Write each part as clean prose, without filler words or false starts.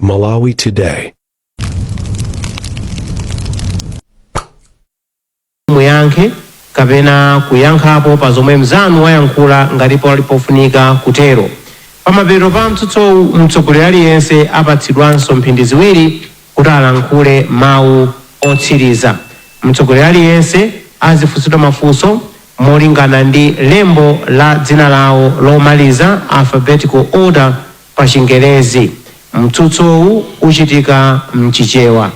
Malawi Today. Muyankhe kapena kuyankhapo pa zomwe mnzanu wayankhula ngati pali pofunika kutero. Pamapeto pa mtsutsowu, mtsogoleri aliyense apatsidwanso mphindi 2 kuti alankhule mawu otsiriza. Mtsogoleri aliyense azifunsidwa mafunso molingana ndi lembo la dzina lawo lomaliza, alphabetical order pa Chingerezi. Mtsutsowu uchitika mChichewa.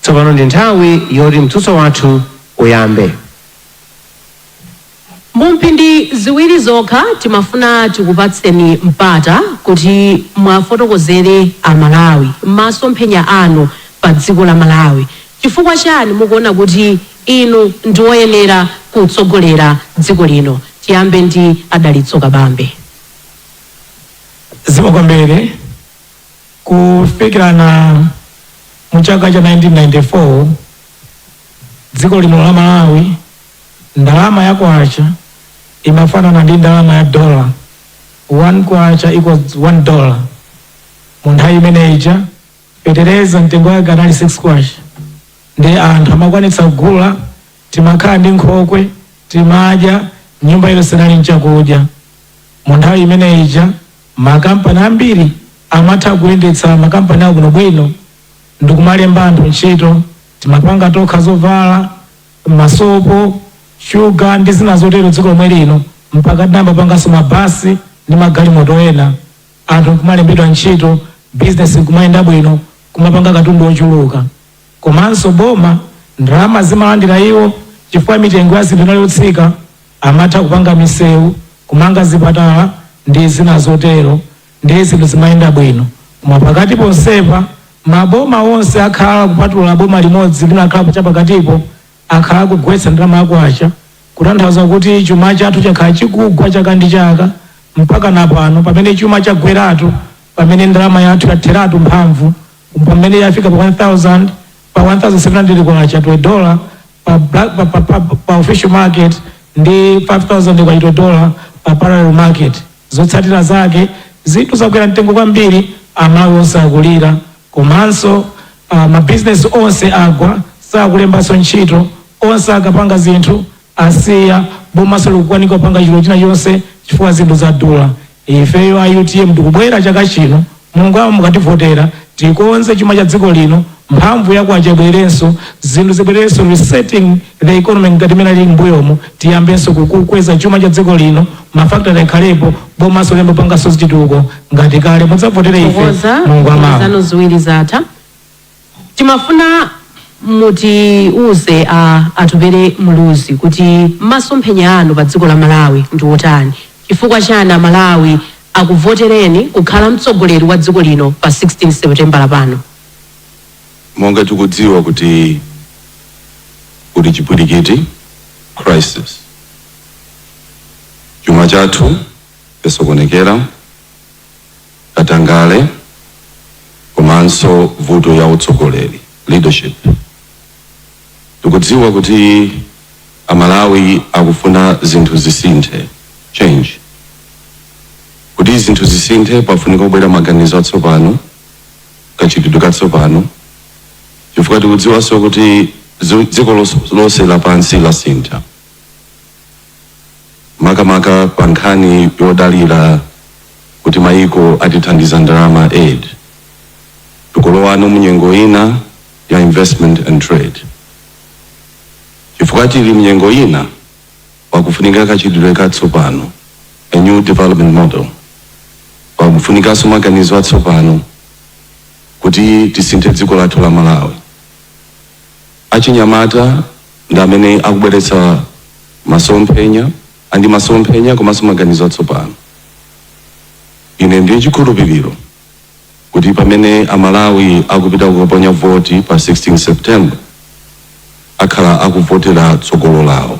Tsopano ndi nthawi yoti mtsutso wathu uyambe. Mu mphindi 2 zokha, timafuna tikupatseni mpata kuti mwafotokozere Amalawi masomphenya anu pa dziko la Malawi. Chifukwa chani mukuona kuti inu ndi woyenera kutsogolera dziko lino? Tiyambe ndi Adalitso Kabambe. Zikomo kwambiri. Kufikirana mu chaka cha 1994, dziko lino la Malawi, ndalama ya kwacha imafanana ndi ndalama ya dola, 1 kwacha equals $1. Mu nthawi imeneyi fetereza mtengo wake anali 6 kwacha, ndi anthu amakwanitsa kugula. Timakhala ndi nkhokwe, timadya, nyumba iliyonse inali nchakudya. Mu nthawi imeneyi makampani ambiri amatha kuyendetsa makampani awo bwinobwino ndikumalemba anthu ntchito. Timapanga tokha zovala, masopo, shuga ndi zina zotero dziko lomwe lino, mpaka tinambapanganso mabasi ndi magalimoto ena. Anthu nkumalembedwa ntchito, bizinesi nkumayenda bwino, kumapanga katundu ochuluka. Komanso boma ndalama zimalandira iwo, chifukwa mitengo ya zinthu inali yotsika, amatha kupanga misewu, kumanga zipatala ndi zina zotero, ndi zinthu zimayenda bwino. Koma pakati ponsepa, maboma onse akhala, kupatula boma limodzi linakhala chapakatipo, akhala kugwetsa ndalama yakwacha, kutanthauza kuti chuma chathu chakhala chikugwa chaka ndi chaka mpaka na pano, pamene chuma chagweratu, pamene ndalama yathu yatheratu mphamvu, pamene yafika pa 1000, pa 1700 kwacha to a dollar pa, black, pa, pa, pa, pa official market ndi 5000 kwacha to a dollar pa parallel market. Zotsatira zake, zinthu zakwera mtengo kwambiri, Amalawi onse akulira. Komanso mabizinesi onse agwa, sakulembanso ntchito, onse akapanga zinthu asiya. Bomaso likukanika kupanga chilo china chonse chifukwa zinthu zadula. Ifeyo a UTM tikubwera chaka chino, Mulungu awo mukativotera, tikonze chuma cha dziko lino, mphamvu yakwacha ibwerenso, zinthu zibwerenso, resetting the economy ngati imene ali mbuyomo. Tiyambenso kukweza chuma cha dziko lino, mafactory akhalepo, bomaso lembo panganso zitukuko ngati kale. Mudzavotere ife. Thokoza. Mulungu amawo. Zanu 2 zatha. Timafuna mutiuze a Atupele Muluzi kuti masomphenya anu pa dziko la Malawi ndi otani. Chifukwa chani Amalawi akuvotereni kukhala mtsogoleri wa dziko lino pa 16 Seputembala pano? Monga tikudziwa kuti kuli chipwirikiti, crisis, chuma chathu chasokonekera, katangale, komanso vuto ya utsogoleri, leadership. Tikudziwa kuti Amalawi akufuna zinthu zisinthe, change. Kuti zinthu zisinthe, pafunika kubwera maganizo atsopano, kachitidwe katsopano, chifukwa tikudziwanso kuti dziko lonse lapansi lasintha, makamaka pa nkhani yodalira kuti maiko atithandiza ndalama, aid. Tikulowano munyengo ina ya investment and trade. Chifukwa tili mnyengo ina, pakufunika kachitidwe katsopano, a new development model. Pakufunikanso maganizo atsopano kuti tisinthe dziko lathu la Malawi. Achinyamata ndi amene akubweretsa masomphenya andi masomphenya komanso maganizo atsopano. Ine ndiye chikhulupiriro kuti pamene Amalawi akupita kukaponya voti pa 16 September, akhala akuvotera tsogolo lawo,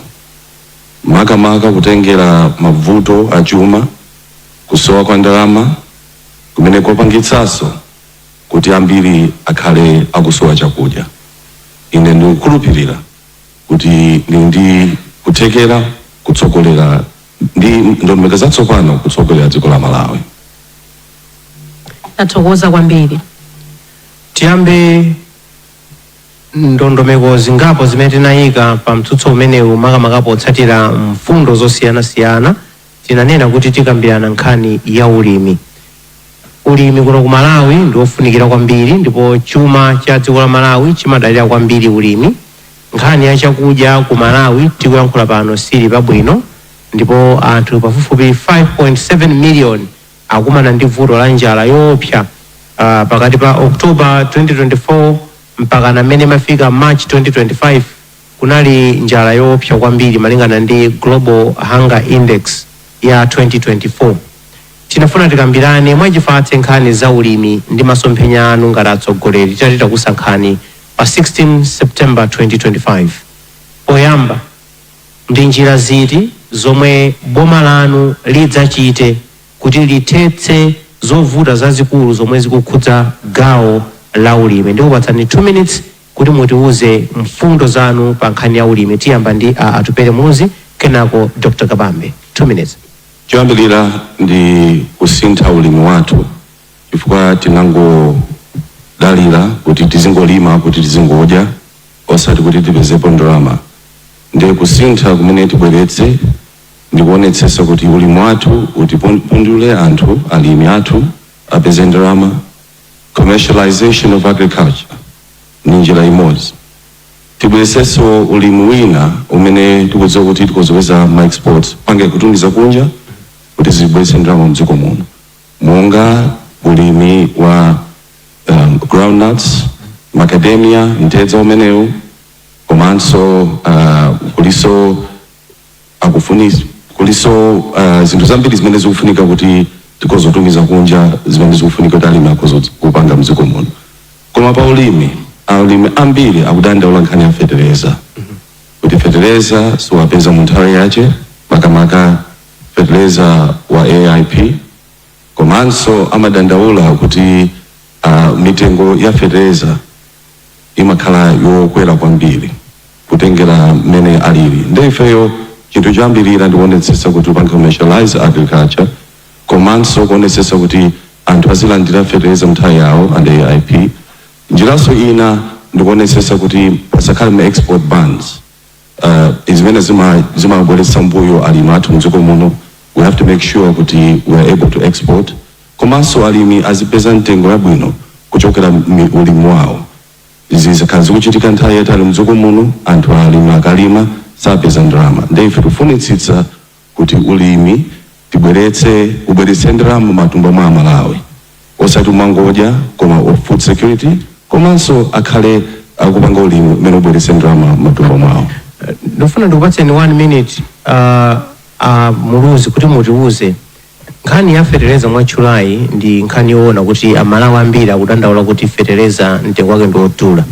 makamaka kutengera mavuto achuma, kusowa kwa ndalama kumene kwapangitsanso kuti ambiri akhale akusowa chakudya. Ine ndikukhulupirira kuti ndili ndi kuthekera kutsogolera ndi ndondomeko zatsopano kutsogolera dziko la Malawi. Tathokoza kwambiri. Tiyambe ndondomeko zingapo zimene tinayika pa mtsutso umenewu, makamaka potsatira mfundo zosiyanasiyana. Tinanena kuti tikambirana nkhani ya ulimi. Ulimi kuno ku Malawi ndi wofunikira kwambiri, ndipo chuma cha dziko la Malawi chimadalira kwambiri ulimi. Nkhani ya chakudya ku Malawi tikuyankhula pano sili pabwino, ndipo anthu pafupifupi 5.7 million akumana ndi vuto la njala yoopsa. Pakati pa October 2024 mpaka namene mafika March 2025 kunali njala yoopsa kwambiri, malingana ndi Global Hunger Index ya 2024. Tinafuna tikambirane mwachifatse nkhani za ulimi ndi masomphenya anu ngati atsogoleri titati takusankhani pa 16 September 2025. Poyamba, ndi njira ziti zomwe boma lanu lidzachite kuti lithetse zovuta zazikulu zomwe zikukhudza gawo la ulimi? Ndikupatsani 2 minutes kuti mutiuze mfundo zanu pa nkhani ya ulimi. Tiyamba ndi a Atupele Muluzi, kenako Dr Kabambe. 2 minutes. Choyambirira ndi kusintha ulimi wathu, chifukwa tinangodalira kuti tizingolima kuti tizingodya, osati kuti tipezepo ndalama. Ndiye kusintha kumene tibweretse ndikuonetsetsa kuti ulimi wathu utipundule anthu, alimi athu apeze ndalama. Commercialization of agriculture ni njira imodzi. Tibweretsenso ulimi wina umene tikudziwa kuti tikozoweza ma export, pange kutumiza kunja kuti zibweretse ndalama mdziko muno, monga ulimi wa groundnuts, macadamia, mtedza umenewu, komanso kuliso akufuni kuliso zinthu zambiri zimene zikufunika kuti tikozotumiza kunja, zimene zikufunika kuti alimi akozo kupanga mdziko muno. Koma pa ulimi, alimi ambiri akudandaula nkhani ya fetereza, kuti fetereza siwapeza mu nthawi yache, makamaka fetereza wa AIP. Komanso amadandaula kuti mitengo ya fetereza imakhala yokwera kwambiri kutengera mmene alili. Ndi ifeyo chinthu choyambirira ndikuonetsetsa kuti upanga commercialize agriculture, komanso kuonetsetsa kuti anthu azilandira fetereza mnthawi yawo and AIP. Njiranso ina ndikuonetsetsa kuti pasakhale ma export bans zimene zimabweretsa mbuyo alimi athu mdziko muno. We have to make sure kuti we are able to export, komanso alimi azipeza mtengo yabwino kuchokera ulimi wawo. Izi zikhala zikuchitika nthawi yayitali mdziko muno, anthu alimi akalima sapeza ndalama. Ndiye ife tifunitsitsa kuti ulimi tibweretse, ubweretse ndalama matumba mwa Amalawi, osati umangodya, koma of food security, komanso akhale akupanga ulimi umene ubweretse ndalama matumba mwawo. Ndofuna ndikupatseni 1 minute, Muluzi, kuti mutiuze nkhani ya fetereza. Mwatchulayi ndi nkhani yoona kuti Amalawi ambiri akudandaula kuti fetereza mtengo wake ndi wodula.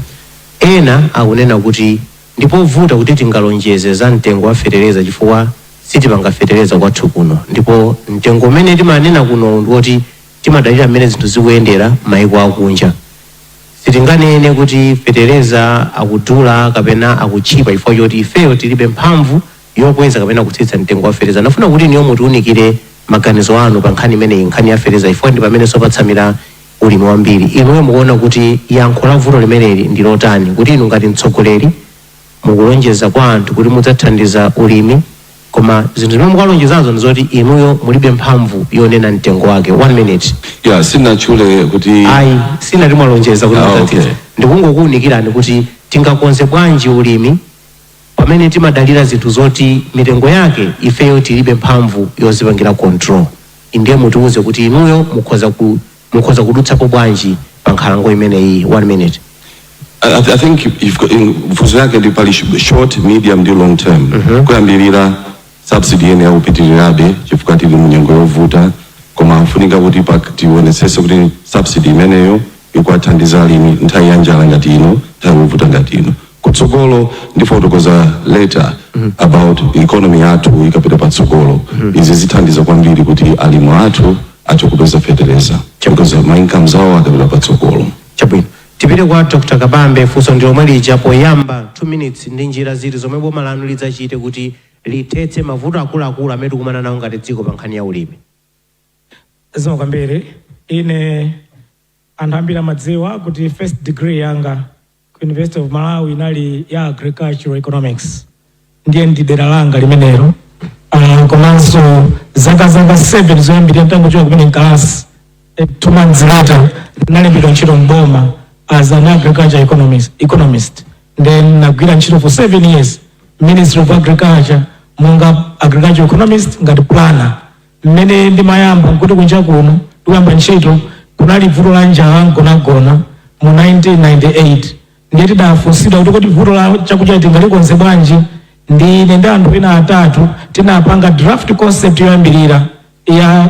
Ena akunena kuti ndipovuta kuti tingalonjeze za mtengo wa fetereza chifukwa sitipanga fetereza kwathu kuno, ndipo mtengo umene timanena kuno ndiwoti timadalira mmene zinthu zikuyendera maiko akunja. Sitinganene kuti fetereza akudula kapena akutchipa chifukwa choti ifeyo tilibe mphamvu yokweza kapena kutsitsa mtengo wa fetereza. Ndafuna kuti niyo mutiunikire maganizo anu pa nkhani imeneyi, nkhani ya fetereza, chifukwa ndi pamene sopatsamira ulimi wambiri. Inuyo mukuona kuti yankho la vuto limeneli ndi lotani, kuti inu ngati mtsogoleri mukulonjeza kwa anthu kuti mudzathandiza ulimi, koma zinthu zimene mukalonjezazo ndi zoti inuyo mulibe mphamvu yonena mtengo wake? One minute. Yeah, sinatchule kuti Ayi, sinati mwalonjeza kuti Ah, mudzatsitsa. okay. Ndikungokuwunikirani kuti tingakonze bwanji ulimi pamene timadalira zinthu zoti mitengo yake ifeyo tilibe mphamvu yozipangira control. Ndiye mutiuze kuti inuyo mukhoza kudutsapo bwanji pa nkhalango imeneyi. One minute. I think you've got mfuzo yake ndi pali short, medium ndi long term. Kuyambirira, subsidy yene yakupitirirabe chifukwa tili mu nyengo yovuta, koma afunika kuti tionetsetse kuti subsidy imeneyo ikuwathandiza alimi nthawi ya njala ngati ino, nthawi yovuta ngati ino. Kutsogolo ndifotokoza later about economy yathu ikapita patsogolo. Izi zithandiza kwambiri kuti alimi athu athe kupeza fetereza because ma incomes awo akapita patsogolo. Chabwino, tipite kwa Dr Kabambe. Funso ndi lomwe lija poyamba, 2 minutes, ndi njira ziti zomwe boma lanu lidzachite kuti lithetse mavuto akuluakulu amene tikumana nawo ngati dziko pa nkhani ya ulimi? Zikomo kwambiri. Ine Anthu ambiri amadziwa kuti first degree yanga ku University of Malawi inali ya agricultural economics, ndiye ndi dera langa limenelo. Komanso zaka 7 zoyambirira ntangochoka kumene mkalasi, 2 months later ndinalembedwa ntchito mboma as an agriculture economist. Then nagwira ntchito for 7 years Ministry of Agriculture monga agriculture economist, ngati planner. Mmene ndimayamba nkuti kunja kuno ndikuyamba ntchito kunali vuto la njala mgonagona mu 1998. Ndiye tidafunsidwa kuti vuto la chakudya tingalikonze bwanji? Ndine ndi anthu ena atatu tinapanga draft concept yoyambirira ya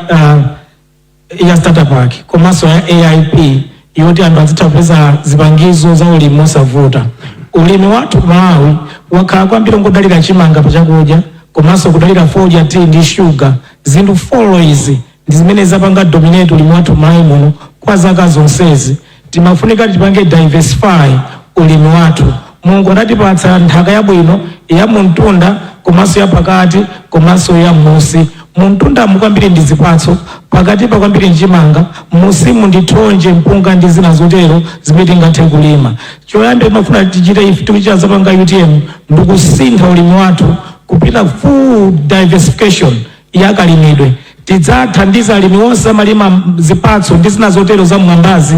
starter pack komanso ya AIP, yoti anthu azitha kupeza zipangizo za ulimi mosavuta. Ulimi wathu ku Malawi wakhala kwambiri ngodalira chimanga pa chakudya komanso kudalira fodya, tea ndi shuga. Zinthu four izi ndi zimene zapanga dominate ulimi wathu Malawi muno kwa zaka zonsezi. Timafunika tipange diversify ulimi wathu. Mulungu anatipatsa nthaka yabwino ya muntunda komanso ya pakati komanso ya m'musi. Muntundamu kwambiri ndi zipatso, pakati pa kwambiri nchimanga, musimu ndi thonje, mpunga ndi zina zotero zimene tingathe kulima. Choyamba timafuna tichite ife tikuchita zapanga UTM ndikusintha ulimi wathu kupita full diversification ya kalimidwe. Tidzathandiza alimi onse amalima zipatso ndi zina zotero za mwambazi,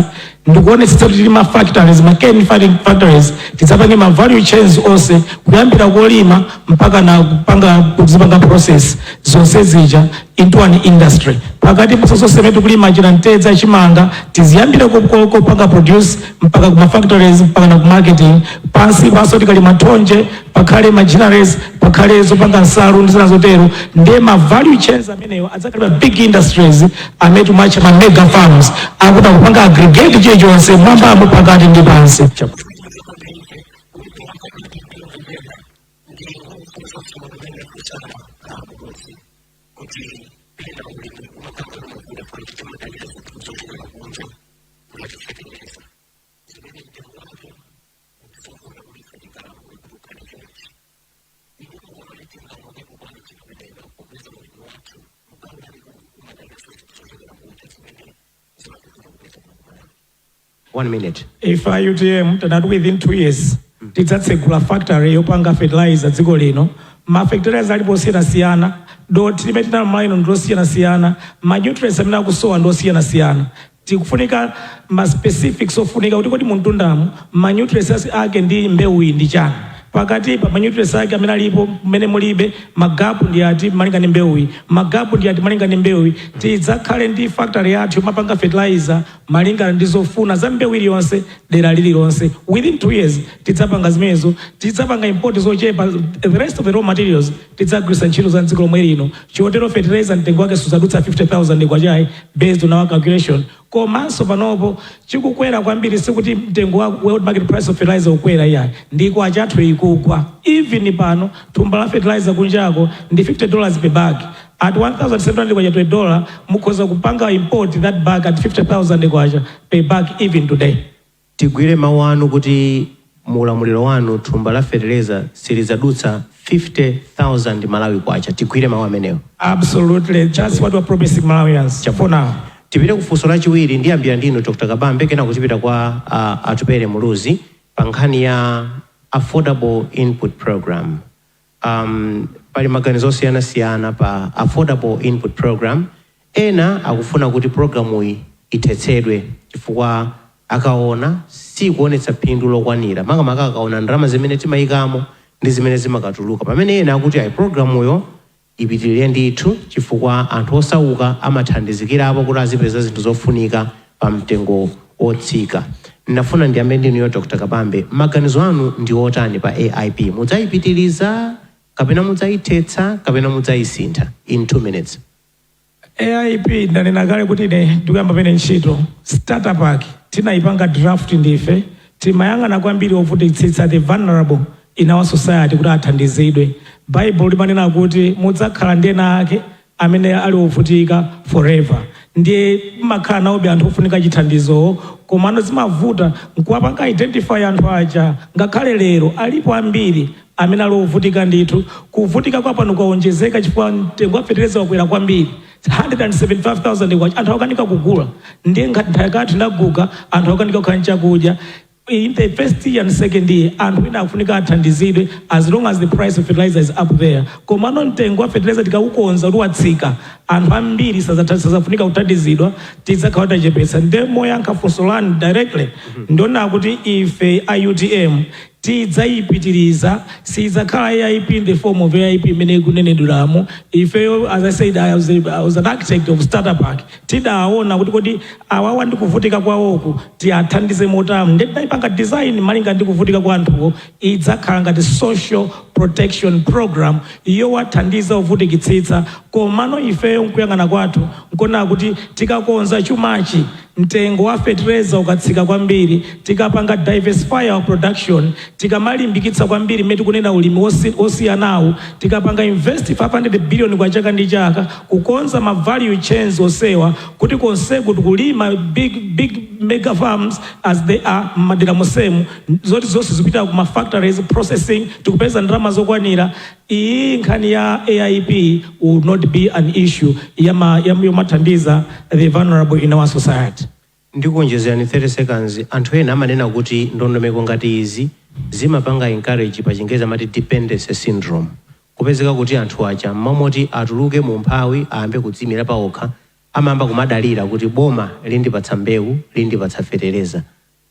ndikuonetsetsa kuti tili ma factories, ma cane factories. Tidzapange ma value chains onse kuyambira kolima mpaka na kupanga kuzipanga process zonse zija into an industry. Pakati pa zonse zimene tikulima, china mtedza, chimanga, tiziyambire kopanga produce mpaka kuma factories mpaka na ku marketing. Pansi panso tikalima thonje, pakhale ma ginneries, pakhale zopanga nsalu ndi zina zotero. Ndiye ma value chains amenewo adzakhala big industries amene timatcha ma mega farms, akuti akupanga aggregate chilichonse mwambamo, pakati ndi pansi. One minute. Ife a UTM tanati within 2 years tidzatsegula factory yopanga fertilizer dziko lino. Ma fertilizer alipo osiyanasiyana, dothi limene tinalo m'Malawi ndi losiyanasiyana, ma nutrients amene akusowa ndi osiyanasiyana. Tikufunika ma specifics ofunika kuti kodi muntundamu ma nutrients ake ndi mbewu iyi ndi chani, pakati pa ma nutrients ake amene alipo mmene mulibe, ma gap ndi ati malinga ndi mbewuyi, ma gap ndi ati malinga ndi mbewuyi. Tidzakhale ndi factory yathu yomapanga fertilizer malingana ndi zofuna za mbewu iliyonse dera lililonse. Within 2 years tidzapanga zimenezo. Tidzapanga import zochepa, the rest of the raw materials tidzagwiritsa ntchito za mdziko lomwe lino. Chotero fertilizer mtengo wake suzadutsa 50,000 kwachayi based on our calculation. Komanso panopo chikukwera kwambiri sikuti mtengo wa world market price of fertilizer ukwera, iyayi, ndiko achathu ikugwa. Even pano thumba la fertilizer kunjako ndi $50 per bag. At 1700 kwacha to a dollar, mukhoza kupanga import that bag at 50,000 kwacha per bag even today. Tigwire mawu anu kuti muulamuliro wanu thumba la fertilizer silizadutsa 50,000 Malawi kwacha? Tigwire mawu amenewo? Absolutely, that's what we're promising Malawians for now. Tipite ku funso lachiwiri. Ndiyambira ndinu, Dr Kabambe, kena kutipita kwa Atupele Muluzi pa nkhani ya Affordable Input Program. Pali maganizo osiyanasiyana pa Affordable Input Program. Ena akufuna kuti programuyi ithetsedwe chifukwa akaona sikuonetsa phindu lokwanira, makamaka akaona ndalama zimene timayikamo ndi zimene zimakatuluka, pamene ena akuti ayi, programuyo ipitirire ndithu chifukwa anthu osauka amathandizikirapo kuti azipeza zinthu zofunika pa mtengo wotsika. Ndinafuna ndiyambe ndinuyo, Dr Kabambe. Maganizo anu ndi otani pa AIP? Mudzayipitiriza kapena mudzayithetsa kapena mudzayisintha? In 2 minutes. AIP, ndanena kale kuti ine ndikuyamba pene ntchito, starter pack tinayipanga draft ndife. Timayang'ana kwambiri ovutitsitsa, the vulnerable in our society, kuti athandizidwe. Bible limanena kuti mudzakhala ndi ena ake amene ali ovutika forever, ndiye mmakhala nawobe anthu ofunika chithandizowo, komano zimavuta nkuwapanga identify anthu aja. Ngakhale lero alipo ambiri amene ali ovutika ndithu. Kuvutika kwa pano kwaonjezeka chifukwa mtengo wa fetereza wakwera kwambiri. 175,000 kwacha, anthu akukanika kugula. Ndiye ngati nthaka yathu inaguga, anthu akukanika kukhala nchakudya. In the first year and second year, anthu ena akufunika athandizidwe as long as the price of fertilizer is up there. Komano mtengo wa fertilizer tikaukonza kuti watsika, anthu ambiri sazafunika kuthandizidwa, tidzakhala tachepetsa. Nde moyankha funso lanu directly, ndiona kuti ife a UTM tidzayipitiriza. Sidzakhala AIP in the form of AIP imene ikunenedweramo. Ifeyo, as I said, I was an architect of starter pack. Tidaona kuti kodi awawa ndi kuvutika kwawoku tiyathandize motani? Ndi tinayipanga design malinga ndi kuvutika kwa anthuwo. Idzakhala ngati social protection program yowathandiza ovutikitsitsa. Komano ifeyo nkuyang'ana kwathu nkona kuti tikakonza chumachi, mtengo wa fertilizer ukatsika kwambiri, tikapanga diversify our production, tikamalimbikitsa kwambiri mmene tikunena ulimi osiyanawu, tikapanga invest 500 billion kwa chaka ndi chaka kukonza ma value chains osewa, kuti konseku tikulima big big mega farms as they are m'madera mosemu, zoti zonse zipita ku ma factories, processing, tikupeza ndalama zokwanira, iyi nkhani ya AIP will not be an issue yomathandiza the vulnerable in our society. Ndikuonjezerani 30 seconds. Anthu ena amanena kuti ndondomeko ngati izi zimapanga encourage, pa Chingerezi amati dependency syndrome, kupezeka kuti anthu aja mmamoti atuluke mu umphawi, ayambe kudziyimira paokha, amayamba kumadalira kuti boma lindipatsa mbewu, lindipatsa fetereza.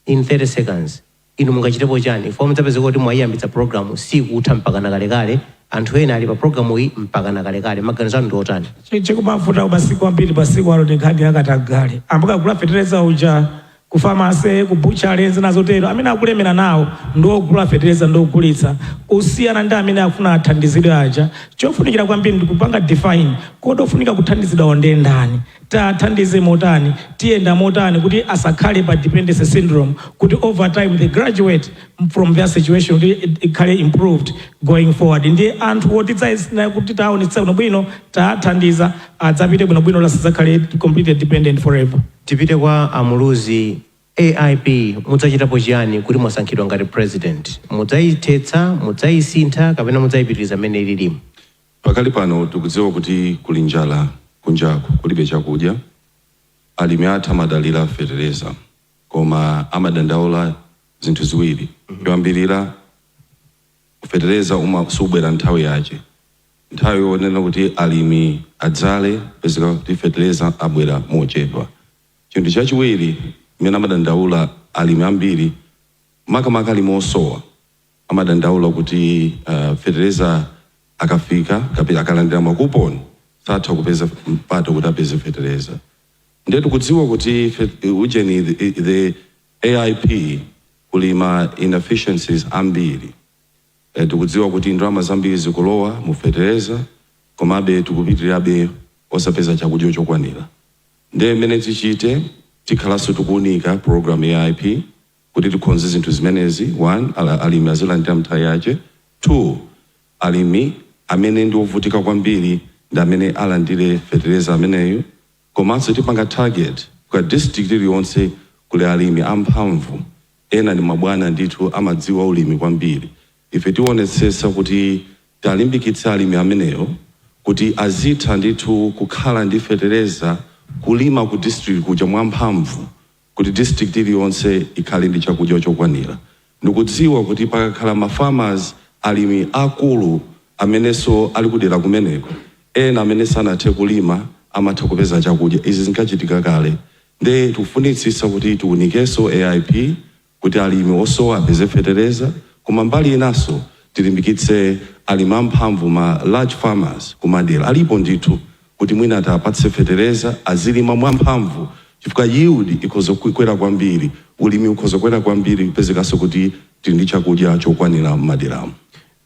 In 30 seconds, inu mungachitepo chani ifo mudzapezeka kuti mwayiyambitsa program sikutha mpaka nakalekale, anthu ena ali pa programu iyi mpaka nakalekale? Maganizo anu ndi otani? Chikumavuta masiku ambiri pasiku alo ndi nkhani yakatangale. Ambakagula fetereza uja ku pharmacy, ku butchery, zina zotero. Amene akulemera nawo ndi ogula fetereza ndi ogulitsa, kusiyana ndi amene akufuna athandizidwe aja. Chofunikira kwambiri ndi kupanga define kodi ofunika kuthandizidwawo ndi ndani, tathandize motani, tiyenda motani kuti asakhale pa dependency syndrome, kuti over time they graduate from their situation, kuti ikhale improved going forward. Ndiye anthu oti kuti taonetsa bwinobwino, tathandiza, adzapite bwinobwino, lasadzakhale completely dependent forever. Tipite kwa Amuluzi. AIP mudzachitapo chiyani kuti mwasankhidwa ngati president? Mudzayithetsa, mudzayisintha kapena mudzayipitiriza mmene ililimu? Pakali pano tikudziwa kuti kuli njala kunjaku, kulibe chakudya. Alimi athu amadalira fetereza, koma amadandaula zinthu ziwiri. Choyambirira, fetereza subwera nthawi yache. Nthawi yonena kuti alimi adzale, pezeka kuti fetereza abwera mochedwa. Chinthu chachiwiri imene amadandaula alimi ambiri, makamaka alimi osowa, amadandaula kuti fetereza akafika kapena akalandira makuponi, satha kupeza mpata kuti apeze fetereza. Ndiye tikudziwa kuti ujeni the AIP kuli ma inefficiencies ambiri. Tikudziwa kuti ndalama zambiri zikulowa mu fetereza, komabe tikupitirirabe osapeza chakudya chokwanira. Ndiye mmene tichite, tikhalanso tikuunika program ya AIP kuti tikonze zinthu zimenezi. One, alimi azilandira nthawi yache. Two, alimi amene ndi ovutika kwambiri ndi amene alandire fetereza ameneyu. Komanso tipanga target kwa district iliyonse, kuli alimi amphamvu, ena ndi mabwana ndithu, amadziwa ulimi kwambiri. Ife tionetsetsa kuti talimbikitsa alimi ameneyo kuti azitha ndithu kukhala ndi fetereza, kulima ku district kuja mwamphamvu, kuti district iliyonse ikhale ndi chakudya chokwanira. Ndikudziwa kuti pakakhala ma farmers, alimi akulu amenenso ali kudera kumeneko, ena amene sanathe kulima amatha kupeza chakudya. Izi zinkachitika kale. Nde tikufunitsitsa kuti tiunikenso AIP kuti alimi osowa apeze fetereza, koma mbali inanso tilimbikitse alimi amphamvu, ma large farmers kumadera alipo ndithu, kuti mwina atapatse fetereza, azilima mwamphamvu, chifukwa yield ikhoza kukwera kwambiri, ulimi ukhoza kukwera kwambiri, kupezekanso kuti tili ndi chakudya chokwanira m'maderamo.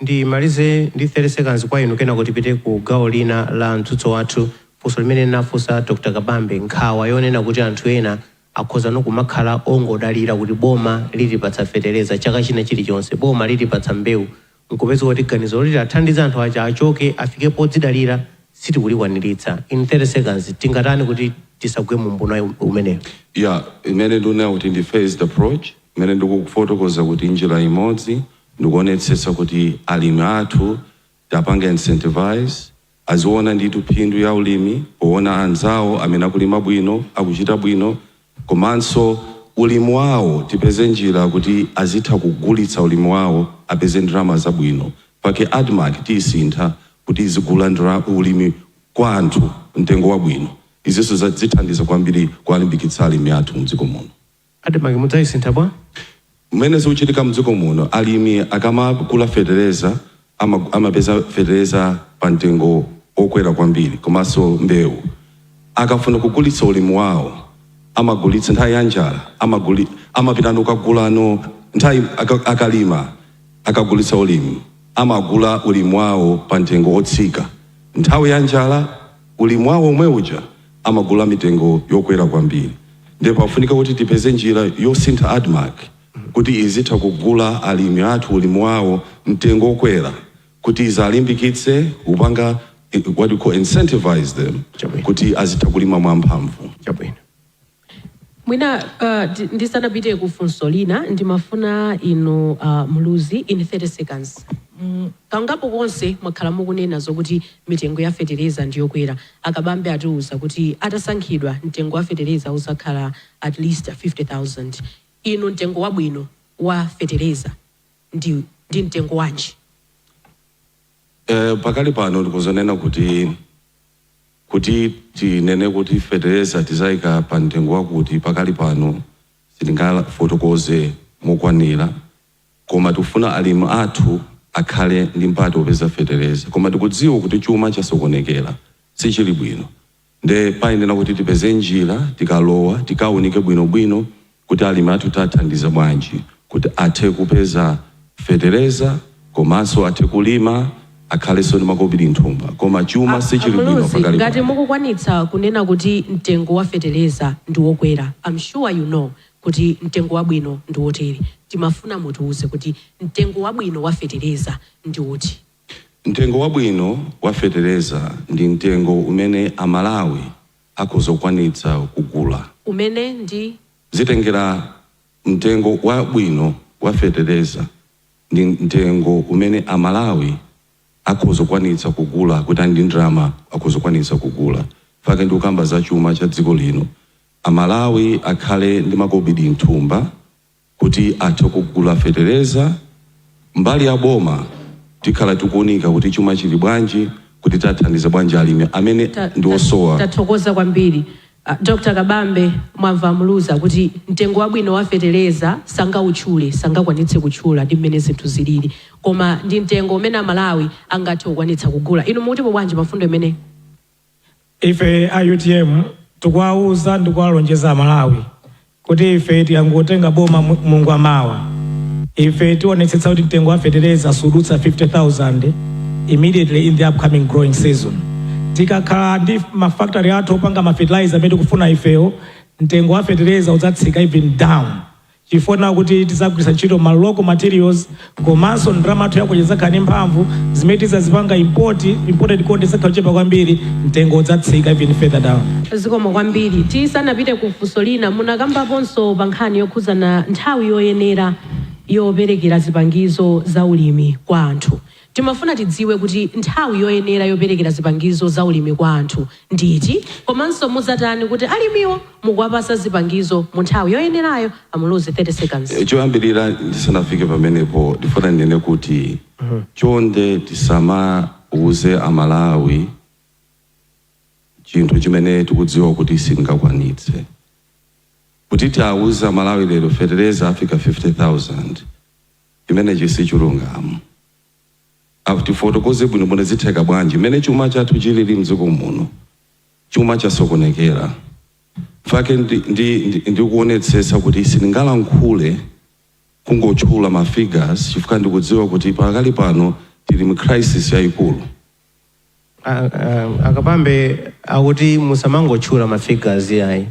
Ndimalize ndi 30 seconds kwa inu, kenako tipite ku gawo lina la mtsutso wathu. Funso limene linafunsa Dr Kabambe, nkhawa yonena kuti anthu ena akhoza kumakhala ongodalira kuti boma lilipatsa fetereza chaka china chilichonse, boma lilipatsa mbewu, nkupeza kuti ganizo loti athandize anthu aja achoke afike podzidalira sitikulikwaniritsa. In 30 seconds, tingatani kuti tisagwe mu mbuno umeneyo? Ya, imene ndikuona kuti ndi phased approach, imene ndikufotokoza kuti njira imodzi ndikuonetsetsa kuti alimi athu tapanga incentivize. Aziona ndithu phindu ya ulimi poona anzawo amene akulima bwino, akuchita bwino, komanso ulimi wawo tipeze njira kuti azitha kugulitsa ulimi wawo, apeze ndalama zabwino. Pake ADMARC tiyisintha kuti izigula ulimi kwa anthu mtengo wabwino. Izinso zithandiza kwambiri kuwalimbikitsa alimi athu mdziko muno. ADMARC mudzayisintha bwa? Mmene zikuchitika mdziko muno, alimi akamagula fetereza amapeza fetereza pa mtengo okwera kwambiri, komanso mbewu. Akafuna kugulitsa ulimi wawo, amagulitsa nthawi ya njala, amapita kukagulano nthawi akalima, akagulitsa ulimi, amagula ulimi wawo pa mtengo otsika. Nthawi ya njala, ulimi wawo omwe uja amagula mitengo yokwera kwambiri. Ndipo pafunika kuti tipeze njira yosintha ADMARC kuti izitha kugula alimi athu ulimi wawo mtengo okwera, kuti izalimbikitse kupanga what we call incentivize them kuti azitha kulima mwamphamvu. Chabwino. Mwina ndisanapite ku funso lina, ndimafuna inu Muluzi, in 30 seconds. Kangapo konse mwakhala mukunena zokuti mitengo ya fetereza ndiyokwera. Akabambe atiuza kuti atasankhidwa, mtengo wa fetereza uzakhala at least 50,000. Inu, mtengo wabwino wa fetereza ndi mtengo wanji? Pakali pano ndikuzonena kuti tinene kuti fetereza tizayika pa mtengo wakuti, pakali pano sitingafotokoze mokwanira, koma tikufuna alimi athu akhale ndi mpata wopeza fetereza. Koma tikudziwa kuti chuma chasokonekera, sichili bwino, nde payenera kuti tipeze njira tikalowa, tikaunike bwinobwino kuti alimi athu tathandiza bwanji kuti athe kupeza fetereza, komanso athe kulima, akhalenso ndi makobiri mthumba. Koma chuma sichili bwino Muluzi, pakali ngati pano. mukukwanitsa kunena kuti mtengo wa fetereza ndi wokwera, I'm sure you know kuti mtengo wabwino ndi wotere. Timafuna mutiuze kuti mtengo wabwino wa fetereza ndi uti? Mtengo wabwino wa fetereza ndi mtengo umene Amalawi akuzokwanitsa kugula. Umene ndi? Zitengera, mtengo wabwino wa fetereza ndi mtengo umene Amalawi akuzokwanitsa kugula, kuti ali ndi ndalama akuzokwanitsa kugula. Fake ndikukamba za chuma cha dziko lino, Amalawi akhale ndi makobiri mthumba kuti athe kugula fetereza. Mbali ya boma tikhala tikuunika kuti chuma chili bwanji, kuti tathandiza bwanji alimi amene ndi osowa. Tathokoza kwambiri. Dr Kabambe, mwamva Muluzi kuti mtengo wabwino wa fetereza sangautchule, sangakwanitse kutchula ndi mmene zinthu zilili, koma ndi mtengo umene Amalawi angathe kukwanitsa kugula. Inu mukutipo bwanji mafundo imene? Ife a UTM tikuwauza ndi kuwalonjeza Amalawi kuti ife tikangotenga boma Mulungu amawa, ife tionetsetsa kuti mtengo wa fetereza sudutsa 50,000 immediately in the upcoming growing season. Tikakhala ndi mafactory athu opanga mafertilizer amene tikufuna ifewo, mtengo wa fetereza udzatsika even down, chifukwa kuti tizagwiritsa ntchito ma local materials, komanso ndalama yathu yakuja idzakhala ndi mphamvu. Zimene tizazipanga import, imported content idzakhala kuchepa kwambiri, mtengo udzatsika even further down. Zikomo kwambiri. Tisanapite ku funso lina, munakambaponso pa nkhani yokhuzana nthawi yoyenera yoperekera zipangizo za ulimi kwa anthu. Timafuna tidziwe kuti nthawi yoyenera yoperekera zipangizo za ulimi kwa anthu nditi, komanso muzatani kuti alimiwo mukuwapasa zipangizo mu nthawi yoyenerayo? Amuluzi, 30 seconds. Choyambirira, ndisanafike pamenepo, ndifuna ndinene kuti chonde tisamauze Amalawi chinthu chimene tikudziwa kuti singakwanitse. Kuti tiawuze Amalawi lero fetereza afika 50,000, chimenechi sichilungamo. Tifotokoze bwino bwino zitheka bwanji mmene chuma chathu chilili mdziko muno. Chuma chasokonekera. Fake ndikuonetsetsa kuti sindingalankhule kungotchula ma figures, chifukwa ndikudziwa kuti pakali pano tili mu crisis yayikulu. Akabambe akuti musamangotchula ma figures ayi.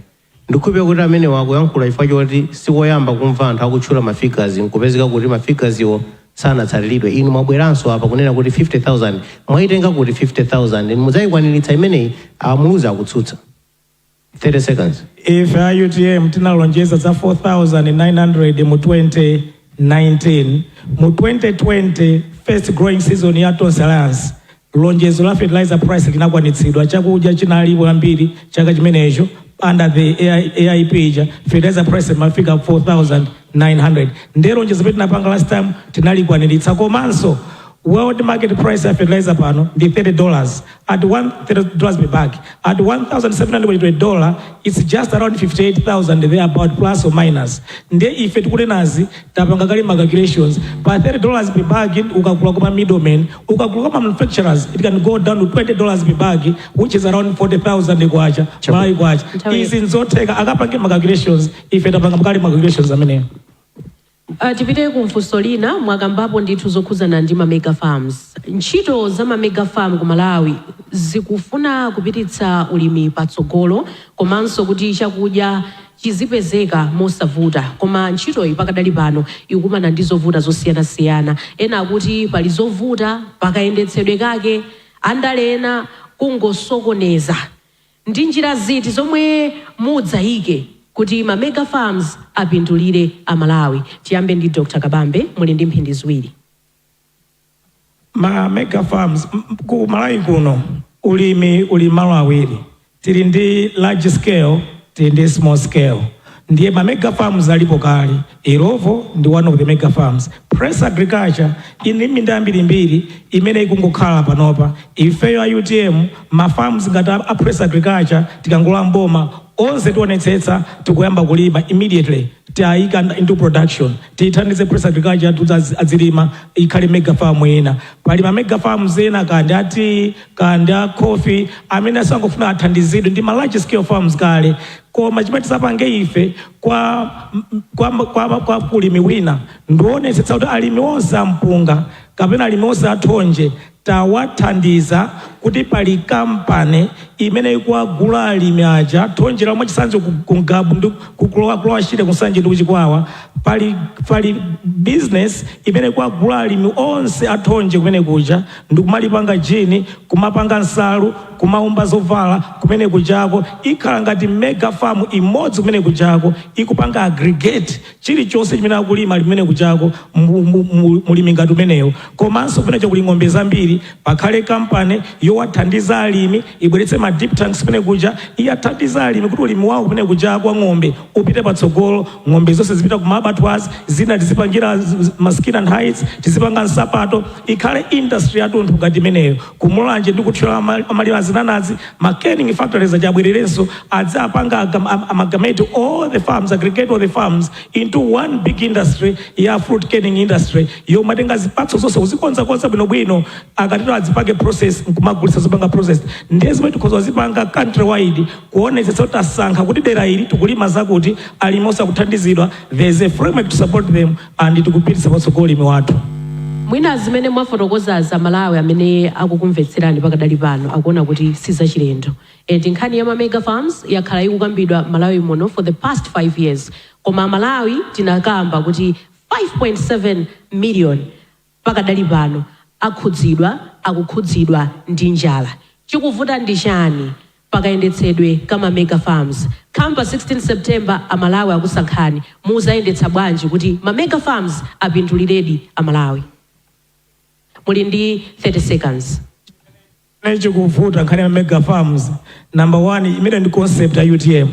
Ndikhulupirira kuti amene wakuyankhula chifukwa choti sikoyamba kumva anthu akutchula ma figures nkupezeka kuti ma figures iwo sanatsatiridwe. Inu mwabweranso apa kunena kuti 50,000, mwayitenga kuti 50,000? Mudzayikwaniritsa imeneyi? Amuluzi akutsutsa. 30 seconds. Ife a UTM tinalonjeza za 4900 mu 2019. Mu 2020, first growing season ya Tonse Alliance, Lonjezo la fertilizer price linakwanitsidwa, chakudya chinalipo ambiri chaka chimenecho. Under the AI, AIP ija, fertilizer price imafika 4900. Ndiye lonjezo pete tinapanga last time tinalikwaniritsa. Komanso world market price ya fertilizer pano ndi $30 at $130 per bag. At $1700, it's just around 58,000 there about, plus or minus. Ndiye ife tikunenazi tapanga kale ma calculations pa $30 per bag. Ukagula kuma middlemen, ukagula kuma manufacturers, it can go down to $20 per bag, which is around 40,000 kwacha, Malawi kwacha. Izi nzotheka akapange ma calculations. Ife tapanga kale ma calculations ameneyo. Tipite ku mfunso lina. Mwakambapo ndithu zokhuzana ndi ma mega farms. Ntchito za ma mega farm ku Malawi zikufuna kupititsa ulimi patsogolo komanso kuti chakudya chizipezeka mosavuta, koma ntchitoyi pakadali pano ikukumana ndi zovuta zosiyanasiyana. Ena akuti pali zovuta pakayendetsedwe kake, andale ena kungosokoneza. Ndi njira ziti zomwe mudzayike kuti ma mega farms apindulire Amalawi? Tiyambe ndi Dr Kabambe, muli ndi mphindi 2. Ma mega farms ku Malawi kuno, ulimi uli malo awiri: tili ndi large scale, tili ndi small scale. Ndiye ma mega farms alipo kale. Illovo ndi one of the mega farms. Press Agriculture ili minda ambirimbiri imene ikungokhala panopa. Ifeyo a UTM, ma farms ngati a Press Agriculture, tikangola mboma onse tionetsetsa tikuyamba kulima immediately, tiyayika into production. Tiyithandize Press Agriculture kuti azilima, ikhale mega farm ina. Pali ma mega farms ena, kandi a tea, kandi a coffee, amene asangofuna athandizidwe, ndi ma large scale farms kale. Koma chimene tisapange ife kwa ulimi wina, ndionetsetsa kuti alimi onse ampunga kapena alimi onse athonje tawathandiza kuti pali kampani imene ikuwagula alimi aja thonje lomwe. Chitsanzo, ku Ngabu ndi kulowa Shire, kuNsanje ndi kuChikwawa, pali business imene ikuwagula alimi onse athonje kumene kuja ndi kumalipanga jini, kumapanga nsalu, kumaumba zovala kumene kujako. Ikhala ngati mega farm imodzi kumene kujako, ikupanga aggregate chilichonse chimene akulima limene kujako mulimi ngati umenewo. Komanso kumenecho kuli ng'ombe zambiri, pakhale kampani yowathandiza alimi, ibweretse ma dip tanks kumene kuja, iyathandiza alimi kuti ulimi wawo kumene kuja kwa ng'ombe upite patsogolo. Ng'ombe zonse zipita ku abattoirs, zina tizipangira ma skin and hides, tizipanga nsapato, ikhale industry yathunthu ngati imeneyo. KuMulanje ndi kuThyola amalima zinanazi, ma canning factories achabwererenso, adzapanga amalgamate all the farms, aggregate all the farms into one big industry ya fruit canning industry, yomatenga zipatso zonse kuzikonzakonza bwinobwino, akatero azipange process nkumagulitsa zopanga process. Ndiye zimene tikhoza kuzipanga country wide, kuonetsetsa kuti tasankha kuti dera ili tikulima zakuti, alimi osakuthandizidwa, there's a framework to support them and tikupititsa patsogolo ulimi wathu. Mwina zimene mwafotokoza za Malawi amene akukumvetserani pakadali pano akuona kuti sizachilendo, and nkhani ya ma mega farms yakhala ikukambidwa Malawi muno for the past 5 years, koma Malawi tinakamba kuti 5.7 million pakadali pano akhudzidwa, akukhudzidwa ndi njala. Chikuvuta ndi chani pakayendetsedwe kama mega farms? Kamba 16 September Amalawi akusankhani, muzayendetsa bwanji kuti ma mega farms apinduliredi Amalawi? Muli ndi 30 seconds. Chikuvuta nkhani ya mega farms, number one, imene ndi concept ya UTM,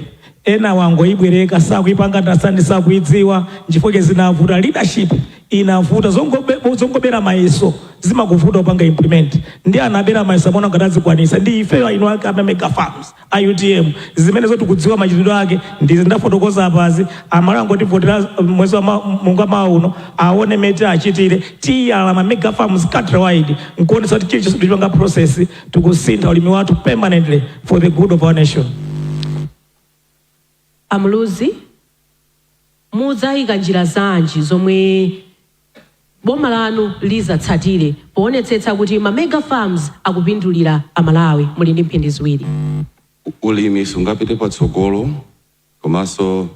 ena wangoibwereka, sakuipanga understand, sakuidziwa. Nchifukwa zinavuta, leadership inavuta. Zongobera mayeso zimakuvuta kupanga implement. Ndi anabera mayeso, amona ngati azikwanisa. Ndi ifeyo ino ake ama mega farms a UTM, zimene zoti kudziwa machitidwe ake ndizi ndafotokoza apazi. Amalawi angotivotera mwezi wa mungu amawa uno, aone mete achitire. Tiyala ma mega farms countrywide, nkuonetsa kuti chilichonse tichipanga process, tikusintha ulimi wathu permanently for the good of our nation. Amuluzi, mudzayika njira zanji zomwe boma lanu lizatsatire poonetsetsa kuti ma mega farms akupindulira Amalawi? Muli ndi mphindi 2. Ulimi sungapite patsogolo komanso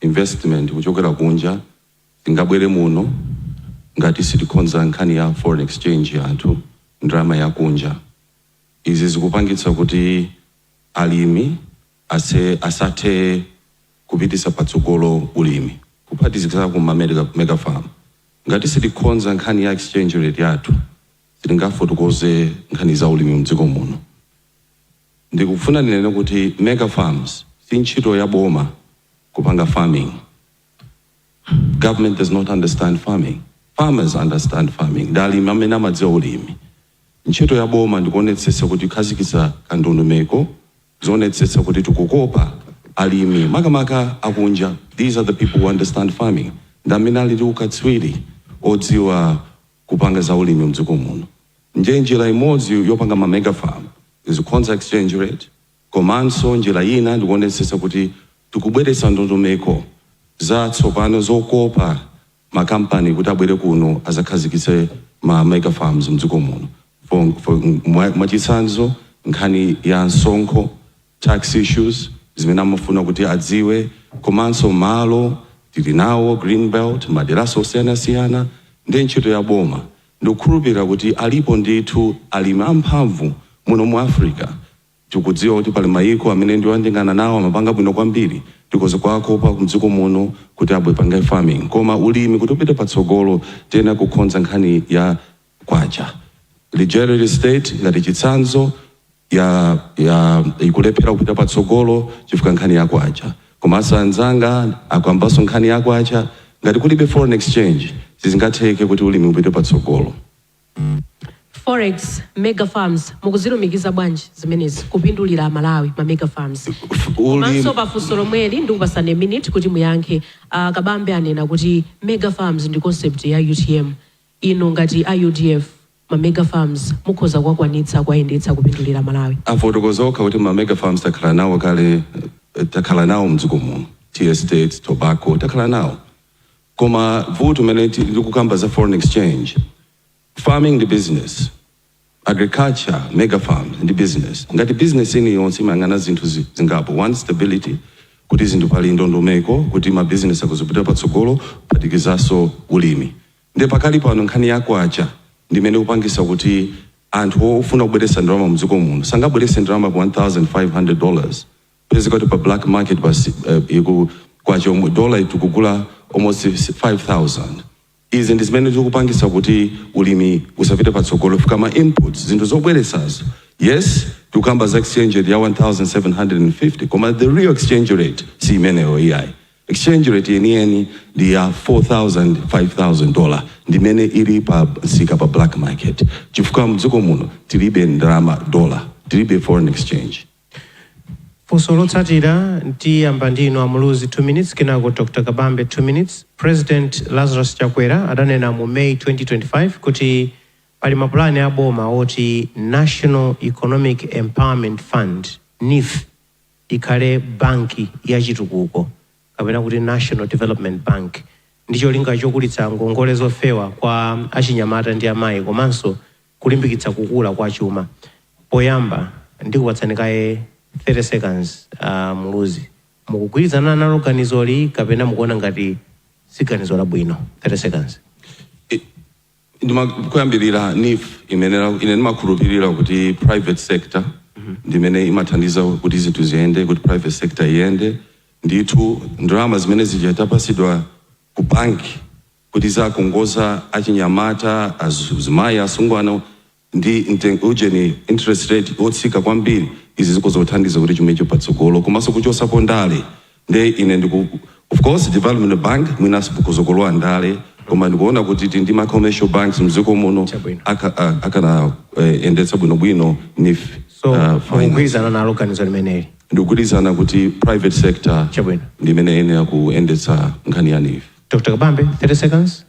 investment kuchokera kunja singabwere muno ngati sitikonza nkhani ya foreign exchange yathu, ndalama yakunja. Izi zikupangitsa kuti alimi asathe kupitisa patsogolo ulimi, kuphatikizira ku ma mega farm. Ngati sitikonza nkhani ya exchange rate yathu, Sitingafotokoze nkhani za ulimi mdziko muno. Ndikufuna ndinene kuti mega farms si ntchito ya boma kupanga farming. Government does not understand farming. Farmers understand farming. Ndi alimi amene amadziwa ulimi. Ntchito ya boma ndikuonetsetsa kuti ikhazikitsa kandondomeko zoonetsetsa kuti tikukopa alimi, makamaka akunja. These are the people who understand farming, ndi amene ali ndi ukatswiri odziwa kupanga za ulimi mdziko muno. Nje njira imodzi yopanga ma mega farm is kukonza exchange rate, komanso njira ina ndikuonetsetsa kuti tikubweretsa ndondomeko zatsopano zokopa makampani kuti abwere kuno azakhazikitse ma mega farms mdziko muno. Mwachitsanzo, nkhani ya msonkho, tax issues zimene amafuna kuti adziwe, komanso malo tili nawo, green belt, maderaso osiyanasiyana. Ndi ntchito ya boma. Ndikukhulupirira kuti alipo ndithu alimi amphamvu muno mu Africa. Tikudziwa kuti pali mayiko amene ndiwoyandikana nawo amapanga bwino kwambiri. Tikoze kwakopa mdziko muno kuti abwe pange farming. Koma ulimi kuti upite patsogolo, tena kukonza nkhani ya kwacha. Real estate ngati chitsanzo ya ikulephera kupita patsogolo chifukwa nkhani ya kwacha. Komanso anzanga akambanso nkhani ya kwacha. Ngati kulibe foreign exchange, sizingatheke kuti ulimi upite patsogolo. Forex, mega farms, mukuzilumikiza bwanji zimenezi kupindulira Malawi, ma mega farms? Komanso pafunso lomweli ndikupasani minute kuti muyankhe. Kabambe anena kuti mega farms ndi concept ya UTM. Inu ngati a UDF, ma mega farms mukhoza kuwakwanitsa kuwayendetsa kupindulira Malawi? Afotokoza okha kuti ma mega farms takhala nawo kale, takhala nawo mdziko muno. Tea estates, tobacco, takhala nawo. Koma vuto mene tikukamba za foreign exchange, farming ndi business, agriculture, mega farms ndi business. Ngati business ini yonse imayang'ana zinthu zingapo. One, stability, kuti zinthu pali ndondomeko kuti ma business akuzipita patsogolo, phatikizanso ulimi. Ndi pakali pano nkhani yakwacha ndimene kupangisa kuti anthu ofuna kubweretsa ndalama mdziko muno sangabweretse ndalama pa $1500. Pezeka kuti pa black market basi iku kwacha dollar itikugula almost 5000. Izi ndi zimene zikupangisa kuti ulimi usapite patsogolo, fika ma inputs, zinthu zobweretsazo. Yes, tikukamba za exchange rate ya 1750, koma the real exchange rate si imeneyo iyayi. Exchange rate yeniyeni ndi ya 4000, 5000 dollar, ndimene ili pa msika, pa black market, chifukwa mdziko muno tilibe ndalama, dollar tilibe, foreign exchange. Funso lotsatira, tiyamba ndinu a Muluzi, 2 minutes, kenako Dr Kabambe, 2 minutes. President Lazarus Chakwera adanena mu May 2025 kuti pali mapulani a boma oti National Economic Empowerment Fund, NEEF, ikhale banki yachitukuko kapena kuti National Development Bank, ndi cholinga chokulitsa ngongole zofewa kwa achinyamata ndi amayi komanso kulimbikitsa kukula kwa chuma. Poyamba ndikupatsani kaye 30 seconds, Muluzi. Mukugwirizana nalo ganizoli kapena mukuona ngati si ganizo labwino? 30 seconds. Kuyambirira, NEEF imene ine ndimakhulupirira kuti private sector ndimene imathandiza kuti zinthu ziyende, kuti private sector iyende ndithu. Ndalama zimene zija tapasidwa ku banki kuti zakongoza achinyamata, azimayi, asungwana ndi ujeni interest rate otsika kwambiri, izi zikuzothandiza kuti chumecho patsogolo, komanso kuchosapo ndale. Nde ine ndiku, of course, development bank mwinanso kuzokolowa ndale, koma ndikuona kuti tili ndi ma commercial banks mdziko muno Chabwino. Akana endetsa bwinobwino NEEF. So finance. Mukugwirizana nalo ganizo limeneli? Ndikugwirizana kuti private sector Chabwino. ndimene iyenera kuyendetsa nkhani ya NEEF. Dr Kabambe, 30 seconds.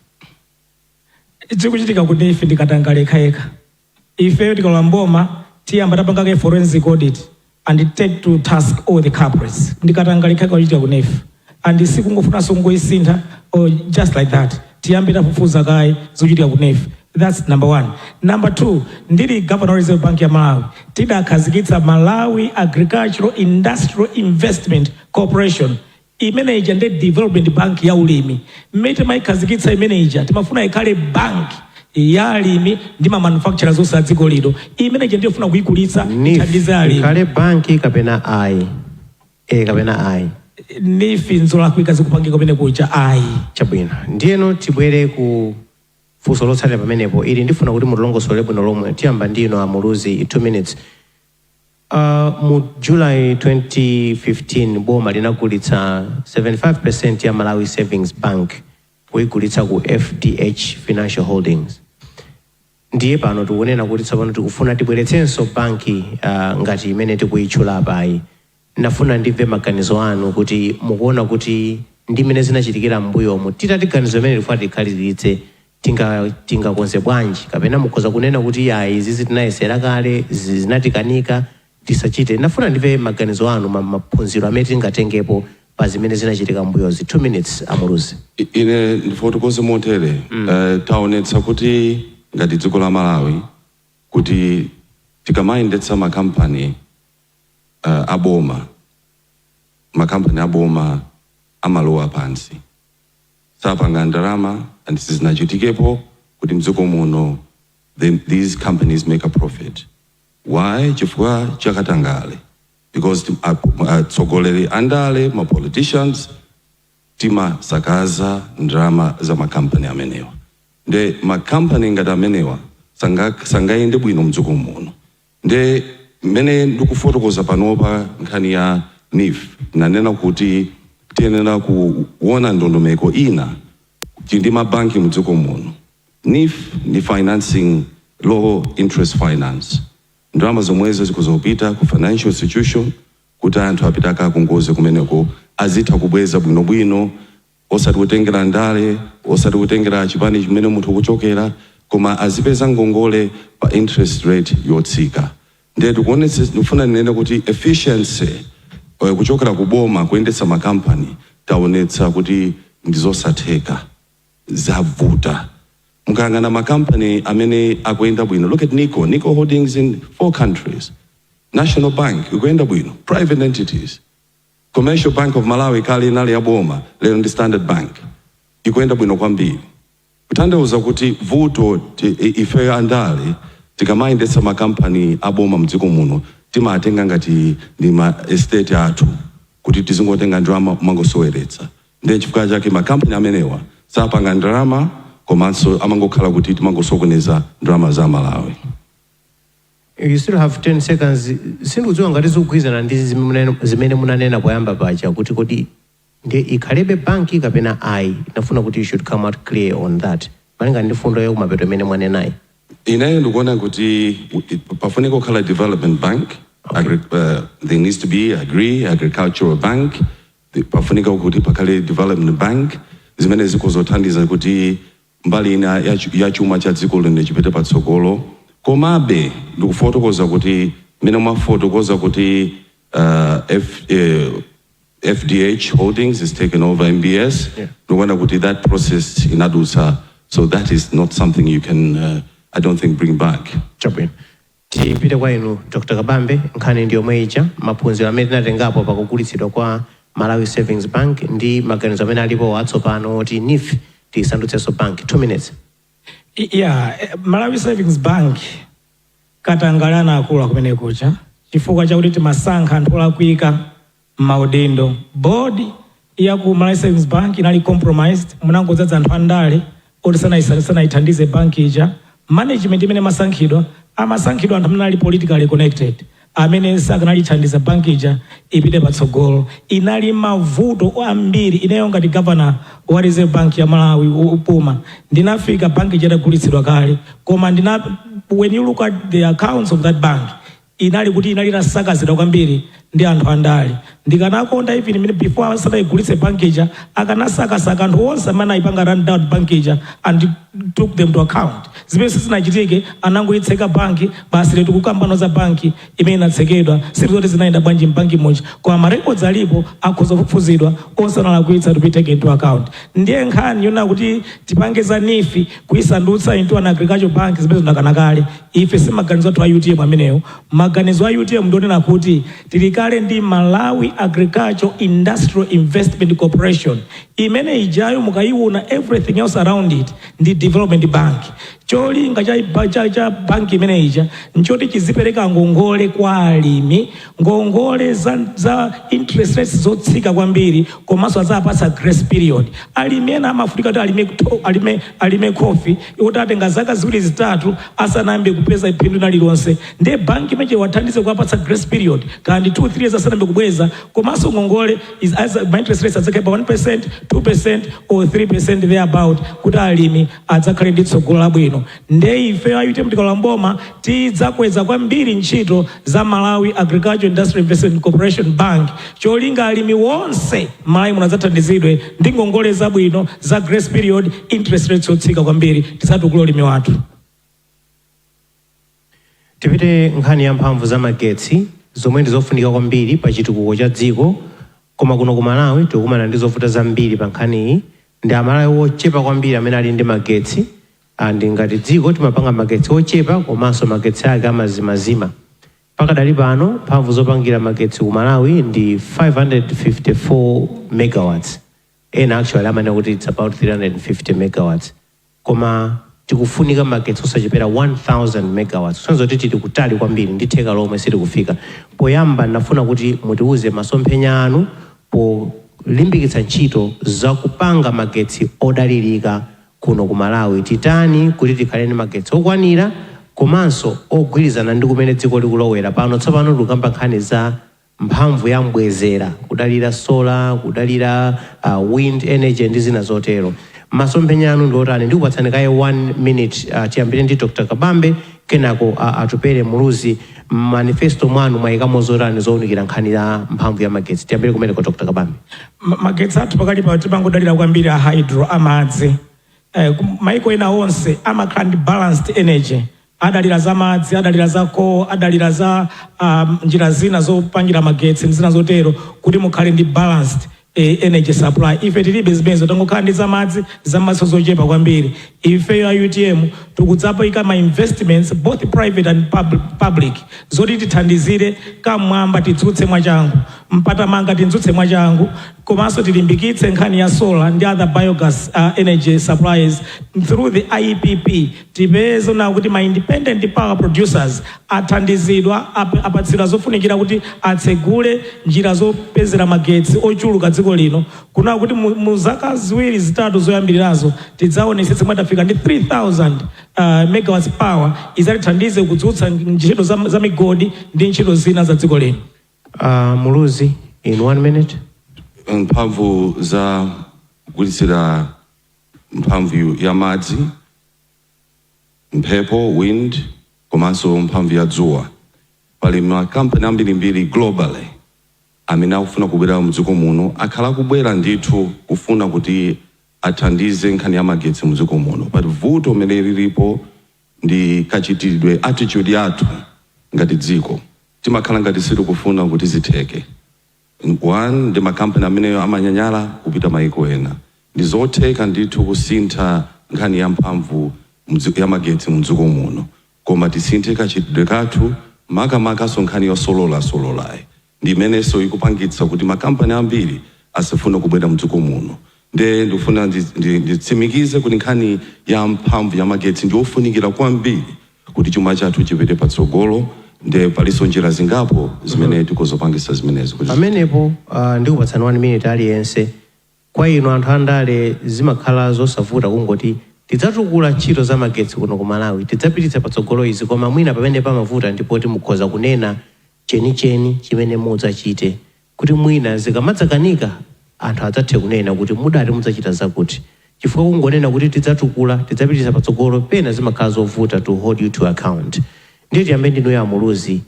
Zikuchitika kuti ife ndikatangale yekhayekha. Ife tikalowa mboma tiyamba tapangake forensic audit and take to task all the culprits. Ndikatangale yekhayekha kuchitika ku NEEF, and sikungofunanso kungoyisintha or just like that. Tiyambe tafufuza kaye zikuchitika ku NEEF. That's number one. Number two, ndili governor wa Reserve Bank ya Malawi, tidakhazikitsa Malawi Agricultural Industrial Investment Corporation. Imeneija ndi development bank ya ulimi. Mmene timayikhazikitsa imeneija, timafuna ikhale bank ya alimi ndi ma manufacturers onse a dziko lino. Imeneija ndiyofuna kuyikulitsa, NEEF ithandize alimi. Ikhale banki kapena ayi? E kapena ayi? NEEF nzolakwika zikupangika kumene kuja, ayi. Chabwino, ndiyeno tibwere ku Funso lotsatira pamenepo ili, ndifuna kuti mutilongosole bwino lomwe. Tiyamba ndino a Muluzi, 2 minutes. Mu July 2015 boma linagulitsa 75% ya Malawi Savings Bank, kuyigulitsa ku FDH Financial Holdings. Ndiye pano tikunena kuti tsopano tikufuna tibweretsenso banki ngati imene tikuyitchula apayi. Ndafuna ndimve maganizo anu kuti mukuona kuti ndi mmene zinachitikira m'mbuyomu, titati ganizo imene tifuna tikhaliziritse, tingakonze bwanji, kapena mukhoza kunena kuti ayi, izizi tinayesera kale, zinatikanika, tisachite. Ndafuna ndimve maganizo anu, maphunziro amene tingatengepo pa zimene zinachitika m'mbuyozi. 2 minutes, a Muluzi. Ine ndifotokoze motere. Taonetsa kuti ngati dziko la Malawi, kuti tikamayendetsa makampani aboma, makampani aboma amalowa pansi, sapanga ndalama, and sizinachitikepo kuti mdziko muno these companies make a profit. Why? Chifukwa chakatangale, because atsogoleri andale, ma politicians, timasakaza ndalama za makampani amenewa. Nde makampani ngati amenewa sangayende bwino mdziko muno. Nde mmene ndikufotokoza panopa nkhani ya NEEF, nanena kuti tiyenera kuona ndondomeko ina. Tili ndi mabanki mdziko muno. NEEF ni financing, low interest finance. Ndalama zomwezo zikuzopita ku financial institution kuti anthu apite akakongoze kumeneko, azitha kubweza bwinobwino, osati kutengera ndale, osati kutengera chipani chimene munthu ukuchokera, koma azipeza ngongole pa interest rate yotsika. Ndiye tikuonetse, ndikufuna ndinene kuti efficiency kuchokera ku boma kuyendetsa makampani, taonetsa kuti ndizosatheka, zavuta. Mukayang'ana makampani amene akuyenda bwino, look at Nico, Nico Holdings in four countries. National Bank ikuyenda bwino, private entities. Commercial Bank of Malawi, kale inali ya boma, lero ndi Standard Bank, ikuyenda bwino kwambiri. Kutanthauza kuti vuto ife andale, tikamayendetsa makampani aboma mdziko muno, timatenga ngati ndi ma estate athu, kuti tizingotenga ndalama kumangosoweretsa. Ndiye chifukwa chake makampani amenewa sapanga ndalama, komanso amangokhala kuti timangosokoneza ndalama za Malawi. You still have 10 seconds. Sindikudziwa ngati zikugwirizana ndi zimene munanena poyamba paja, kuti kodi ndi ikhalebe banki kapena ayi. Ndafuna kuti you should come out clear on that, malinga ndi fundo yakumapeto imene mwanenayi. Ineyo ndikuona kuti pafunika kukhala development bank. There needs to be agricultural bank. Pafunika kuti pakhale development bank zimene zikozothandiza kuti mbali ina ya chuma cha dziko lino chipite patsogolo. Komabe ndikufotokoza kuti mmene mwafotokoza kuti FDH Holdings is taken over MBS, ndikuona kuti that process inadutsa, so that is not something you can I don't think bring back. Chabwino, tipite kwa inu, Dr Kabambe. Nkhani ndi yomwe ija, maphunziro amene tinatengapo pakugulitsidwa kwa Malawi Savings Bank ndi maganizo amene alipo atsopano oti NEEF tiyisandutsenso bank. 2 minutes. Yeah, Malawi Savings Bank, katangale anakula kumene kucha chifukwa chakuti timasankha anthu olakwika m'maudindo. Board ya ku Malawi Savings Bank inali compromised, munangodzaza anthu andale oti sanayithandize banki ija. Management imene masankhidwa, amasankhidwa anthu amene ali politically connected, amene sakanalithandiza banki ija ipite patsogolo. Inali mavuto ambiri. Ineyo ngati governor wa Reserve Bank ya Malawi upuma, ndinafika banki ija itagulitsidwa kale, koma when you look at the accounts of that bank, inali kuti inali itasakazidwa kwambiri ndi anthu andale. Ndikanakonda even imene before asanayigulitse banki ija, akanasakasaka anthu onse amene ayipanga run down banki ija and took them to account. Zimene sizinachitike, anangoyitseka banki basi. Lero tikukambano za banki imene inatsekedwa, sizoti zinayenda bwanji mbanki muja, koma ma records alipo, akhoza kufufuzidwa. Onse analakwitsa to be taken into account. Ndiye nkhani yona kuti tipange za NEEF kuyisandutsa into an agricultural bank, zimene zinakana kale. Ife si maganizo athu a UTM amenewo. Maganizo a UTM ndionena kuti tili kale ndi Malawi Agricultural Industrial Investment Corporation. Imene ijayo mukayiona, everything else around it ndi development bank. Cholinga cha banki imene ija nchoti chizipereka ngongole kwa alimi, ngongole za interest rates zotsika kwambiri, komanso azapatsa grace period. Alimi ena amafunika kuti alime khofi yoti atenga zaka 2, 3 asanayambe kupeza phindu lililonse. Ndiye banki imene wathandize kuwapatsa grace period kandi 2, 3 years asanayambe kubweza, komanso ngongole is as ma interest rates adzakhale pa 1%, 2% or 3% thereabout, kuti alimi adzakhale ndi tsogolo labwino. Nde ife a UTM tikalowa mboma tidzakweza kwambiri ntchito za Malawi Agriculture Industrial Investment Corporation Bank, cholinga alimi wonse Malawi muno adzathandizidwe ndi ngongole zabwino za grace period, interest rates yotsika kwambiri, tisatukule ulimi wathu. Tipite nkhani ya mphamvu za magetsi, zomwe ndi zofunika kwambiri pa chitukuko cha dziko, koma kuno ku Malawi tikukumana ndi zovuta zambiri pa nkhaniyi. Ndi Amalawi ochepa kwambiri amene ali ndi magetsi, and ngati dziko timapanga magetsi ochepa, komanso magetsi ake amazimazima. Pakadali pano mphamvu zopangira magetsi ku Malawi ndi 554 megawatts. Ena actually amanena kuti it's about 350 megawatts, koma tikufunika magetsi osachepera 1000 megawatts, kusonyeza kuti tili kutali kwambiri ndi theka lomwe sitikufika. Poyamba ndinafuna kuti mutiuze masomphenya anu polimbikitsa ntchito zakupanga magetsi odalirika kuno ku Malawi. Titani kuti tikhale ndi magetsi okwanira komanso ogwirizana ndi kumene dziko likulowera pano? Tsopano tikukamba nkhani za mphamvu ya mbwezera, kudalira solar, kudalira wind energy ndi zina zotero. Masomphenya anu ndi otani? Ndikupatsani kaye 1 minute. Tiyambire ndi Dr Kabambe, kenako Atupele Muluzi. Manifesto mwanu mwayikamo zotani zowunikira nkhani ya mphamvu ya magetsi? Tiyambire kumeneko, Dr Kabambe. Magetsi athu pakali pano timangodalira kwambiri a hydro, amadzi. Maiko ena onse amakhala ndi balanced energy, adalira za madzi, adalira za coal, adalira za njira zina zopangira magetsi ndi zina zotero, kuti mukhale ndi balanced energy supply. Ife tilibe zimenezo, tangokhala ndi zamadzi, zamadzi zochepa kwambiri. Ifeyo a UTM tikudzapika ma investments, both private and public, zoti tithandizire Kamwamba tidzutse mwachangu, Mpatamanga tidzutse mwachangu, komanso tilimbikitse nkhani ya solar ndi other biogas energy supplies through the IPP. Tipeze na kuti ma independent power producers athandizidwa, apatsidwa zofunikira kuti atsegule njira zopezera magetsi ochuluka dziko lino, kuna kuti mu zaka 2, 3 zoyambirirazo tidzaonetsetse mwatafika ndi 3000 megawatts power izatithandize kudzutsa ntchito za migodi ndi ntchito zina za dziko lino. Muluzi, in one minute. Mphamvu za kugulitsira mphamvu ya madzi, mphepo, wind, komanso mphamvu ya dzuwa. Pali makampani ambirimbiri globally amene akufuna kubwera mdziko muno, akhala akubwera ndithu kufuna kuti athandize nkhani ya magetsi mdziko muno, but vuto limene lilipo ndi kachitidwe, attitude yathu ngati dziko. Timakhala ngati sitikufuna kuti zitheke. One, ndi makampani ameneyo amanyanyala kupita maiko ena. Ndi zotheka ndithu kusintha nkhani ya mphamvu ya magetsi mdziko muno, koma tisinthe kachitidwe kathu, makamakaso nkhani yosolola-sololayi ndi imenenso ikupangitsa kuti makampani ambiri asafune kubwera mdziko muno. Nde ndikufuna nditsimikize kuti nkhani ya mphamvu ya magetsi ndi yofunikira kwambiri kuti chuma chathu chipite patsogolo. Nde palinso njira zingapo zimene tikuzopangisa zimenezo kuti Pamenepo ndikupatsani 1 minute aliyense. Kwa inu anthu andale zimakhala zosavuta kungoti tidzatukula ntchito za magetsi kuno ku Malawi, tidzapititsa patsogolo izi, koma mwina pamene pamavuta ndipoti mukhoza kunena chenicheni chimene mudzachite, kuti mwina zikamadzakanika anthu adzathe kunena kuti mudati mudzachita zakuti, chifukwa kungonena kuti tidzatukula, tidzapititsa patsogolo, pena zimakhala zovuta to hold you to account. Ndiye tiyambe ndinu ya Muluzi.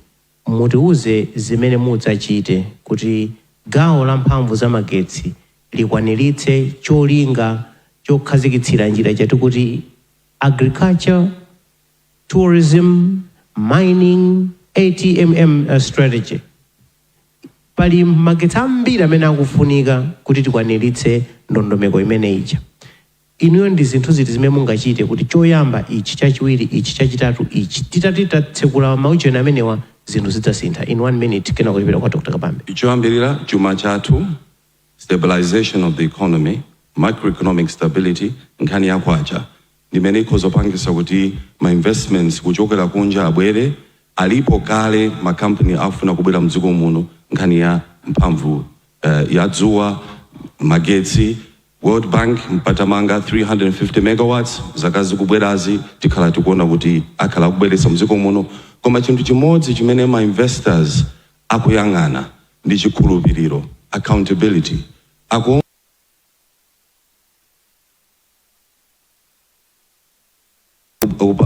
Mutiuze zimene mudzachite kuti gawo la mphamvu za magetsi likwaniritse cholinga chokhazikitsira njira chati kuti agriculture, tourism, mining, ATMM strategy. Pali magetsi ambiri amene akufunika kuti tikwaniritse ndondomeko imene ija. Inuyo ndi zinthu ziti zimene mungachite kuti choyamba ichi, chachiwiri ichi, chachitatu ichi, titati tatsekula maucheni amenewa, zinthu zidzasintha? In one minute, kena kulipira kwa Dr Kabambe. Choyambirira, chuma chathu, stabilization of the economy. Macroeconomic stability, nkhani ya kwacha ndimene ikhozopangisa kuti ma investments kuchokera kunja abwere. Alipo kale makampani afuna kubwera mdziko muno, nkhani ya mphamvu ya dzuwa, magetsi. World Bank, Mpatamanga 350 megawatts, zaka zikubwerazi tikhala tikuona kuti akhala akubweretsa mdziko muno. Koma chinthu chimodzi chimene ma investors akuyang'ana ndi chikhulupiriro, accountability. Aku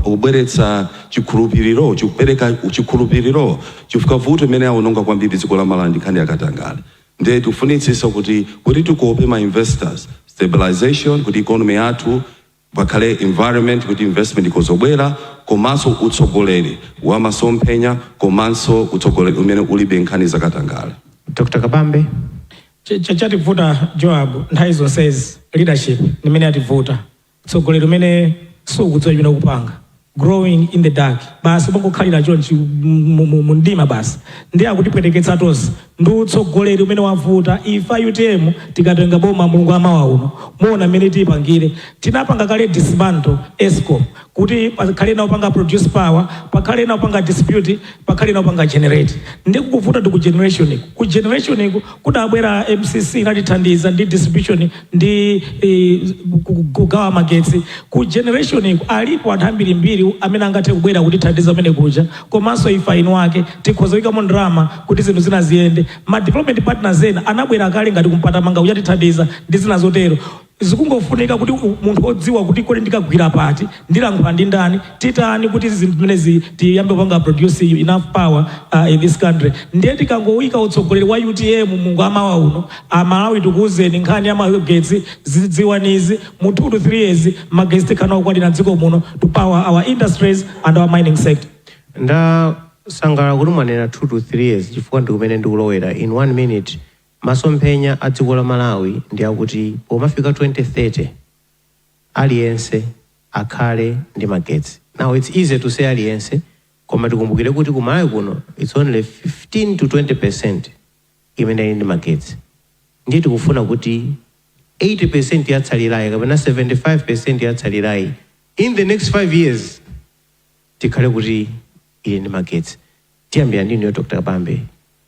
ubweretsa chikhulupiriro, chikupereka chikhulupiriro, chifukwa vuto imene aononga kwambiri dziko la Malawi ndi nkhani yakatangale. Ndiye tifunitsitsa kuti tikope ma investors, stabilization, kuti economy yathu pakhale environment kuti investment ikozobwera, komanso utsogoleri wa masomphenya, komanso utsogoleri umene ulibe nkhani zakatangale. Dr Kabambe. Chativuta, Joab, nthawi zonsezi, leadership nimene yativuta, utsogoleri umene sukudziwa chimene ukupanga, growing in the dark basi, umangokhalira chonchi mu mdima basi. Ndiye akutipweteketsa tonse ndi utsogoleri umene wavuta. Ife UTM tikatenga boma, Mulungu amawa uno, muona mmene tiyipangire. Tinapanga kale dismantle ESCOM kuti pakhale nawo panga produce power, pakhale nawo panga distribute, pakhale nawo panga generate. Ndi kukuvuta ndi ku generation iku. Ku generation iku kudabwera MCC, inatithandiza ndi distribution ndi kugawa magetsi. Ku generation iku alipo anthu ambirimbiri amene angathe kubwera kutithandiza amene kuja, komanso ife inu ake tikhoza kuyikamo ndalama kuti zinthu zina ziyende. Ma development partners ena anabwera kale ngati kuMpatamanga kuchatithandiza ndi zina zotero. Zikungofunika kuti munthu odziwa kuti kodi ndikagwira pati, ndilankhula ndi ndani, titani kuti zinthu zimenezi tiyambe kupanga produce enough power in this country. Ndiye tikangowika utsogoleri wa UTM, Mulungu amawa uno, Amalawi tikuwuzeni, nkhani ya magetsi zidziwanizi, mu 2 to 3 years magetsi tikhala okwanira dziko muno to power our industries and our mining sector. Ndasangalala kuti mwanena 2 to 3 years, chifukwa ndi kumene ndikulowera. In one minute, masomphenya a dziko la Malawi ndi akuti pomafika 2030 aliyense akhale ndi magetsi. Now, it's easy to say aliyense, koma tikumbukire kuti ku Malawi kuno it's only 15 to 20% imene ili ndi magetsi. Ndiye tikufuna kuti 80% yatsalirayi kapena 75% yatsalirayi in the next 5 years tikhale kuti ili ndi magetsi. Tiyambira ndinu, Dr Kabambe.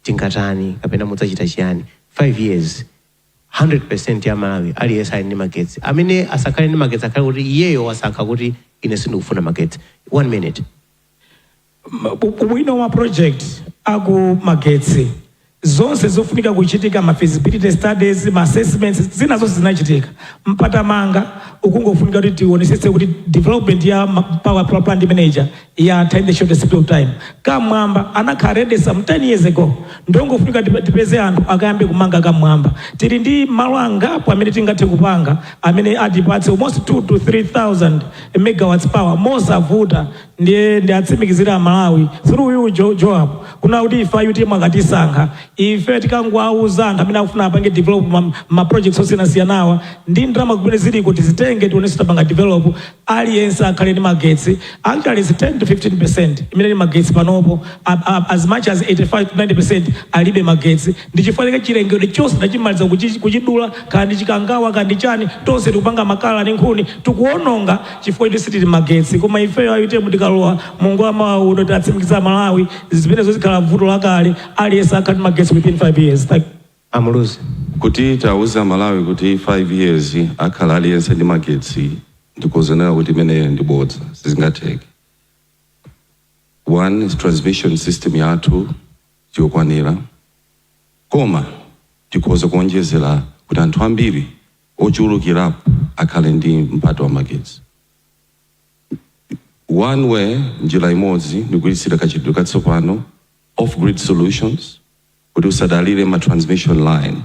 Tingatani kapena mudzachita chiyani 5 years, 100% ya Malawi aliyense ali ndi magetsi, amene asakhale ndi magetsi akhale kuti iyeyo wasankha kuti ine sindikufuna magetsi? One minute. Ubwino wa project aku magetsi, zonse zofunika kuchitika, ma feasibility studies, ma assessments, zina zonse zinachitika. Mpatamanga ukungofunika kuti tionesetse kuti development ya power plant manager yatha in the shortest period of time. Kamwamba anakhala ready some 10 years ago, ndongofunika tipeze anthu akayambe kumanga Kamwamba. Tili ndi malo angapo amene tingathe kupanga amene atipatse almost 2 to 3000 megawatts power mosavuta. Ndiye ndiatsimikizira Malawi through you, Joab, kuna kuti ife UTM akatisankha, ife tikangowauza anthu amene akufuna apange develop ma projects osiyanasiyanawa ndi ndalama kumene ziliko, tizitenge, tionenso tapanga develop, aliyense akhale ndi magetsi. Actually, it's 10 to 15% imene ndi magetsi panopo. As much as 85 to 90% alibe magetsi. Ndi chifukwa chake chilengedwe chonse tachimaliza kuchidula, kandi Chikangawa kandi chani, tonse tikupanga makala ndi nkhuni, tikuononga chifukwa choti sitili magetsi. Koma ifeyo a UTM tikalowa, Mulungu amawa uno, tatsimikiza Malawi, zimenezo zikhala vuto lakale, aliyense akhale ndi magetsi within 5 years. Thank you. Amuluzi. Kuti tauza Malawi kuti 5 years akhala aliyense ndi magetsi, ndikuzenera kuti imeneyo ndi bodza, sizingatheke. One is transmission system yathu tiyokwanira, koma tikhoza kuonjezera kuti anthu ambiri ochulukirapo akhale ndi mpata wa magetsi. One way, njira imodzi, ndikuyisira kachitidwe katsopano, off grid solutions, kuti usadalire ma transmission line.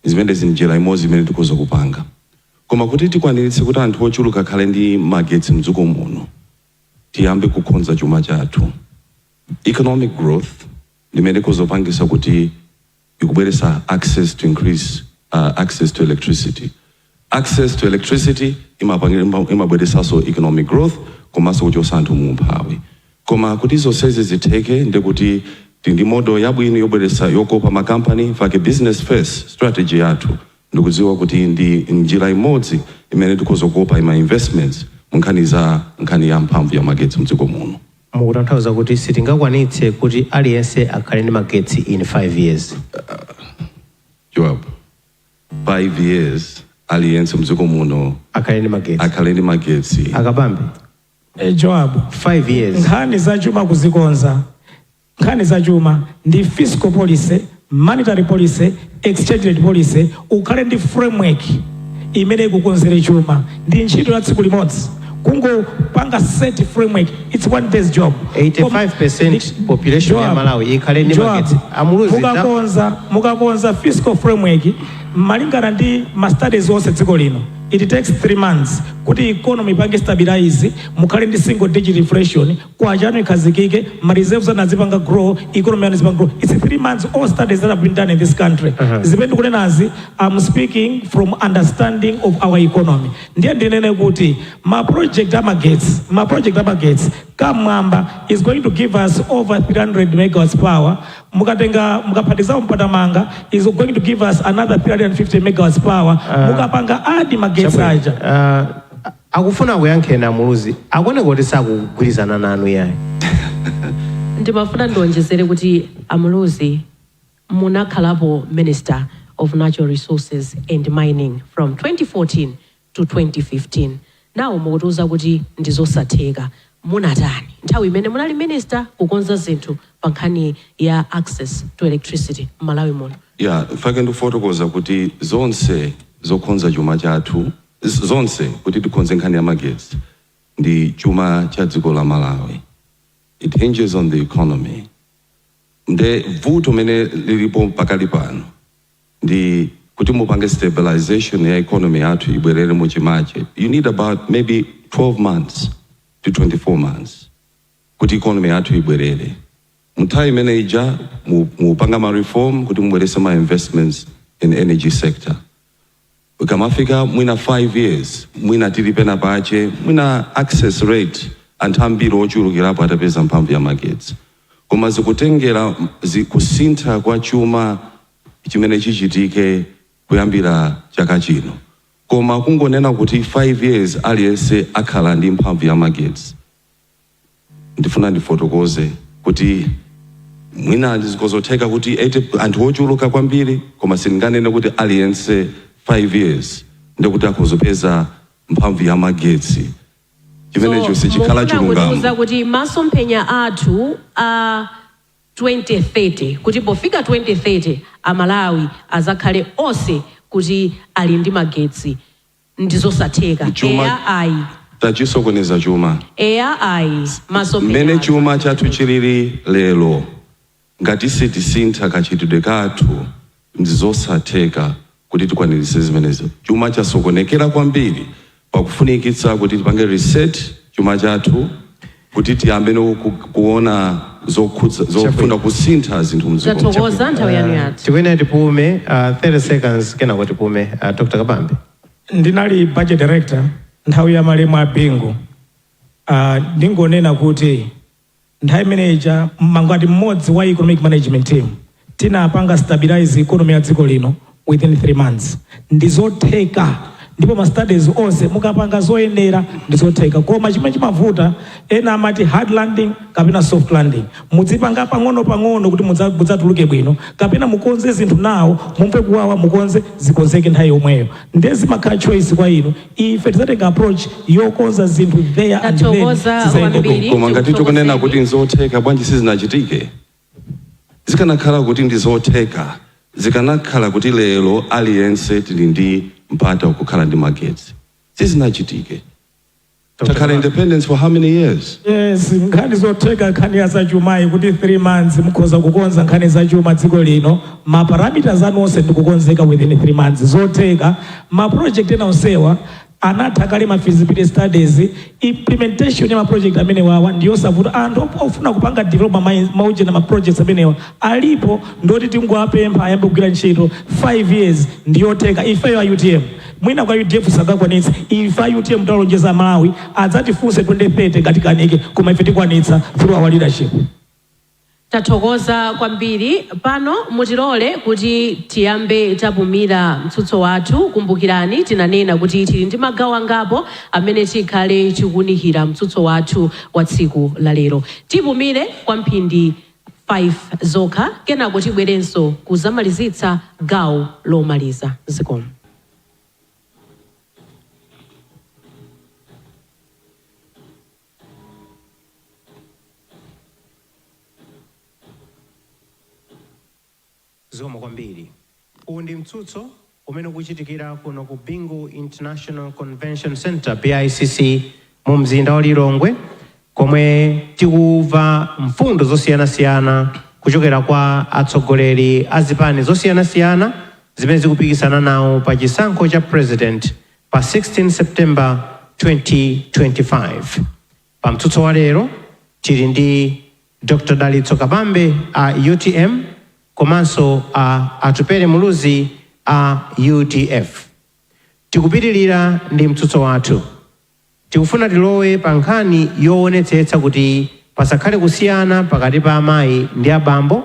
Zimene zili njira imodzi imene tikhoza kupanga. Koma kuti tikwaniritse kuti anthu ochuluka akhale ndi magetsi mdziko muno, tiyambe kukonza chuma chathu. Economic growth limene ikuzopangisa kuti ikubweresa access to increase access to electricity. Access to electricity imabweresanso economic growth komanso kuchosa anthu mu umphawi. Koma kuti zonsezi zitheke, ndikuti tili ndi model yabwino yobweresa, yokopa makampani fake. Business first strategy yathu. Ndikudziwa kuti ndi njira imodzi imene tikhoza kukopa ima investments mu nkhani za nkhani ya mphamvu ya magetsi mdziko muno. Mukutanthauza kuti sitingakwanitse kuti aliyense akhale ndi magetsi in 5 years? Joab, 5 years aliyense mdziko muno akhale ndi magetsi? Akhale ndi magetsi. Akabambe. Joab, 5 years. Nkhani za chuma kuzikonza, nkhani za chuma ndi fiscal policy, monetary policy, exchange rate policy. Ukhale ndi framework imene ikukonzere chuma ndi ntchito ya tsiku limodzi. Kungopanga set framework, it's one day's job. 85% population ya Joab, Malawi ikhale ndi Joab, magetsi. Amuluzi, mukakonza fiscal framework malingana ndi ma studies onse, dziko lino it takes 3 months kuti economy ipange stabilize, mukhale ndi single digit inflation, kwacha yanu ikhazikike, ma reserves anu azipanga grow, economy yanu izipanga grow. It's 3 months, all studies that have been done in this country. Zimene ndikunenazi, I'm speaking from understanding of our economy. Ndiye ndinene kuti ma project amagetsi, ma project amagetsi, Kamwamba is going to give us over 300 megawatts power. Mukatenga, mukaphatizawo Mpatamanga, is going to give us another 350 megawatts power. Mukapanga add magetsi aja. Akufuna kuyankhena Amuluzi, akuoneka kuti sakugwirizana nanu yayi. Ndimafuna ndionjezere kuti Amuluzi, munakhalapo Minister of Natural Resources and Mining from 2014 to 2015. Nawo mukutiuza kuti ndizosatheka. Munatani nthawi imene munali minister kukonza zinthu pa nkhani ya access to electricity m'Malawi muno? Ya, mfake ndikufotokoza kuti zonse zokonza chuma chathu, zonse kuti tikonze nkhani ya magetsi ndi chuma cha dziko la Malawi. It hinges on the economy. Nde vuto mene lilipo pakali pano ndi kuti mupange stabilization ya economy yathu ibwerere muchimache, you need about maybe 12 months to 24 months kuti economy yathu ibwerere. Mnthawi imene ija mupanga ma reform kuti mubwerese ma investments in energy sector. Ikamafika mwina 5 years, mwina tili pena pache, mwina access rate, anthu ambiri ochulukirapo atapeza mphamvu ya magetsi. Koma zikutengera kusintha kwa chuma chimene chichitike kuyambira chaka chino. Koma kungonena kuti 5 years aliyense akhala ndi mphamvu ya magetsi, ndifuna ndifotokoze kuti mwina ndizikozotheka kuti 80, anthu ochuluka kwambiri, koma sindinganene kuti aliyense 5 years ndikuti akuzopeza mphamvu ya magetsi. Chimenecho sichikhala Mukufuna chilungamo. Kutiuza kuti masomphenya athu a 2030, kuti pofika 2030 Amalawi azakhale onse kuti ali ndi magetsi, ndizosatheka? Eya, ayi? Tachisokoneza chuma. Eya, ayi, masomphenya Mmene athu chuma chathu chilili lero, ngati sitisintha kachitidwe kathu, ndizosatheka kuti tikwaniritse zimenezo. Chuma chasokonekera kwambiri. Pakufunikitsa kuti tipange reset chuma chathu kuti tiyambe kuona zokhudza zofuna kusintha zinthu mdziko. Tathokoza, nthawi yanu yathu. Tikuyenera tipume 30 seconds, kenako tipume. Dr Kabambe. Ndinali budget director nthawi ya malemu a Bingu. Ndingonena kuti nthawi imeneja, mangati mmodzi wa economic management team, tinapanga stabilize economy ya dziko lino within 3 months. Ndizotheka, ndipo ma studies onse, mukapanga zoyenera ndizotheka. Koma chimene chimavuta, ena amati hard landing kapena soft landing. Mudzipanga pang'ono pang'ono kuti mudzatuluke bwino, kapena mukonze zinthu nawo, mumve kuwawa, mukonze, zikonzeke nthawi yomweyo. Ndiye zimakhala choice kwa inu. Ife tidzatenga approach yokonza zinthu there and then, Tathokoza zizayende kwambiri. bwino. Koma ngati tikunena kuti nzotheka, bwanji sizinachitike? Zikanakhala kuti ndizotheka, zikanakhala kuti lero aliyense tili ndi mpata wakukhala ndi magetsi. Sizinachitike. Takhala independence for how many years? Yes, nkhani zotheka, nkhani ya zachumayi, kuti 3 months mukhoza kukonza nkhani zachuma dziko lino, ma parameters anu onse ndikukonzeka within 3 months, zotheka. Ma project ena onsewa anatha kale ma feasibility studies. Implementation ya ma project amene wawa ndiyosavuta. Anthu ofuna kupanga develop maujena ma projects amenewa alipo, ndoti tingoapempha ayambe kugwira ntchito. 5 years ndiyotheka. Ifeyo a UTM, mwina kwa UDF sangakwanitse, ife a UTM talonjeza Malawi. Adzatifunse 2030 ngati kanike, koma ife tikwanitsa through our leadership. Tathokoza kwambiri. Pano mutilole kuti tiyambe tapumira mtsutso wathu. Kumbukirani tinanena kuti tili ndi magawo angapo amene tikhale tikuwunikira mtsutso wathu wa tsiku la lero. Tipumire kwa mphindi 5 zokha, kenako tibwerenso kuzamalizitsa gawo lomaliza. Zikomo. Zikomo kwambiri. Uwu ndi mtsutso umene ukuchitikira kuno ku Bingu International Convention Center, BICC, mu mzinda wa Lilongwe, komwe tikumva mfundo zosiyanasiyana kuchokera kwa atsogoleri a zipani zosiyanasiyana zimene zikupikisana nawo pa chisankho cha president pa 16 September 2025. Pa mtsutso wa lero tili ndi Dr. Dalitso Kabambe a UTM komanso a Atupele Muluzi a UDF. Tikupitirira ndi mtsutso wathu. Tikufuna tilowe pa nkhani yoonetsetsa kuti pasakhale kusiyana pakati pa amayi ndi abambo,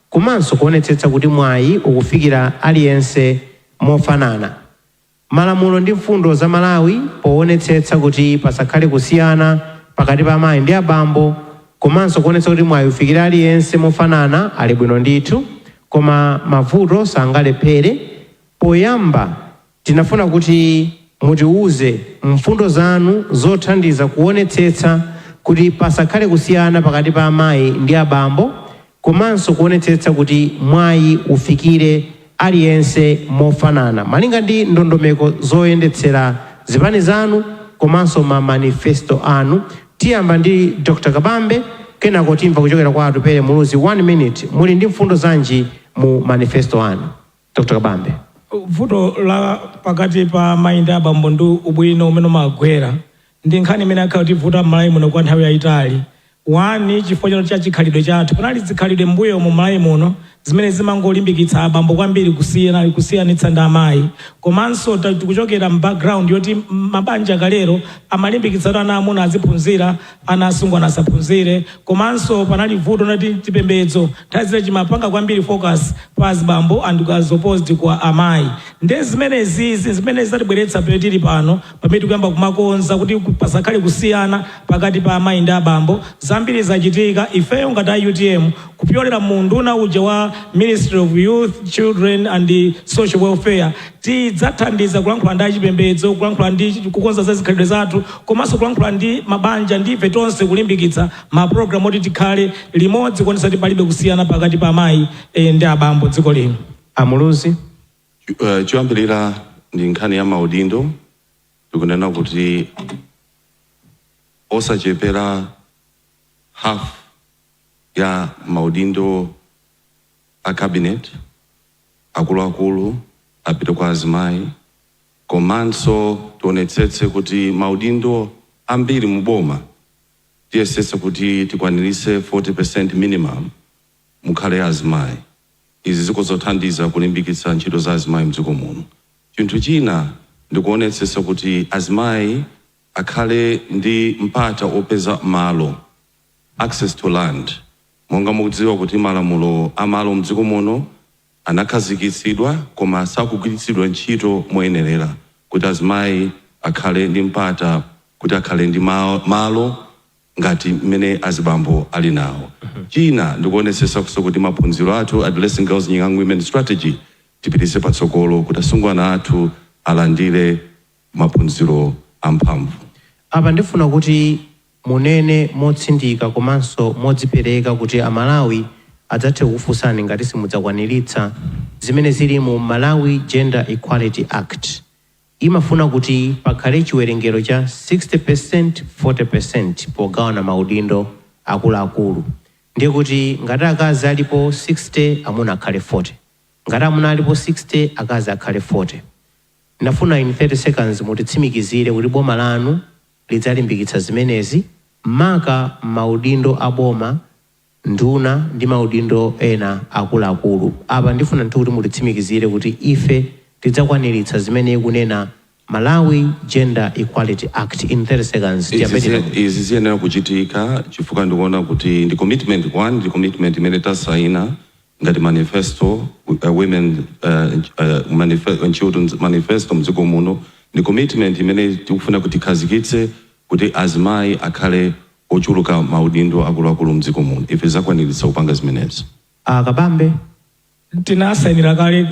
komanso kuonetsetsa kuti mwayi ukufikira aliyense mofanana. Malamulo ndi mfundo za Malawi poonetsetsa kuti pasakhale kusiyana pakati pa amayi ndi abambo komanso kuonetsa kuti mwayi ufikire aliyense mofanana ali bwino ndithu, koma mavuto sangalephere. Poyamba tinafuna kuti mutiuze mfundo zanu zothandiza kuonetsetsa kuti pasakhale kusiyana pakati pa amayi ndi abambo komanso kuonetsetsa kuti mwayi ufikire aliyense mofanana, malinga ndi ndondomeko zoyendetsera zipani zanu komanso ma manifesto anu. Tiyamba ndi Dr. Kabambe, kenako timva kuchokera kwa Atupele Muluzi. 1 minute. Muli ndi mfundo zanji mu manifesto anu, Dr. Kabambe? Vuto la pakati pa mayi ndi abambo ndi ubwino umene umagwera ndi nkhani imene akhala kutivuta m'Malawi muno kwa nthawi yayitali. One, chifukwa cha chikhalidwe chathu, panali zikhalidwe mbuyo mu Malawi muno zimene zimangolimbikitsa abambo kwambiri kusiyanitsa ndi amayi. Komanso tikuchokera m'background yoti mabanja kalero amalimbikitsa kuti ana amuna aziphunzira, ana asungwana asaphunzire. Komanso panali vuto nati chipembedzo nthawi zina chimapanga kwambiri focus pa azibambo and as opposed kwa amayi. Nde zimenezi zimene zatibweretsa pamene tili pano, pamene tikuyamba kumakonza kuti pasakhale kusiyana pakati pa amayi ndi abambo. Zambiri zachitika. Ifeyo ngati a UTM, kupyolera mu nduna uja wa Ministry of Youth, Children and Social Welfare, tidzathandiza kulankhula ndi achipembedzo, kulankhula ndi kukonza za zikhalidwe zathu, komanso kulankhula ndi mabanja ndi ife tonse, kulimbikitsa mapulogalamu oti tikhale limodzi kuonetsa kuti palibe kusiyana pakati pa amayi ndi abambo dziko lino. Amuluzi. Choyambirira ndi nkhani ya maudindo. Tikunena kuti osachepera half ya maudindo a cabinet akuluakulu apite kwa azimayi, komanso tionetsetse kuti maudindo ambiri mu boma tiyesetse kuti tikwaniritse 40% minimum mukhale azimayi. Izi zikozothandiza kulimbikitsa ntchito za azimayi mdziko muno. Chinthu china ndikuonetsetsa kuti azimayi akhale ndi mpata opeza malo, access to land. Monga mukudziwa kuti malamulo amalo mdziko muno anakhazikitsidwa koma sakugwiritsidwa ntchito moyenerera kuti azimayi akhale ndi mpata kuti akhale ndi malo ngati mmene azibambo ali nawo. China ndikuonetsetsa kuti maphunziro athu, Adolescent Girls and Young Women Strategy, tipitise patsogolo kuti asungwana athu alandire maphunziro amphamvu. Apa ndifuna kuti munene motsindika komanso modzipereka kuti Amalawi adzathe kukufunsani ngati simudzakwaniritsa zimene zili mu Malawi Gender Equality Act. Imafuna kuti pakhale chiwerengero cha 60% 40% pogawana maudindo akuluakulu. Ndiye kuti ngati akazi alipo 60, amuna akhale 40; ngati amuna alipo 60, akazi akhale 40. Ndafuna in 30 seconds mutitsimikizire kuti boma lanu lidzalimbikitsa zimenezi, maka maudindo a boma, nduna ndi maudindo ena akuluakulu. Apa ndifuna ndithu kuti mutitsimikizire kuti ife tidzakwaniritsa zimene ikunena Malawi Gender Equality Act, in 30 seconds. Tiyambe. Izi ziyenera kuchitika chifukwa ndikuona kuti ndi commitment one, ndi commitment imene tasaina ngati manifesto, women and children's manifesto mdziko muno. Ndi commitment imene tikufuna kuti ikhazikitse kuti azimayi akhale ochuluka maudindo akuluakulu mdziko muno. Ife zakwaniritsa kupanga zimenezi. Kabambe. Tinasayinira kale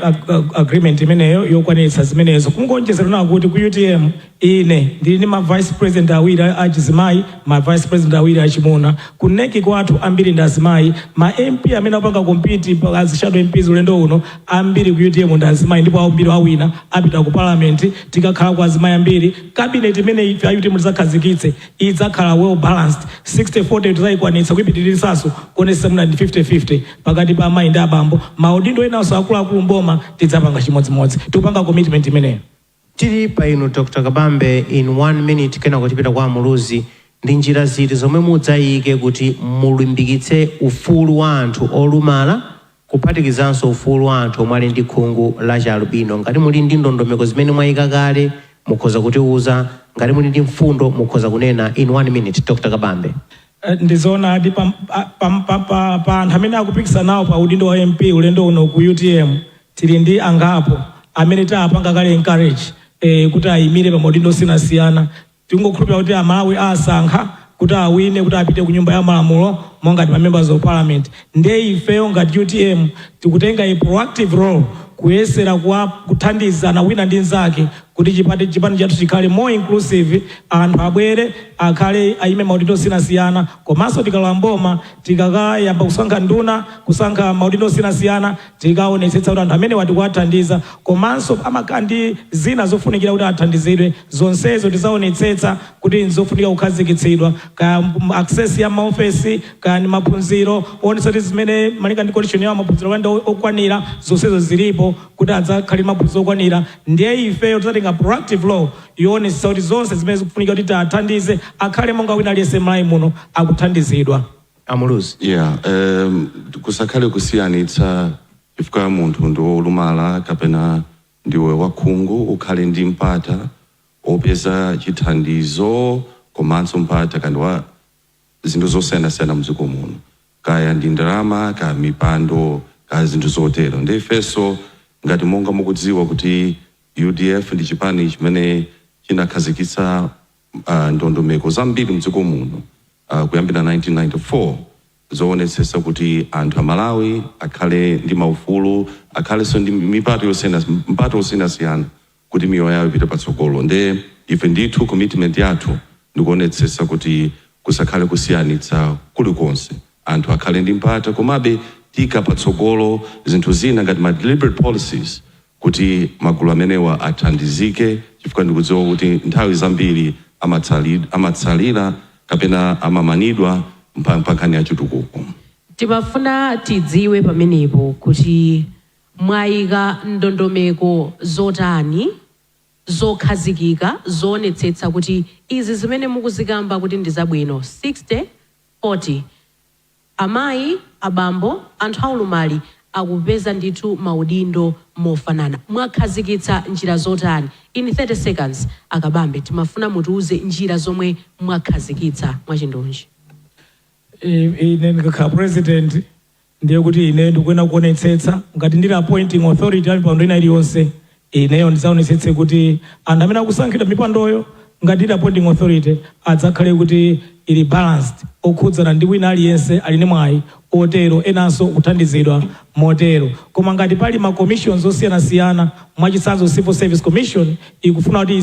agreement imeneyo yokwaniritsa zimenezo. Kungonjezera na kuti ku UTM ine ndili ndi ma vice president awiri achizimayi, ma vice president awiri achimuna. Ku NEC kwathu ambiri ndi azimayi. Ma MP amene apanga compete as shadow MPs ulendo uno, ambiri ku UTM ndi azimayi, ndipo ambiri awina, apita ku parliament. Tikakhala ku azimayi ambiri, cabinet imene ife a UTM tidzakhazikitse idzakhala well balanced. 60-40 tidzayikwanitsa, kuyipitirisanso kuonetsa muna ndi 50-50 pakati pa amayi ndi abambo. Maudindo enanso akuluakulu mboma tidzapanga chimodzimodzi. Tikupanga commitment imeneyo. Tili pa inu, Dr Kabambe, in one minute, kenako tipita kwa Muluzi. Ndi njira ziti zomwe mudzayike kuti mulimbikitse ufulu wa anthu olumala, kuphatikizanso ufulu wa anthu omwe ali ndi khungu la chialubino? Ngati muli ndi ndondomeko zimene mwayika kale, mukhoza kutiuza. Ngati muli ndi mfundo, mukhoza kunena. In one minute, Dr Kabambe. Ndizoonadi, pa anthu amene akupikisana nawo pa udindo wa MP ulendo uno ku UTM, tili ndi angapo amene tapanga kale encourage kuti ayimire pa maudindo osiyanasiyana. Tingokhulupirira kuti Amalawi asankha kuti awine, kuti apite ku Nyumba ya Malamulo monga ma members of parliament. Ndiye ifeyo ngati UTM tikutenga a proactive role kuyesera kuthandizana wina ndi nzake kuti chipani chathu chikhale more inclusive, anthu abwere, akhale ayime maudindo osiyanasiyana. Komanso tikalowa mboma, tikakayamba kusankha nduna, kusankha maudindo osiyanasiyana, tikaonetsetsa kuti anthu amene watikuwathandiza, komanso amakhala ndi zina zofunikira kuti athandizidwe, zonsezo tizaonetsetsa kuti nzofunika kukhazikitsidwa, kaya access ya maofesi, kaya ni maphunziro, onetsa kuti zimene malinga ndi condition yawo, maphunziro ndi okwanira, zonsezo zilipo kuti adzakhale maphunziro okwanira. Ndiye ifeyo tidzatenga proactive role yoonetsetsa kuti zonse zimene zikufunika kuti tiathandize akhale monga wina aliyense m'Malawi muno akuthandizidwa. Amuluzi. Yeah, kusakhale kusiyanitsa chifukwa munthu ndi wolumala kapena ndiwe wakhungu. Ukhale ndi mpata opeza chithandizo komanso mpata kandi wa zinthu zosiyanasiyana mdziko muno, kaya ndi ndalama, kaya mipando, kaya zinthu zotero. Ndi ifenso ngati monga mukudziwa kuti UDF ndi chipani chimene chinakhazikitsa ndondomeko zambiri mdziko muno kuyambira 1994, zoonetsetsa kuti anthu a Malawi akhale ndi maufulu, akhalenso ndi mipato yosiyana, mpato osiyanasiyana kuti miyoyo yawo ipite patsogolo. Nde ife ndithu commitment yathu ndikuonetsetsa kuti kusakhale kusiyanitsa kulikonse, anthu akhale ndi mpata. Komabe tika patsogolo zinthu zina ngati ma deliberate policies kuti magulu amenewa athandizike, chifukwa ndikudziwa kuti nthawi zambiri amatsalira kapena amamanidwa pa nkhani ya chitukuko. Timafuna tidziwe pamenepo kuti mwayika ndondomeko zotani zokhazikika zoonetsetsa kuti izi zimene mukuzikamba kuti ndi zabwino, 60 40, amayi, abambo, anthu aulumali akupeza ndithu maudindo mofanana. Mwakhazikitsa njira zotani? In 30 seconds, Akabambe, timafuna mutiuze njira zomwe mwakhazikitsa mwachindunji. Ine ndikakhala president, ndiye kuti ine ndikuyenera kuonetsetsa ngati ndili appointing authority ya mipando ina iliyonse, ineyo ndidzaonetsetse kuti anthu amene akusankhidwa mipandoyo, ngati ndili appointing authority, adzakhale kuti ili balanced, okhudzana ndi wina aliyense ali ndi mwayi otero, enanso kuthandizidwa motero. Koma ngati pali ma commissions osiyanasiyana, mwachitsanzo Civil Service Commission ikufuna kuti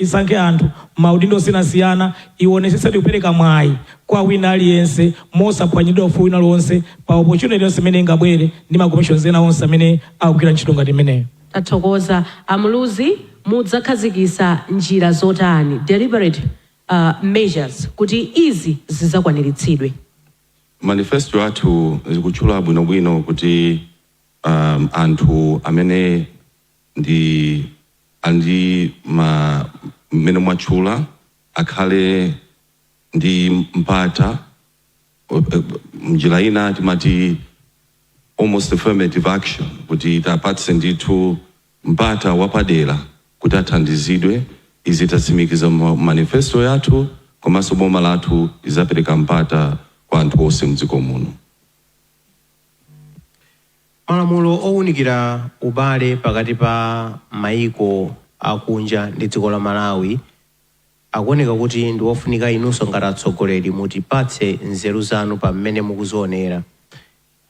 isankhe anthu maudindo osiyanasiyana, ionetsetse kuti kupereka mwayi kwa wina aliyense mosaphwanyidwa ufulu wina lonse pa opportunity yonse imene ingabwere, ndi ma commissions ena onse amene akugwira ntchito ngati imeneyo. Tathokoza. Amuluzi, mudzakhazikitsa njira zotani, deliberate measures, kuti izi zidzakwaniritsidwe? Manifesto athu zikutchula bwinobwino kuti anthu amene ndi andi ma mmene mwatchula akhale ndi mpata. Mnjira ina timati almost affirmative action, kuti tapatse ndithu mpata wapadera. Kuti athandizidwe. Izi tatsimikiza mu manifesto yathu, komanso boma lathu lizapereka mpata kwa anthu onse mdziko muno. Malamulo owunikira ubale pakati pa maiko akunja ndi dziko la Malawi akuoneka kuti ndi ofunika. Inunso ngati atsogoleri mutipatse nzeru zanu pa mmene mukuzionera.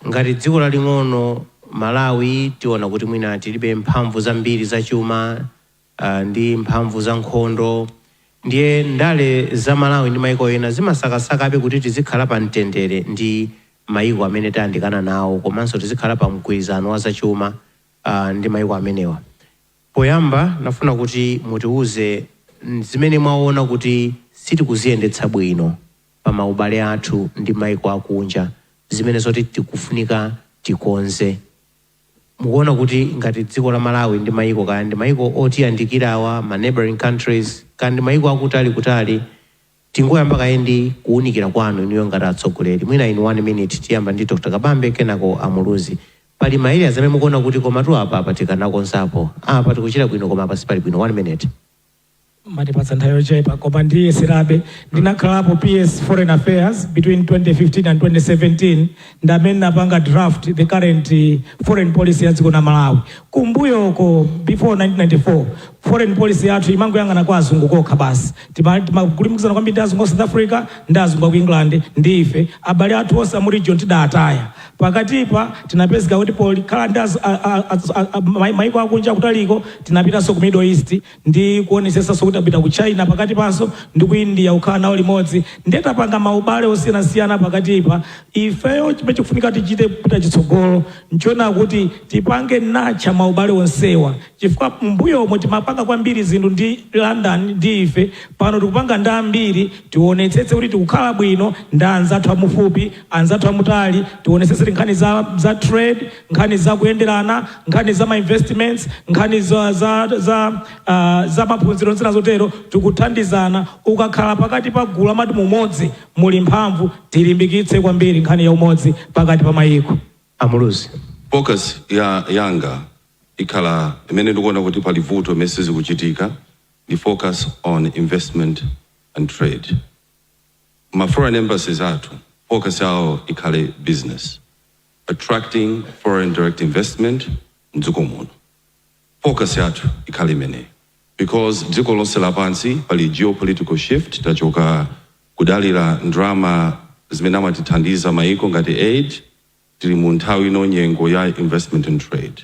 Ngati dziko laling'ono Malawi, tiona kuti mwina tilibe mphamvu zambiri zachuma ndi mphamvu za nkhondo. Ndiye ndale za Malawi ndi maiko ena zimasakasakabe kuti tizikhala pa mtendere ndi maiko amene tayandikana nawo, komanso tizikhala pa mgwirizano wa zachuma ndi maiko amenewa. Poyamba nafuna kuti mutiuze zimene mwaona kuti sitikuziyendetsa bwino pa maubale athu ndi maiko akunja, zimene zoti tikufunika tikonze. Mukuona kuti ngati dziko la Malawi ndi maiko, kaya ndi maiko otiyandikirawa, ma neighboring countries, kaya ndi maiko akutali kutali, tingoyamba kaye ndi kuwunikira kwanu inuyo ngati atsogoleri, mwina in one minute. Tiyamba ndi Dr Kabambe, kenako Amuluzi. Pali ma areas amene mukuona kuti komatu apa tikanakonzapo, apa tikuchita bwino koma apa sipali bwino? One minute. Matipatsa nthawi yochepa, koma ndiyeserabe. Ndinakhalapo PS Foreign Affairs between 2015 and 2017. Ndamene napanga draft the current foreign policy ya dziko la Malawi. Kumbuyoko, before 1994, foreign policy yathu imangoyang'ana kwa azungu kokha basi. Timakulimikizana kwambiri ndi azungu a South Africa ndi azungu aku England, ndi ife abale athu onse amu region tidataya. Pakatipa tinapezeka kuti polikhala ndi maiko akunja kutaliko, tinapitanso ku Middle East ndi kuonesetsanso kuti tapita ku China pakati panso ndi ku India, kukhala nawo limodzi. Ndiye tapanga maubale osiyanasiyana pakatipa. Ifeyo chimene chikufunika tichite kupita chitsogolo nchiona kuti tipange nacha maubale onsewa, chifukwa mbuyomo timapanga kwambiri zinthu ndi London ndi ife. Pano tikupanga ndi ambiri. Tionetsetse kuti tikukhala bwino ndi anzathu amufupi, anzathu amutali. Tionetsetse kuti nkhani za trade, nkhani za kuyenderana, nkhani za ma investments, nkhani za maphunziro, zina zotero, tikuthandizana. Ukakhala pakati pa gulu amati mumodzi muli mphamvu. Tilimbikitse kwambiri nkhani ya umodzi pakati pa mayiko. Amuluzi. Focus ya yanga ikhala imene ndikuona kuti pali vuto imene sizikuchitika ndi focus on investment and trade. Ma foreign embassies athu, focus yawo ikhale business, attracting foreign direct investment mdziko muno. Focus yathu ikhale imeneyo, because dziko lonse lapansi pali geopolitical shift. Tachoka kudalira ndalama zimene amatithandiza maiko ngati aid. Tili mu nthawi ino, nyengo ya investment and trade.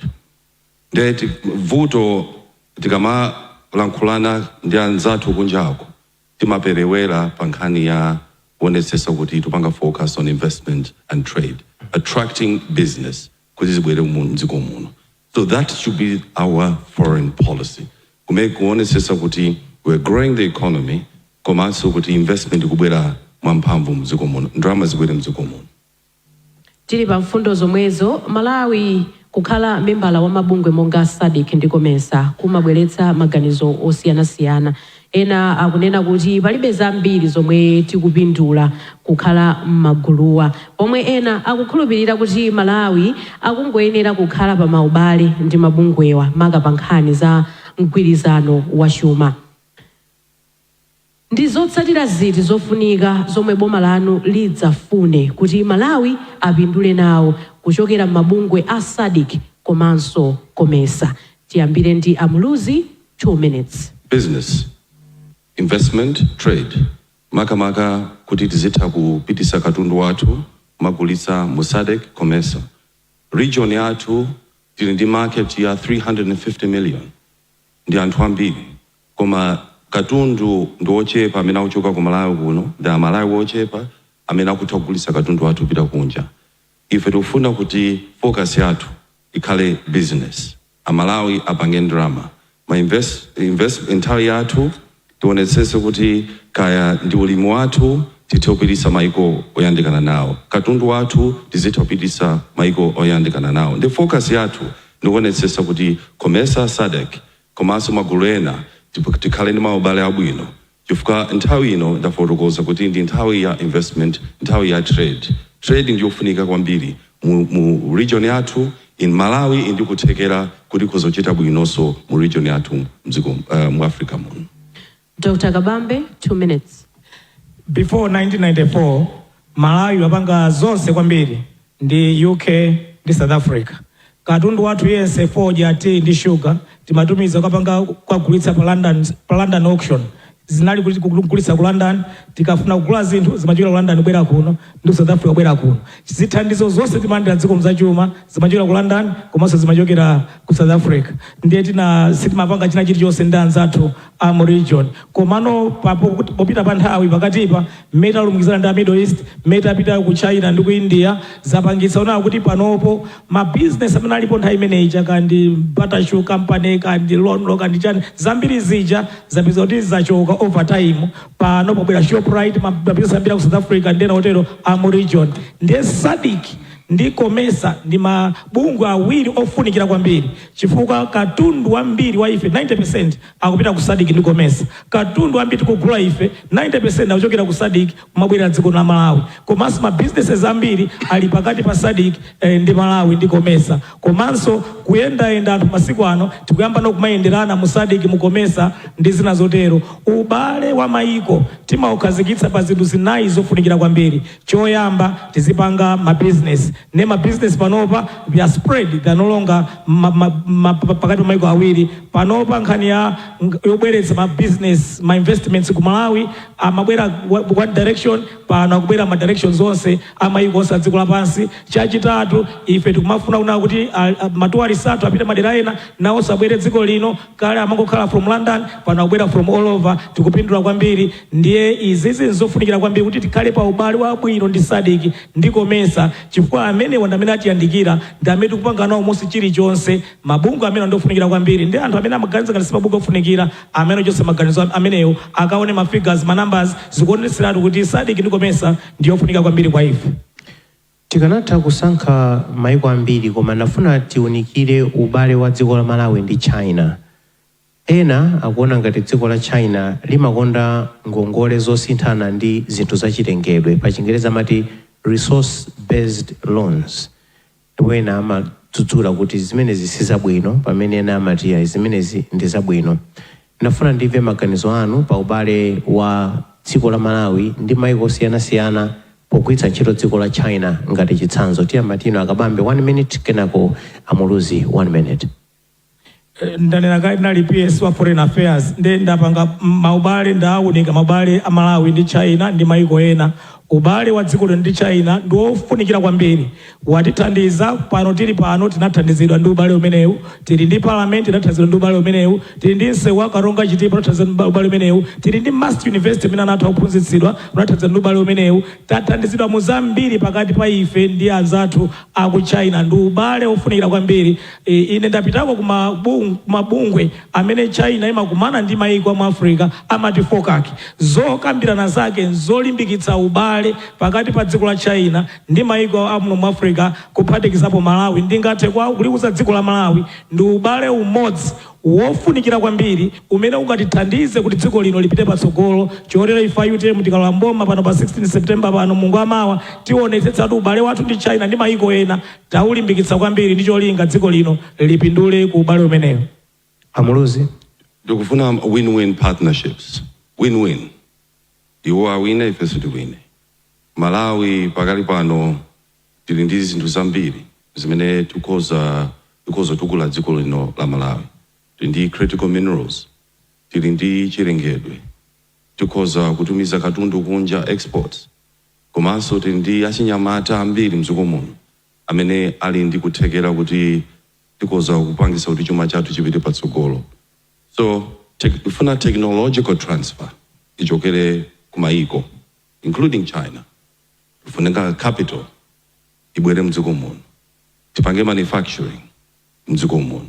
Ndiye vuto, tikamalankhulana ndi anzathu kunjako, timaperewera pa nkhani ya kuonetsetsa kuti tupanga focus on investment and trade, attracting business kuti zibwere mu mdziko muno. So that should be our foreign policy, kumene kuonetsetsa kuti we're growing the economy, komanso kuti investment ikubwera mwamphamvu mdziko muno, ndalama zibwere mdziko muno. Tili pa mfundo zomwezo, Malawi kukhala membala wa mabungwe monga SADC ndi COMESA kumabweretsa maganizo osiyanasiyana. Ena akunena kuti palibe zambiri zomwe tikupindula kukhala m'maguluwa, pomwe ena akukhulupirira kuti Malawi akungoyenera kukhala pa maubale ndi mabungwewa maka pa nkhani za mgwirizano wa chuma. Ndi zotsatira ziti zofunika zomwe boma lanu lidzafune kuti Malawi apindule nawo kuchokera m'mabungwe a SADC komanso COMESA? Tiyambire ndi Amuluzi, 2 minutes. Business, investment, trade, makamaka kuti tizitha kupitisa katundu wathu magulitsa mu SADC, COMESA region yathu. Tili ndi market ya 350 million, ndi anthu ambiri, koma katundu ndi ochepa amene akuchoka ku Malawi kuno, ndi Amalawi ochepa amene akutha kugulitsa katundu wathu kupita kunja. Ife tikufuna kuti focus yathu ikhale business, Amalawi apange ndalama, ma invest nthawi yathu. Tionetsetse kuti kaya ndi ulimi wathu, tithe kupitisa maiko oyandikana nawo katundu wathu, tizitha kupitisa maiko oyandikana nawo. Ndi focus yathu ndikuonetsetsa kuti COMESA, SADC komanso magulu ena tikhale ndi maubale abwino, chifukwa nthawi ino ndafotokoza kuti ndi nthawi ya investment, nthawi ya trade. Trade ndiyofunika kwambiri mu region yathu. In Malawi indikuthekera kuti kuzochita bwinonso mu region yathu mdziko mu Africa muno. Dr. Kabambe, 2 minutes. Before 1994, Malawi wapanga zonse kwambiri ndi UK ndi South Africa. Katundu wathu yense, fodya, tea ndi sugar, timatumiza kukapanga kukagulitsa pa London auction. Zinali kuti kugulitsa ku London. Tikafuna kugula zinthu, zimachokera ku London kubwera kuno ndi ku South Africa kubwera kuno. Zithandizo zonse timalandira dziko mzachuma zimachokera ku London komanso zimachokera ku South Africa. Ndiye tina sitimapanga china chilichonse ndi anzathu a mu region. Komano popita pa nthawi pakatipa, mmene talumikizana ndi a Middle East, mmene tapita ku China ndi ku India, zapangitsa onaa kuti panopo ma business amene alipo nthawi imeneyi, kandi Bata Shoe Company, kandi Lonrho, kandi chani, zambiri zija zapeza kuti zachoka over time. Pano pabwera Shoprite, ma business ambiri ku South Africa ndi ena otero a mu region. Ndiye SADC ndi COMESA ndi mabungwe awiri ofunikira kwambiri, chifukwa katundu wambiri wa ife, 90%, akupita ku SADC ndi COMESA. Katundu wambiri tikugula ife, 90%, akuchokera ku SADC kumabwera dziko la Malawi. Komanso ma businesses ambiri ali pakati pa SADC ndi Malawi ndi COMESA. Komanso kuyendayenda, anthu masiku ano tikuyamba nokumayenderana mu SADC, mu COMESA ndi zina zotero. Ubale wa mayiko timaukhazikitsa pa zinthu zinayi zofunikira kwambiri. Choyamba, tizipanga ma business. Ne ma business panopa they are spread, they are no longer pakati pa mayiko awiri. Panopa nkhani ya yobweretsa ma business, ma investments ku Malawi, amabwera one direction, pano akubwera ma directions onse amayiko onse a dziko lapansi. Chachitatu, ife tikumafuna kuna kuti ma tourist athu apite madera ena, nawonso abwere dziko lino. Kale amangokhala from London, pano akubwera from all over. Tikupindula kwambiri. Ndiye izizi nzofunikira kwambiri kuti tikhale pa ubale wabwino ndi SADC ndi COMESA, chifukwa amenewa ndi amene atiyandikira, ndi amene tikupanga nawo monse chilichonse. Mabungwe amene ndiofunikira kwambiri, ndi anthu amene amaganiza ngati si mabungwe ofunikira, amene ochotsa maganizo amenewo, akaone ma figures, ma numbers zikuonetseratu kuti SADC ndi COMESA ndiyofunika kwambiri kwa ife. Tikanatha kusankha maiko ambiri, koma ndafuna tiunikire ubale wa dziko la Malawi ndi China. Ena akuona ngati dziko la China limakonda ngongole zosinthana ndi zinthu zachilengedwe, pa Chingereza amati resource based loans, ndipo ena amadzudzula kuti zimenezi si zabwino, pamene ena amati ayi, zimenezi ndi zabwino. Ndafuna ndimve maganizo anu pa ubale wa dziko la Malawi ndi maiko osiyanasiyana, pogwiritsa ntchito dziko la China ngati chitsanzo. Tiyamba tino Akabambe, 1 minute, kenako Amuluzi, 1 minute. Ndanena kale, ndinali PS wa Foreign Affairs, nde ndapanga maubale, ndawunika maubale a Malawi ndi China ndi maiko ena. Ubale wa dziko lino ndi China ndi wofunikira kwambiri, watithandiza pano tili pano. Tinathandizidwa ndi ubale umenewu. Tili ndi parliament, tinathandizidwa ndi ubale umenewu. Tili ndi msewu wa Karonga Chitipa, tinathandizidwa ndi ubale umenewu. Tili ndi MUST University imene anatha kuphunzitsidwa, tinathandizidwa ndi ubale umenewu. Tathandizidwa mu zambiri pakati pa ife ndi anzathu aku China. Ndi ubale wofunikira kwambiri. Ine ndapitako kumabungwe amene China imakumana ndi maiko amu Africa, amati FOCAC. Zokambirana zake nzolimbikitsa ubale pakati pa dziko la China ndi maiko amuno mu Africa, kuphatikizapo Malawi. Ndingathe kwa kulikuza dziko la Malawi ndi ubale umodzi wofunikira kwambiri umene ungatithandize kuti dziko lino lipite patsogolo. Chotero ife a UTM tikalowa mboma pano pa 16 September pano, Mungu amawa, tionetsetsa kuti ubale wathu ndi China ndi maiko ena taulimbikitsa kwambiri, ndi cholinga dziko lino lipindule ku ubale umenewo. Amuluzi. Ndikufuna win-win partnerships, win-win, iwo awine, ifenso tiwine. Malawi pakali pano tili ndi zinthu zambiri zimene tikhoza tukula dziko lino la Malawi. Tili ndi critical minerals, tili ndi chilengedwe, tikhoza kutumiza katundu kunja, exports. Komanso tili ndi achinyamata ambiri mdziko muno amene ali ndi kuthekera kuti tikhoza kupangisa kuti chuma chathu chipite patsogolo. So tifuna technological transfer ichokere kumayiko, including China. Tifunika capital ibwere mdziko muno, tipange manufacturing mdziko muno.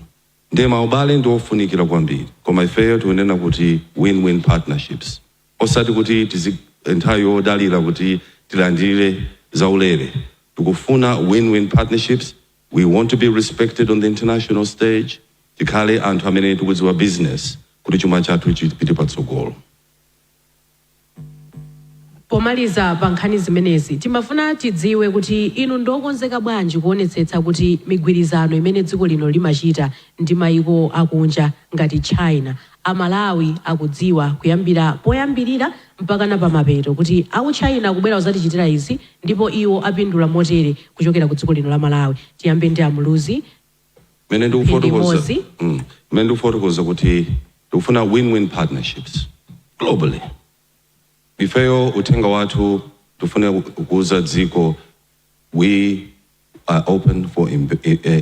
Ndiye maubale ndi ofunikira kwambiri, koma ifeyo tikunena kuti win-win partnerships, osati kuti tizi nthawi yodalira kuti tilandire zaulere. Tikufuna win-win partnerships. We want to be respected on the international stage. Tikhale anthu amene tikudziwa business kuti chuma chathu chipite patsogolo. Pomaliza pa nkhani zimenezi, timafuna tidziwe kuti inu ndokonzeka bwanji kuonetsetsa kuti migwirizano imene dziko lino limachita ndi mayiko akunja ngati China, Amalawi akudziwa kuyambira poyambirira mpaka na pamapeto kuti aku China akubwera kuzatichitira izi ndipo iwo apindula motere kuchokera ku dziko lino la Malawi. Tiyambe ndi aMuluzi. Mene Mphindi ndikufotokoza imodzi. Mene ndikufotokoza kuti tikufuna win-win partnerships globally. Ifeyo uthenga wathu tifuna kuuza dziko, we are open for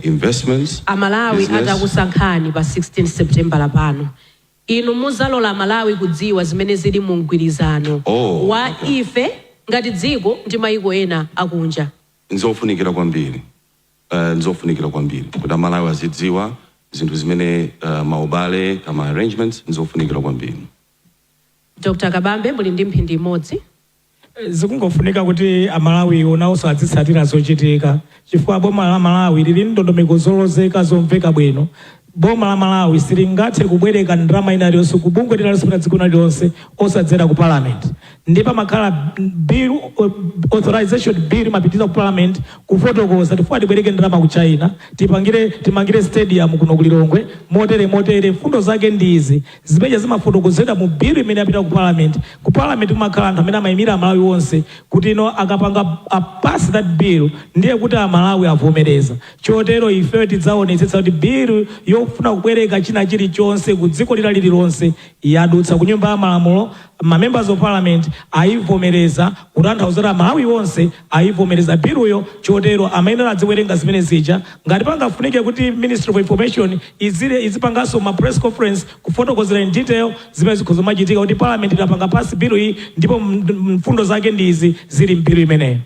investments, Amalawi business. atakusankhani pa 16 September lapano, inu muzalola Amalawi kudziwa zimene zili mu mgwirizano Oh, wa okay. ife ngati dziko ndi mayiko ena akunja? Nzofunikira kwambiri, nzofunikira kwambiri kuti Amalawi azidziwa zinthu zimene maubale kama arrangements, nzofunikira kwambiri. Dr Kabambe, muli ndi mphindi imodzi. Zikungofunika kuti Amalawi nawonso azitsatira zochitika, chifukwa boma la Malawi lili ndondomeko zolozeka zomveka bwino. Boma la Malawi silingathe kubwereka ndalama ina iliyonse ku bungwe lililonse kapena dziko lililonse osadzera ku Parliament, ndipo pamakhala bill, authorization bill imapitira ku Parliament kufotokoza tifuna tibwereke ndalama ku China, tipangire, timangire stadium kuno ku Lilongwe motere motere, mfundo zake ndi izi, zimene zimafotokozedwa mu bill imene yapita ku Parliament. Ku Parliament kumakhala anthu amene amayimira Amalawi onse, kuti ino akapanga a pass that bill, ndiye kuti Amalawi avomereza. Chotero ifeyo tidzaonetsetsa kuti bill yofuna kubwereka china chilichonse ku dziko lina lililonse yadutsa ku Nyumba ya Malamulo, ma members of Parliament ayivomereza, kutanthauza kuti Amalawi onse ayivomereza biluyo. Chotero amayenera adziwerenga zimene zija. Ngati pangafunike kuti Ministry of Information izile izipanganso ma press conference kufotokozera in detail zimene zikhoza machitika, kuti Parliament idapanga pass bilu iyi ndipo mfundo zake ndi izi zili m'bilu imeneyo.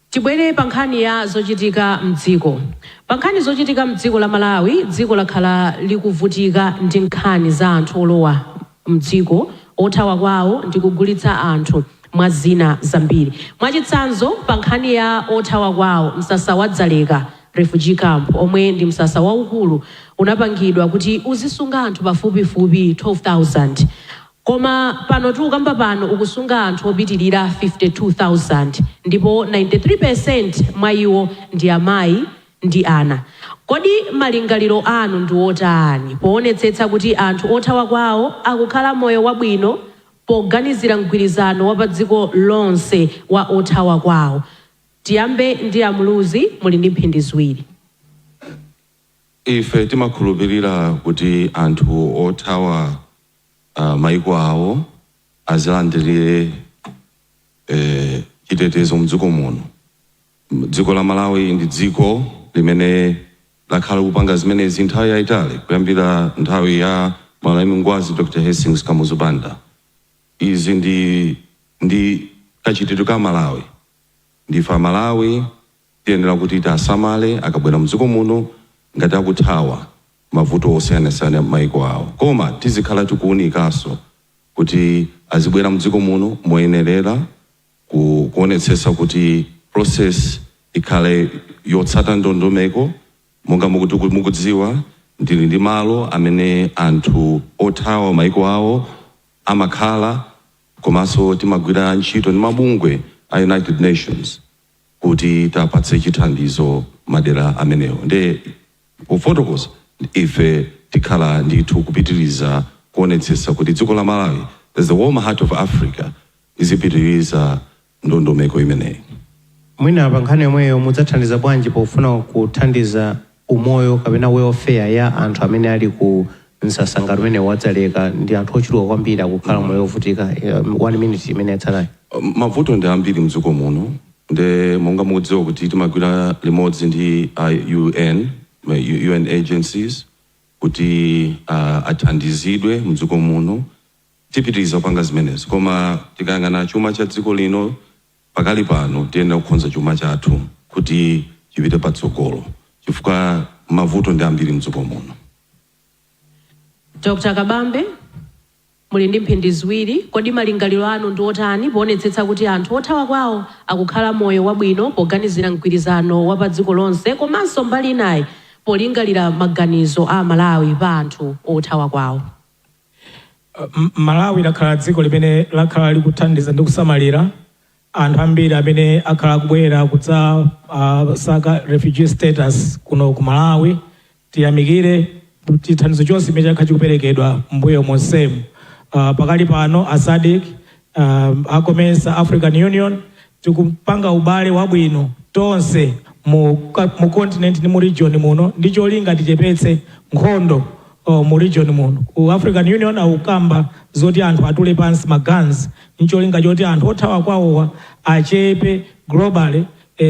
Tibwere pa nkhani ya zochitika mdziko. Pa nkhani zochitika mdziko la Malawi, dziko lakhala likuvutika ndi nkhani za anthu olowa mdziko othawa kwawo ndi kugulitsa anthu, mwa zina zambiri. Mwachitsanzo, pa nkhani ya othawa kwawo, msasa wa Dzaleka Refugee Camp, omwe ndi msasa waukulu, unapangidwa kuti uzisunga anthu pafupifupi 12,000, koma pano tikukamba pano ukusunga anthu opitirira 52,000, ndipo 93% mwa iwo ndi amayi ndi ana. Kodi malingaliro anu ndi otani poonetsetsa kuti anthu othawa kwawo akukhala moyo wabwino, poganizira mgwirizano wa pa dziko lonse wa othawa kwawo? Tiyambe ndi aMuluzi, muli ndi mphindi 2. Ife timakhulupirira kuti anthu othawa maiko awo azilandire chitetezo mdziko muno. Dziko la Malawi ndi dziko limene lakhala kupanga zimenezi nthawi yayitali, kuyambira nthawi ya Malemu Ngwazi Dr Hastings Kamuzu Banda. Izi ndi kachitidwe ka Malawi. Ndife Amalawi, tiyenera kuti tiasamale akabwera mdziko muno ngati akuthawa mavuto osiyanasiyana m'maiko awo, koma tizikhala tikuwunikanso kuti azibwera mdziko muno moyenerera, kuonetsetsa kuti process ikhale yotsata ndondomeko. Monga mukudziwa, ndili ndi malo amene anthu othawa maiko awo amakhala, komanso timagwira ntchito ndi mabungwe a United Nations kuti tapatse chithandizo madera amenewo. Nde kufotokoza, ife tikhala ndithu kupitiriza kuonetsetsa kuti dziko la Malawi as the warm heart of Africa izipitiriza ndondomeko imeneyi. Mwina pa nkhani yomweyo, mudzathandiza bwanji pofuna kuthandiza umoyo kapena welfare ya anthu amene ali ku msasa ngati umene waDzaleka, ndi anthu ochuluka kwambiri akukhala moyo ovutika? One minute imene yatsalayi. Mavuto ndi ambiri mdziko muno, nde monga mukudziwa kuti timagwira limodzi ndi UN, UN agencies, kuti athandizidwe mdziko muno. Tipitiriza kupanga zimenezo, koma tikayang'ana chuma cha dziko lino pakali pano, tiyenera kukonza chuma chathu kuti chipite patsogolo, chifukwa mavuto ndi ambiri mdziko muno. Dr Kabambe, muli ndi mphindi 2. Kodi malingaliro anu ndi otani poonetsetsa kuti anthu othawa kwawo akukhala moyo wabwino, poganizira mgwirizano wa pa dziko lonse, komanso mbali inayi polingalira maganizo a Malawi pa anthu othawa kwawo? Malawi lakhala dziko limene lakhala likuthandiza ndi kusamalira anthu ambiri amene akhala akubwera kudza saka refugee status kuno ku Malawi. Tiyamikire chithandizo chonse chimene chakhala chikuperekedwa mbuyo monsemu. Pakali pano a SADC, a COMESA, African Union, tikupanga ubale wabwino tonse mu continent ndi mu region muno ndi cholinga tichepetse nkhondo mu region muno. Ku African Union akukamba zoti anthu atule pansi ma guns ncholinga choti anthu othawa kwawowa achepe globally,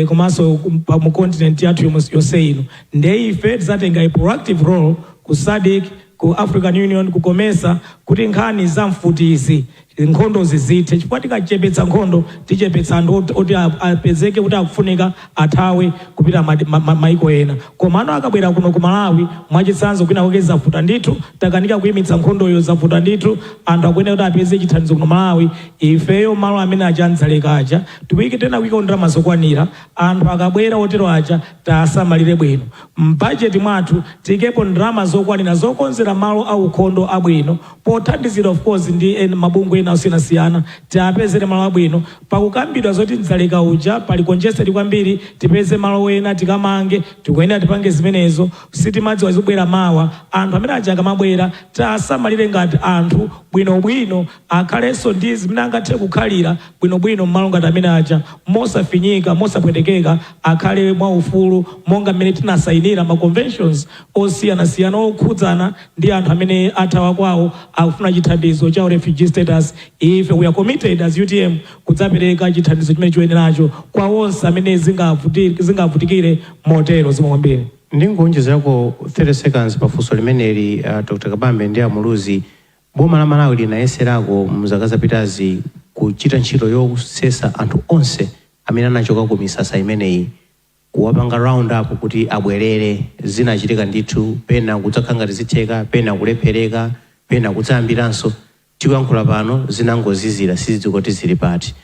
komanso mu continent yathu yonse ino. Ndiye ife tizatenga a proactive role ku SADC, ku African Union, ku COMESA, kuti nkhani za mfutizi, nkhondo zizithe, chifukwa tikachepetsa nkhondo tichepetsa anthu oti apezeke kuti akufunika athawe kupita maiko ena. Koma ano akabwera kuno ku Malawi, mwachitsanzo, kwina kwake zavuta ndithu, takanika kuyimitsa nkhondoyo, zavuta ndithu, anthu akuyenera kuti apeze chithandizo kuno Malawi. Ifeyo malo amene aja a Dzaleka aja tikuyike tena kuyika ndalama zokwanira. Anthu akabwera otero aja tasamalire bwino. Mbajeti mwathu tiyikepo ndalama zokwanira zokonzera malo aukhondo abwino, pothandizira of course ndi mabungwe ena osiyanasiyana, tiapezere malo abwino. Pakukambidwa zoti Dzaleka uja pali congested kwambiri, tipeze malo ena tikamange. Tikuyenera tipange zimenezo, sitimadziwa zibwera mawa. Anthu amene aja akamabwera tasamalire ngati anthu bwinobwino, akhalenso ndi zimene angathe kukhalira bwinobwino mmalo ngati amene aja, mosafinyika, mosapwetekeka, akhale mwaufulu monga mmene tinasayinira ma conventions osiyanasiyana okhudzana ndi anthu amene athawa kwawo, akufuna chithandizo cha refugee status. Ife we are committed as UTM kudzapereka chithandizo chimene choyeneracho kwa onse amene zingavutikire motero. Zikomo kwambiri. Ndingonjezerako 30 seconds pafunso limeneli, Dr Kabambe ndi Amuluzi. Boma la Malawi linayeserako mzaka zapitazi kuchita ntchito yosesa anthu onse amene anachoka ku misasa imeneyi, kuwapanga round up kuti abwerere. Zinachitika ndithu, pena kudzakhala ngati zitheka, pena kulephereka, pena kudzayambiranso. Tikuyankhula pano zinangozizira, sizidzikoti zili pati.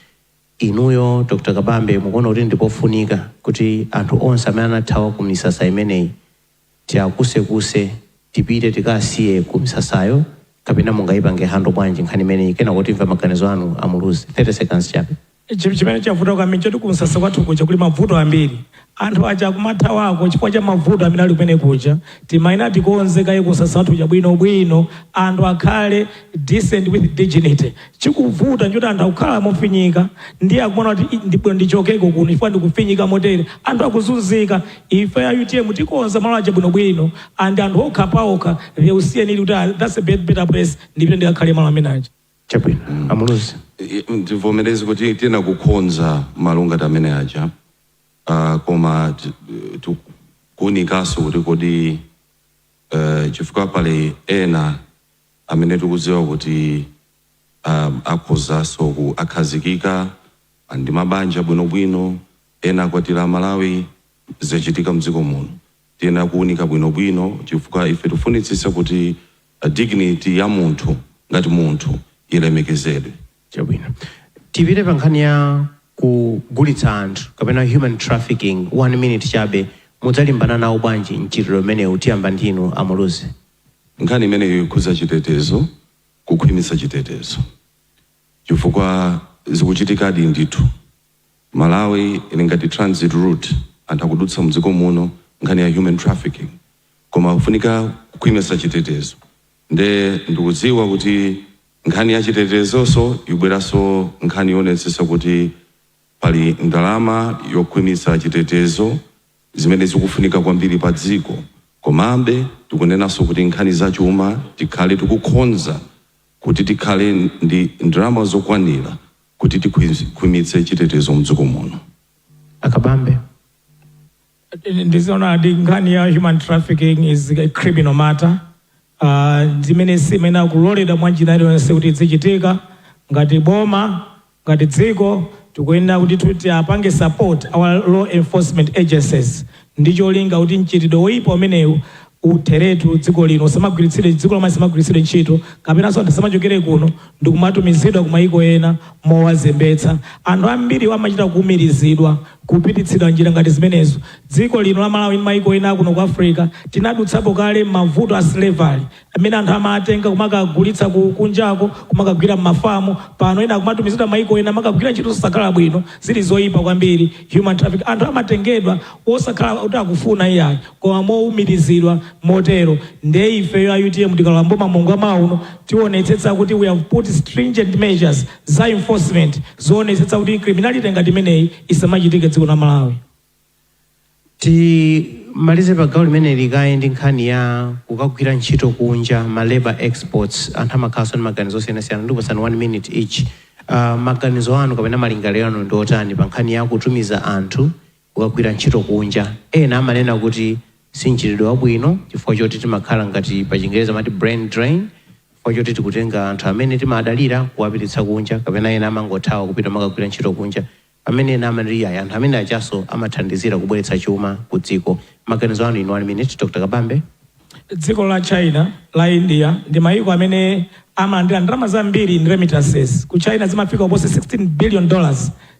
Inuyo Dr Kabambe, mukuona kuti ndipofunika kuti anthu onse amene anathawa ku misasa imeneyi tiakusekuse, tipite tikasiye ku misasayo, kapena mungayipange handle bwanji nkhani imeneyi? Kena kuti imva maganizo anu, Amuluzi, 30 seconds chabe. Chimene chavuta kwambiri choti kumsasa kwathu kuja kuli mavuto ambiri. Anthu aja akumathawako chifukwa cha mavuto amene ali kumene kuja. Timayenera tikonze kaye kumsasa kwathu kuja bwinobwino, anthu akhale decent with dignity. Chikuvuta nchoti anthu akukhala mofinyika, ndiye akumaona kuti ndibwino ndichokeko kuno chifukwa ndikufinyika motere, anthu akuzunzika. Ife ya UTM tikonza malo aja bwinobwino, and anthu okha paokha they will see a need kuti, "Ah, that's a better place, ndipite ndikakhale malo amene aja." Chabwino, Amuluzi. Ndivomereze kuti tina kukonza malo ngati amene aja, koma tikuwunikanso kuti kodi, chifukwa pali ena amene tikudziwa kuti akhozanso ku akhazikika ndi mabanja bwinobwino, ena akwatira Malawi, zachitika mdziko muno. Tiyena kuwunika bwinobwino chifukwa ife tifunitsitsa kuti dignity ya munthu ngati munthu ilemekezedwe. Chabwino, tipite pa nkhani ya kugulitsa anthu kapena human trafficking. One minute chabe, mudzalimbana nawo bwanji mchitidwe umenewu? Tiyamba ndinu, Amuluzi. Nkhani imeneyo ikhuza chitetezo, kukhwimitsa chitetezo, chifukwa zikuchitikadi ndithu. Malawi ili ngati transit route, anthu akudutsa mdziko muno, nkhani ya human trafficking, koma kufunika kukhwimitsa chitetezo. Nde ndikudziwa kuti nkhani ya chitetezonso ibweranso, nkhani yoonetsetsa kuti pali ndalama yokhwimitsa chitetezo zimene zikufunika kwambiri pa dziko. Komabe tikunenanso kuti nkhani zachuma tikhale tikukonza kuti tikhale ndi ndalama zokwanira kuti tikhwimitse chitetezo mdziko muno. Akabambe. Ndiziona ndi nkhani ya human trafficking is a criminal matter, zimene simene akuloledwa mwa njira iliyonse kuti zichitika. Ngati boma, ngati dziko, tikuyenera kuti tiapange support our law enforcement agencies ndi cholinga kuti mchitidwe woyipa umenewu utheretu dziko lino, usamagwiritsidwe, dziko lomwe samagwiritsidwe ntchito, kapenanso anthu asamachokere kuno ndikumatumizidwa ku mayiko ena mowazembetsa. Anthu ambiri amachita kuwumirizidwa. Kupititsidwa njira ngati zimenezo. Dziko lino la Malawi ndi maiko ena kuno ku Africa tinadutsapo kale mavuto a slavery amene anthu amatenga kumakagulitsa kunjako, kumakagwira mmafamu. Pano ena akumatumizidwa maiko ena, amakagwira ntchito zosakhala bwino, zili zoyipa kwambiri. Human traffic, anthu amatengedwa osakhala kuti akufuna iyayi, koma mowumirizidwa motero. Ndiye ifeyo a UTM tikalowa mboma monga mauno, tionetsetsa kuti we have put stringent measures za enforcement zoonetsetsa kuti criminality ngati imeneyi isamachitike dziko la Malawi. Timalize pa gawo limene likaye ndi nkhani ya kukagwira ntchito kunja, ma labor exports. Anthu amakhalanso ndi maganizo osiyanasiyana. Ndikupatsani one minute each. Maganizo anu kapena malingaliro anu ndi otani pa nkhani ya kutumiza anthu kukagwira ntchito kunja? Ena amanena kuti si mchitidwe wabwino chifukwa choti timakhala ngati pa Chingereza amati brain drain, chifukwa choti tikutenga anthu amene timadalira kuwapititsa kunja, kapena ena amangothawa kupita makagwira ntchito kunja, pamene ena amati ayi, anthu amene achaso amathandizira kubweretsa chuma ku dziko. Maganizo anu in one minute, Dr Kabambe. Dziko la China, la India ndi mayiko amene amalandira ndalama zambiri in remittances. Ku China zimafika kuposa $16 billion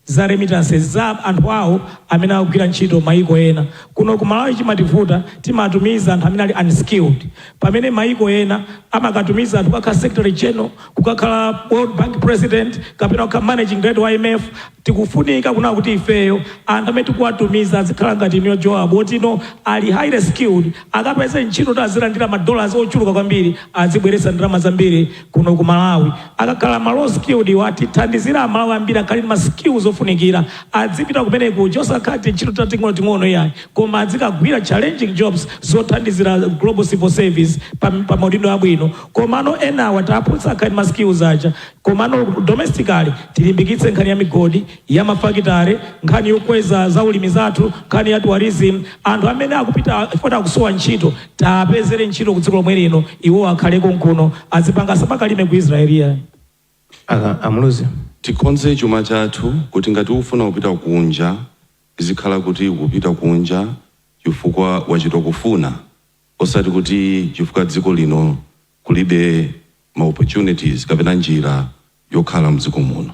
za remittances za anthu awo amene akugwira ntchito mayiko ena. Kuno ku Malawi chimativuta, timatumiza anthu amene ali unskilled, pamene mayiko ena amakatumiza anthu kukakhala secretary general, kukakhala World Bank president, kapena kukhala managing director wa IMF. Tikufunika kuna kuti ifeyo anthu amene tikuwatumiza azikhala ngati inuyo Joab, otino ali highly skilled, akapeze ntchito kuti azilandira ma dollars ochuluka kwambiri, azibweretsa ndalama zambiri kuno ku Malawi. Akakhala ma low skilled, watithandizira Amalawi ambiri akhali ndi ma skills ofunikira, azipita kumene kuja, osakhala ntchito tating'onoting'ono iyayi, koma azikagwira challenging jobs zothandizira global civil service pa maudindo abwino. Komano enawa taphunzitsa akhali ma skills aja. Komano domestically tilimbikitse nkhani ya migodi, ya mafakitare, nkhani yokweza za ulimi zathu, nkhani ya tourism. Anthu amene akupita fota akusowa ntchito, tapezere ntchito ku dziko lomwe lino, iwo akhale konkuno azipanga, samakalime ku Israeli yayi. Aka Amuluzi. Tikonze chuma chathu kuti ngati ufuna kupita kunja, izikhala kuti ukupita kunja chifukwa wachita kufuna, osati kuti chifukwa dziko lino kulibe ma opportunities kapena njira yokhala mdziko muno.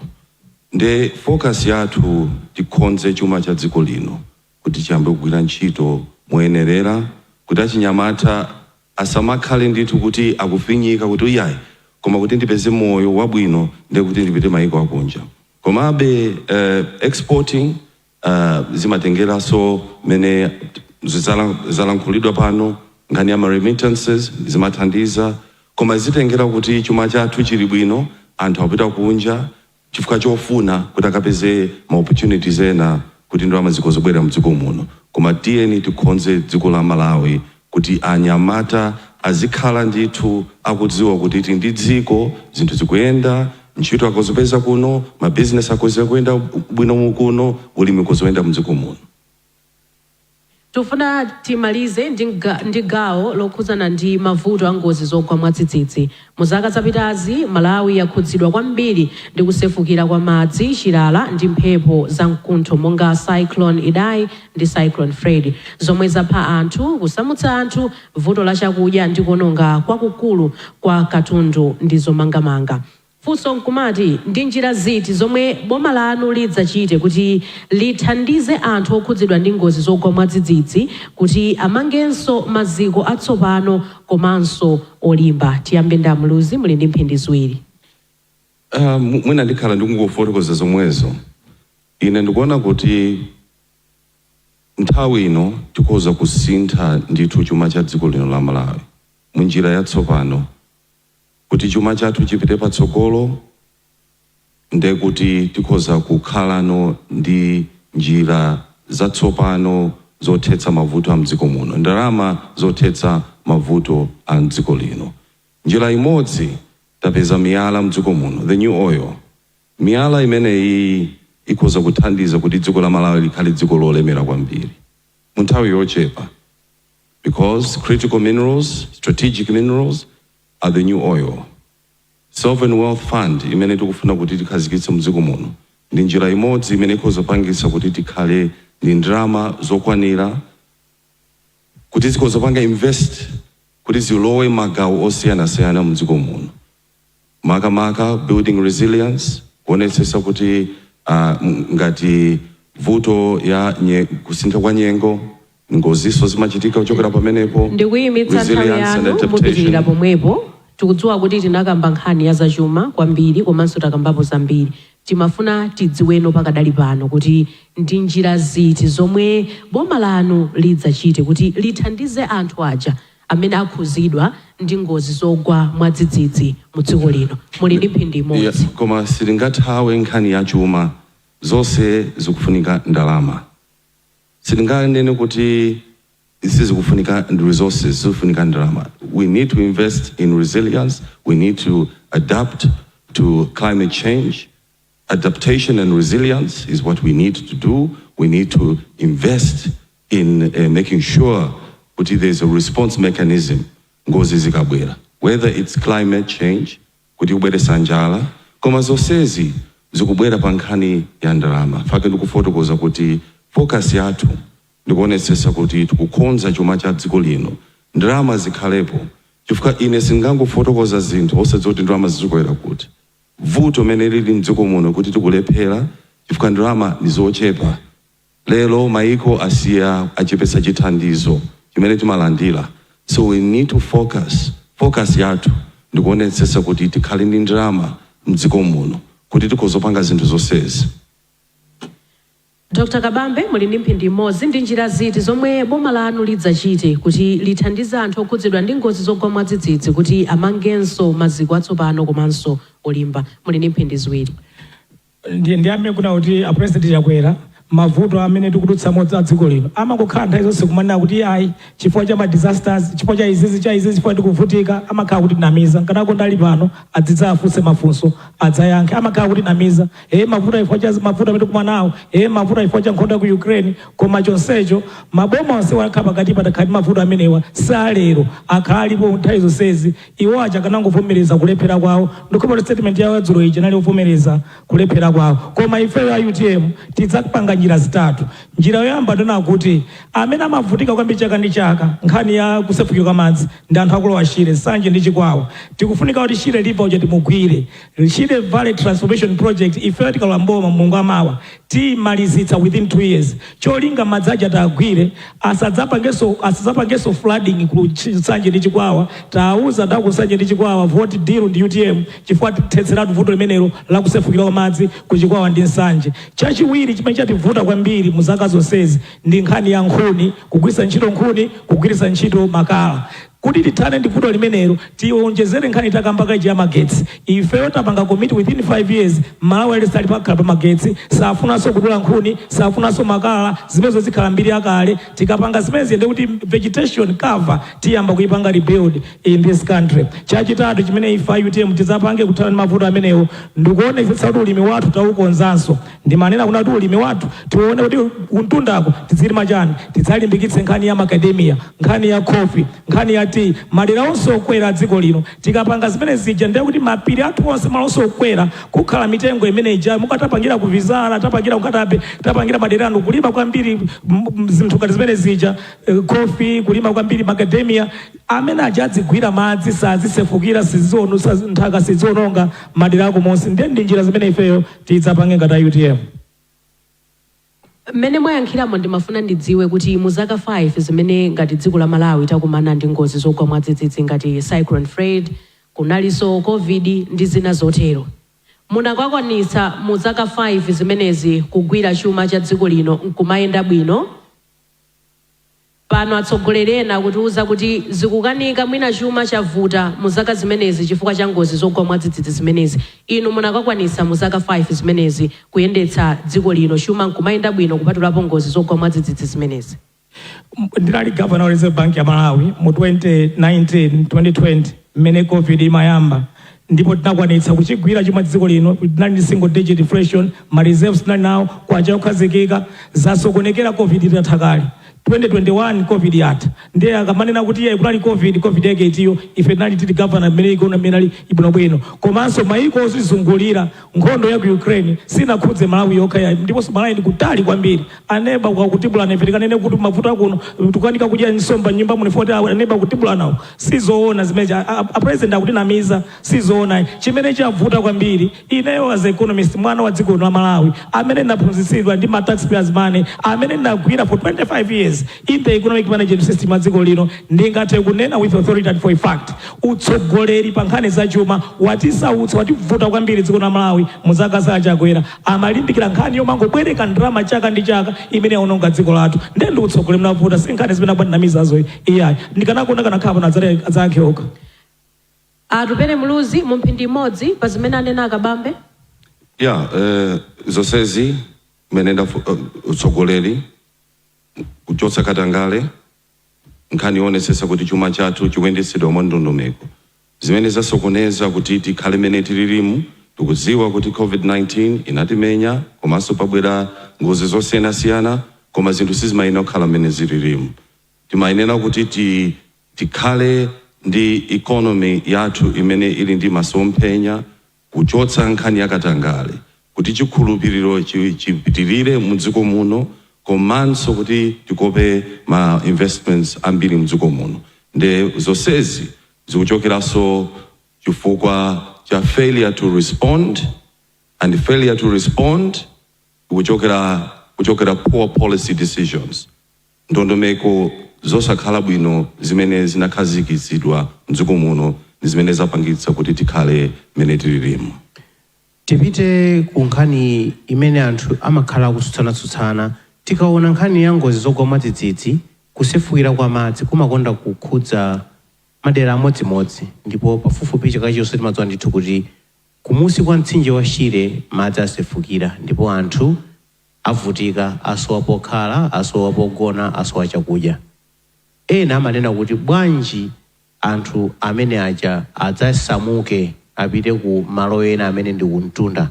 Nde focus yathu, tikonze chuma cha dziko lino kuti chiyambe kugwira ntchito moyenerera, kuti achinyamata asamakhale ndithu kuti akufinyika kuti iyayi, koma kuti ndipeze moyo wabwino ndiye kuti ndipite mayiko akunja. Komabe exporting zimatengeranso mene zalankhulidwa pano, nkhani ya ma remittances zimathandiza, koma zitengera kuti chuma chathu chili bwino, anthu akupita kunja chifukwa chofuna kuti akapeze ma opportunities ena, kuti ndalama zikozobwera mdziko muno. Koma tiyeni tikonze dziko la Malawi kuti anyamata azikhala ndithu akudziwa kuti tili ndi dziko, zinthu zikuyenda, ntchito akozopeza kuno, mabizinesi akoze kuyenda bwino kuno, ulimi ukozoyenda mdziko muno. Tifuna timalize ndi gawo lokhudzana ndi mavuto a ngozi zogwa mwadzidzidzi. Mu zaka zapitazi Malawi yakhudzidwa kwambiri ndi kusefukira kwa madzi, chilala ndi mphepo za mkuntho monga Cyclone Idai ndi Cyclone Freddy, zomwe zapha anthu, kusamutsa anthu, vuto la chakudya ndi kuononga kwakukulu kwa katundu ndi zomangamanga. Funso nkumati, ndi njira ziti zomwe boma lanu lidzachite kuti lithandize anthu okhudzidwa ndi ngozi zogwa mwadzidzidzi kuti amangenso maziko atsopano komanso olimba? Tiyambe ndi Amuluzi, muli ndi mphindi 2. Mwina ndikhala ndikungofotokoza zomwezo. Ine ndikuona kuti nthawi ino tikhoza kusintha ndithu chuma cha dziko lino la Malawi munjira yatsopano kuti chuma chathu chipite patsogolo. Nde kuti tikhoza kukhalano ndi njira zatsopano zothetsa mavuto a mdziko muno, ndalama zothetsa mavuto a mdziko lino. Njira imodzi, tapeza miyala mdziko muno, the new oil. Miyala imeneyi ikhoza kuthandiza kuti dziko la Malawi likhale dziko lolemera kwambiri mu nthawi yochepa, because critical minerals, strategic minerals are the new oil. Sovereign wealth fund imene tikufuna kuti tikhazikitse mdziko muno ndi njira imodzi imene ikhoza kupangitsa kuti tikhale ndi ndalama zokwanira kuti zikhoza kupanga invest, kuti zilowe magawo osiyanasiyana mdziko muno, makamaka building resilience, kuonetsetsa kuti ngati Vuto ya kusintha kwa nyengo, ngoziso zimachitika kuchokera pamenepo. Ndikuyimitsa nthawi Resilience and yanu, mupitirira adaptation. pomwepo. Tikudziwa kuti tinakamba nkhani ya zachuma kwambiri komanso takambapo zambiri. Timafuna tidziweno pakadali pano kuti ndi njira ziti zomwe boma lanu lidzachite kuti lithandize anthu aja amene akhuzidwa ndi ngozi zogwa mwadzidzidzi mu dziko lino. Muli ndi mphindi imodzi. Yeah, koma sitingathawe nkhani ya chuma. Zonse zikufunika ndalama. Sitinganene kuti sizikufunika resources, zikufunika ndalama. We need to invest in resilience. We need to adapt to climate change. Adaptation and resilience is what we need to do. We need to invest in making sure kuti there's a response mechanism ngozi zikabwera, whether it's climate change kuti kubweresa njala, koma zonsezi zikubwera pa nkhani ya ndalama. Fake ndikufotokoza kuti focus yathu ndikuonetsetsa kuti tikukonza chuma cha dziko lino, ndalama zikhalepo, chifukwa ine singangofotokoza zinthu osadziwa kuti ndalama zizikwera kuti. Vuto mene lili mdziko muno kuti tikulephera chifukwa ndalama ndi zochepa. Lero maiko asiya achepetsa chithandizo chimene timalandira, so we need to focus. Focus yathu ndikuonetsetsa kuti tikhale ndi ndalama mdziko muno kuti tikozopanga zinthu zonsezi. Dr Kabambe, muli ndi mphindi imodzi. Ndi njira ziti zomwe boma lanu lidzachite kuti lithandize anthu okhudzidwa ndi ngozi zogwa mwadzidzidzi kuti amangenso maziko atsopano komanso olimba? Muli ndi mphindi 2. Ndiyambe kuna kuti a President Chakwera, mavuto amene tikudutsa a dziko lino amangokhala nthawi zonse kumanena kuti ayi, chifukwa cha ma disasters, chifukwa cha izizi, cha izizi, chifukwa tikuvutika. Amakhala kuti namiza. Nkanako ndali pano adzidza afunse mafunso, adzayankhe. Amakhala kuti namiza, mavuto chifukwa cha mavuto amene tikumana nawo, mavuto chifukwa cha nkhondo ya ku Ukraine. Koma chonsecho maboma onse wakhala pakati patakhala ndi mavuto amenewa salero, akhala alipo nthawi zonsezi. Iwo aja akanangovomereza kulephera kwawo. Ndikhopa statement yawo yadzulo ija inali yovomereza kulephera kwawo. Koma ifeyo a UTM tidzapanga njira zitatu. Njira yoyamba, ndona kuti amene amavutika kwambiri chaka ndi chaka nkhani ya kusefukira kwa madzi ndi anthu akulowa Shire, Nsanje ndi Chikwawa. Tikufunika kuti Shire River uja timugwire. Shire Valley Transformation Project, ifeyo tikalowa mboma, Mulungu amawa, timalizitsa within 2 years. Cholinga madzi aja tagwire, asadzapangenso flooding ku Nsanje ndi Chikwawa. Tauza ndaku Nsanje ndi Chikwawa, vote deal ndi UTM, chifukwa tithetseratu vuto limenelo la kusefukira kwa madzi ku Chikwawa ndi Nsanje. Chachiwiri chimene chativuta kwambiri mu zaka zonsezi ndi nkhani ya nkhuni, kugwiritsa ntchito nkhuni, kugwiritsa ntchito makala. Kuti tithane ndi vuto limenelo, tionjezere nkhani takamba kaiji ya magetsi. Ifeyo tapanga commit, within 5 years Malawi aliyense ali pakhala pa magetsi, safunanso kudula nkhuni, safunanso makala, zimenezo zikhala mbiri yakale. Tikapanga zimenezi, ndi kuti vegetation cover tiyamba kuipanga rebuild in this country. Chachitatu chimene ife a UTM tidzapange kuthana ndi mavuto amenewo ndikuonetsetsa kuti ulimi wathu taukonzanso. Ndimanena kuna kuti ulimi wathu tione kuti kuntundako tizilima chani. Tidzalimbikitse nkhani ya macadamia, nkhani ya coffee, nkhani ya tea, madera onse okwera dziko lino. Tikapanga zimene zija, ndiye kuti mapiri athu onse, malo onse okwera, kukhala mitengo imene ija mukatapangira ku Vizara, tapangira kukatape, tapangira madera anu, kulima kwambiri zinthu ngati zimene zija, coffee, kulima kwambiri macadamia, amene aja adzigwira madzi, sazisefukira, nthaka siziononga madera ako monse. Ndiye ndi njira zimene ifeyo tidzapange ngati a UTM. Mmene mwayankhiramo, ndimafuna ndidziwe kuti mu zaka 5 zimene ngati dziko la Malawi takumana ndi ngozi zogwa mwadzidzidzi ngati Cyclone Fred, kunalinso COVID ndi zina zotero, munakakwanitsa mu zaka 5 zimenezi kugwira chuma cha dziko lino nkumayenda bwino? Pano atsogoleri ena akutiuza kuti zikukanika, mwina chuma chavuta mu zaka zimenezi chifukwa cha ngozi zogwa mwadzidzidzi zimenezi. Inu munakakwanitsa mu zaka 5 zimenezi kuyendetsa dziko lino, chuma nkumayenda bwino, kupatulapo ngozi zogwa mwadzidzidzi zimenezi? Ndinali governor wa Reserve Bank ya Malawi mu 2019 2020 mmene COVID imayamba, ndipo tinakwanitsa kuchigwira chuma dziko lino. Tinali ndi single digit inflation, ma reserves tinali nawo, kwacha yokhazikika. Zasokonekera COVID itatha kale. 2021 COVID yatha. Ndiye akamanena kuti iye kunali COVID, COVID yake itiyo? Ife tinali tili governor mmene economy inali ibwinobwino. Komanso maiko ozizungulira, nkhondo ya ku Ukraine sinakhudze Malawi yokha ya, ndiponso Malawi ndi kutali kwambiri. Aneba kwakutibulana, ife tikanene kuti mavuto akuno tikukanika kudya nsomba nyumba muni foti aneba kutibulanawo, sizoona zimene a president akutinamiza, sizoona. Chimene chavuta kwambiri, ineyo as economist, mwana wa dziko la Malawi amene ndaphunzitsidwa ndi ma taxpayers money, amene ndinagwira for 25 years in the economic management system ya dziko lino, ndingathe kunena with authority and for a fact, utsogoleri pa nkhani zachuma watisautsa, wativuta kwambiri dziko la Malawi mu zaka za Chakwera. Amalimbikira nkhani yomangobwereka ndalama chaka ndi chaka imene yaononga dziko lathu. Ndiye ndi utsogoleri mnavuta, si nkhani zimene abwatinamizazo iyayi. Ndikanakonda kanakhala pano adzayankhe okha. Atupele Muluzi, mu mphindi imodzi pa zimene anena Akabambe. Ya, zonsezi mmene utsogoleri, kuchotsa katangale, nkhani yoonetsetsa kuti chuma chathu chikuyendetsedwa mwa ndondomeko, zimene zasokoneza kuti tikhale mmene tililimu. Tikudziwa kuti COVID-19 inatimenya, komanso pabwera ngozi zosiyanasiyana, koma zinthu sizimayenera kukhala mmene zililimu. Timayenera kuti tikhale ndi economy yathu imene ili ndi masomphenya, kuchotsa nkhani yakatangale, kuti chikhulupiriro chipitirire mu dziko muno, komanso kuti tikope ma investments ambiri mdziko muno. Nde zonsezi zikuchokeranso chifukwa cha failure to respond, and failure to respond kuchokera poor policy decisions, ndondomeko zosakhala bwino zimene zinakhazikitsidwa mdziko muno ndi zimene zapangitsa kuti tikhale mmene tililimu. Tipite ku nkhani imene anthu amakhala akutsutsana-tsutsana. Tikaona nkhani ya ngozi zogwa mwadzidzidzi, kusefukira kwa madzi kumakonda kukhudza madera amodzimodzi, ndipo pafupifupi chaka chonse timadziwa ndithu kuti kumusi kwa mtsinje wa Shire madzi asefukira ndipo anthu avutika, asowa pokhala, asowa pogona, asowa chakudya. Ena amanena kuti bwanji anthu amene aja adzasamuke apite ku malo ena amene ndi kumtunda?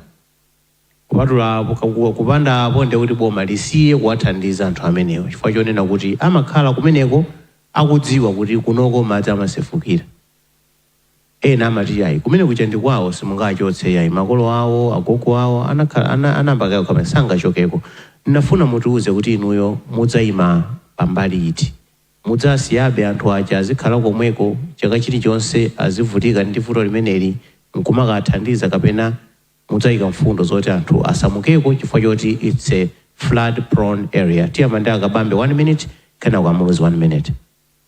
Kupatula apo, kupanda apo, ndiye kuti boma lisiye kuwathandiza anthu amenewo, chifukwa chonena kuti amakhala kumeneko akudziwa kuti kunoko madzi amasefukira. Ena amati ayi, kumene kuja ndi kwawo, simungachotse yayi, makolo awo, agogo awo anakhala anambakayo kapena sangachokeko. Ndinafuna mutiuze kuti inuyo mudzayima pambali iti? Mudzasiyabe anthu aja azikhala komweko, chaka chilichonse azivutika ndi vuto limeneli, nkumakathandiza, kapena mudzayika mfundo zoti anthu asamukeko chifukwa choti it's a flood prone area? Tiyamba ndi Akabambe, one minute, kenako Amuluzi, one minute.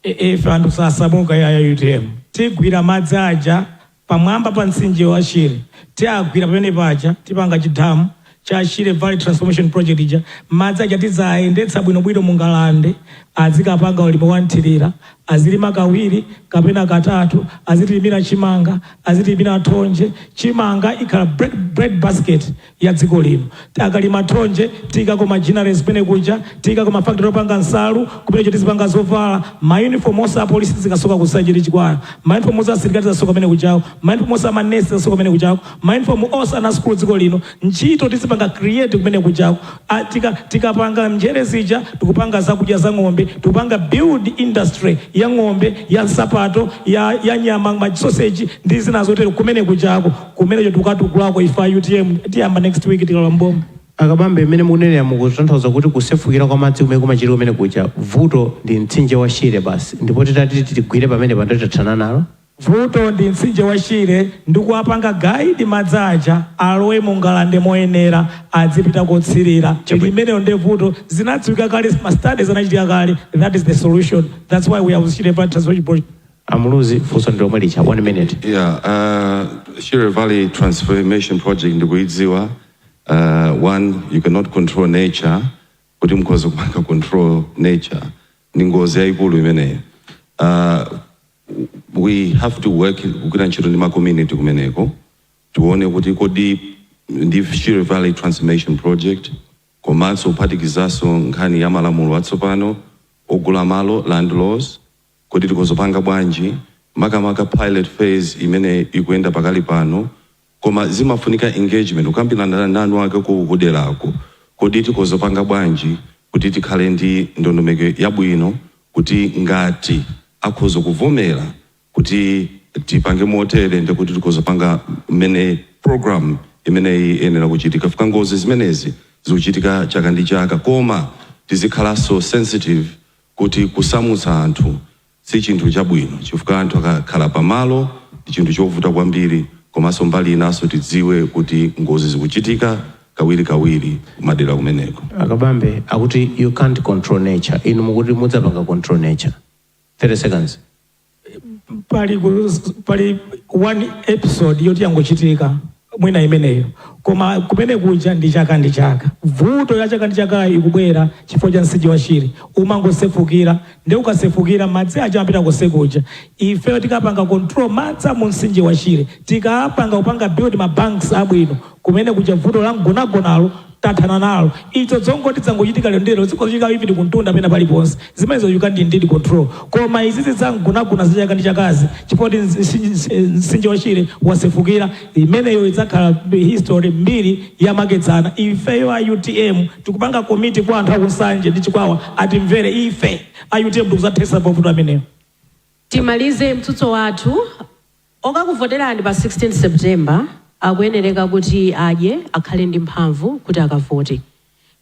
Ife anthu sasamuka ya UTM. Tigwira madzi aja pamwamba pa mtsinje wa Shire, tiagwira pamene paja, tipanga chidhamu cha Shire Valley Transformation Project ija. Madzi aja tidzayendetsa bwinobwino mungalande, azikapanga ulimi wa nthirira, azilima kawiri kapena katatu, azitilimira chimanga, azitilimira thonje. Chimanga ikhala bread basket ya dziko lino. Akalima thonje, tiyikako ma ginneries kumene kuja, tiyikako ma factory opanga nsalu kumene tizipanga zovala, ma uniform onse apolisi zikasoka kusajili chikwaya, ma uniform onse asilikali zasoka kumene kuchako, ma uniform onse amanesi zasoka kumene kuchako, ma uniform onse ana sukulu dziko lino, ntchito tizipanga create kumene kuchako. Tikapanga njere zija, tikupanga zakudya za ng'ombe, tikupanga build industry ya ng'ombe, ya nsapato, ya nyama, ma sausage ndi zina zotero kumene kuchako. Kumenecho tikatukulako ifa UTM. Tiyamba next week tikalowa mboma. Akabambe, mmene mukunenera mukutanthauza kuti kusefukira kwa madzi kumene kumachitika kumene kuja, vuto ndi mtsinje wa Shire basi, ndipo titati tigwire pamene pando titathana nalo? Vuto ndi mtsinje wa Shire ndi kuwapanga guide madzi aja alowe mungalande moyenera, adzipita kotsirira. Limeneyo ndi vuto, zinadziwika kale, ma studies anachitika kale. That is the solution. That's why we have Shire Valley Transformation Project. Amuluzi, funso ndi lomwe licha, one minute. Yeah, Shire Valley Transformation Project ndikuidziwa. One, you cannot control nature. Kuti mukhoza kupanga control nature, ndi ngozi yayikulu imeneyo. We have to work, kugwira ntchito ndi ma community kumeneko, tione kuti kodi ndi Shire Valley Transformation Project, komanso kuphatikizanso nkhani ya malamulo atsopano ogula malo, land laws, kuti tikozopanga bwanji, makamaka pilot phase imene ikuyenda pakali pano. Koma zimafunika engagement, kukambirana nanu ake kuderako, kodi tikozopanga bwanji kuti Kuti tikhale ndi ndondomeko yabwino, kuti ngati akhoza kuvomera kuti tipange motere, ndikuti tikhoza panga mmene program imeneyi iyenera kuchitika. Fika ngozi zimenezi zikuchitika chaka ndi chaka, koma tizikhalanso sensitive kuti kusamutsa anthu si chinthu chabwino, chifukwa anthu akakhala pamalo ndi chinthu chovuta kwambiri. Komanso mbali inanso tidziwe kuti ngozi zikuchitika kawirikawiri kumadera kumeneko. Akabambe akuti you can't control nature. Inu mukuti mudzapanga control nature. 30 seconds. Pali one episode yoti yangochitika mwina imeneyo, koma kumene kuja ndi chaka ndi chaka. Vuto ya chaka ndi chaka ikubwera chifukwa cha mtsinje wa Shire umangosefukira, ndi ukasefukira madzi aja amapita kosekuja. Ife tikapanga control madzi mu mtsinje wa Shire, tikapanga kupanga build ma banks abwino kumene kuja, vuto la mgonagonalo tathana nalo. Izo zongoti zangochitika lero ndero zikochitika ivi kuntunda pena paliponse, zimenezo you can't indeed control. Koma izizi zamgunaguna zachaka ndi chakazi, chifukwa kuti mtsinje wa Shire wasefukira, imeneyo idzakhala history, mbiri yamakedzana. Ifeyo a UTM tikupanga commit kwa anthu akuNsanje ndi Chikwawa, atimvere ife a UTM tikuzathesa mavuto ameneyo. Timalize mtsutso wathu. Okakuvoterani pa 16 September akuyenereka kuti adye, akhale ndi mphamvu kuti akavote.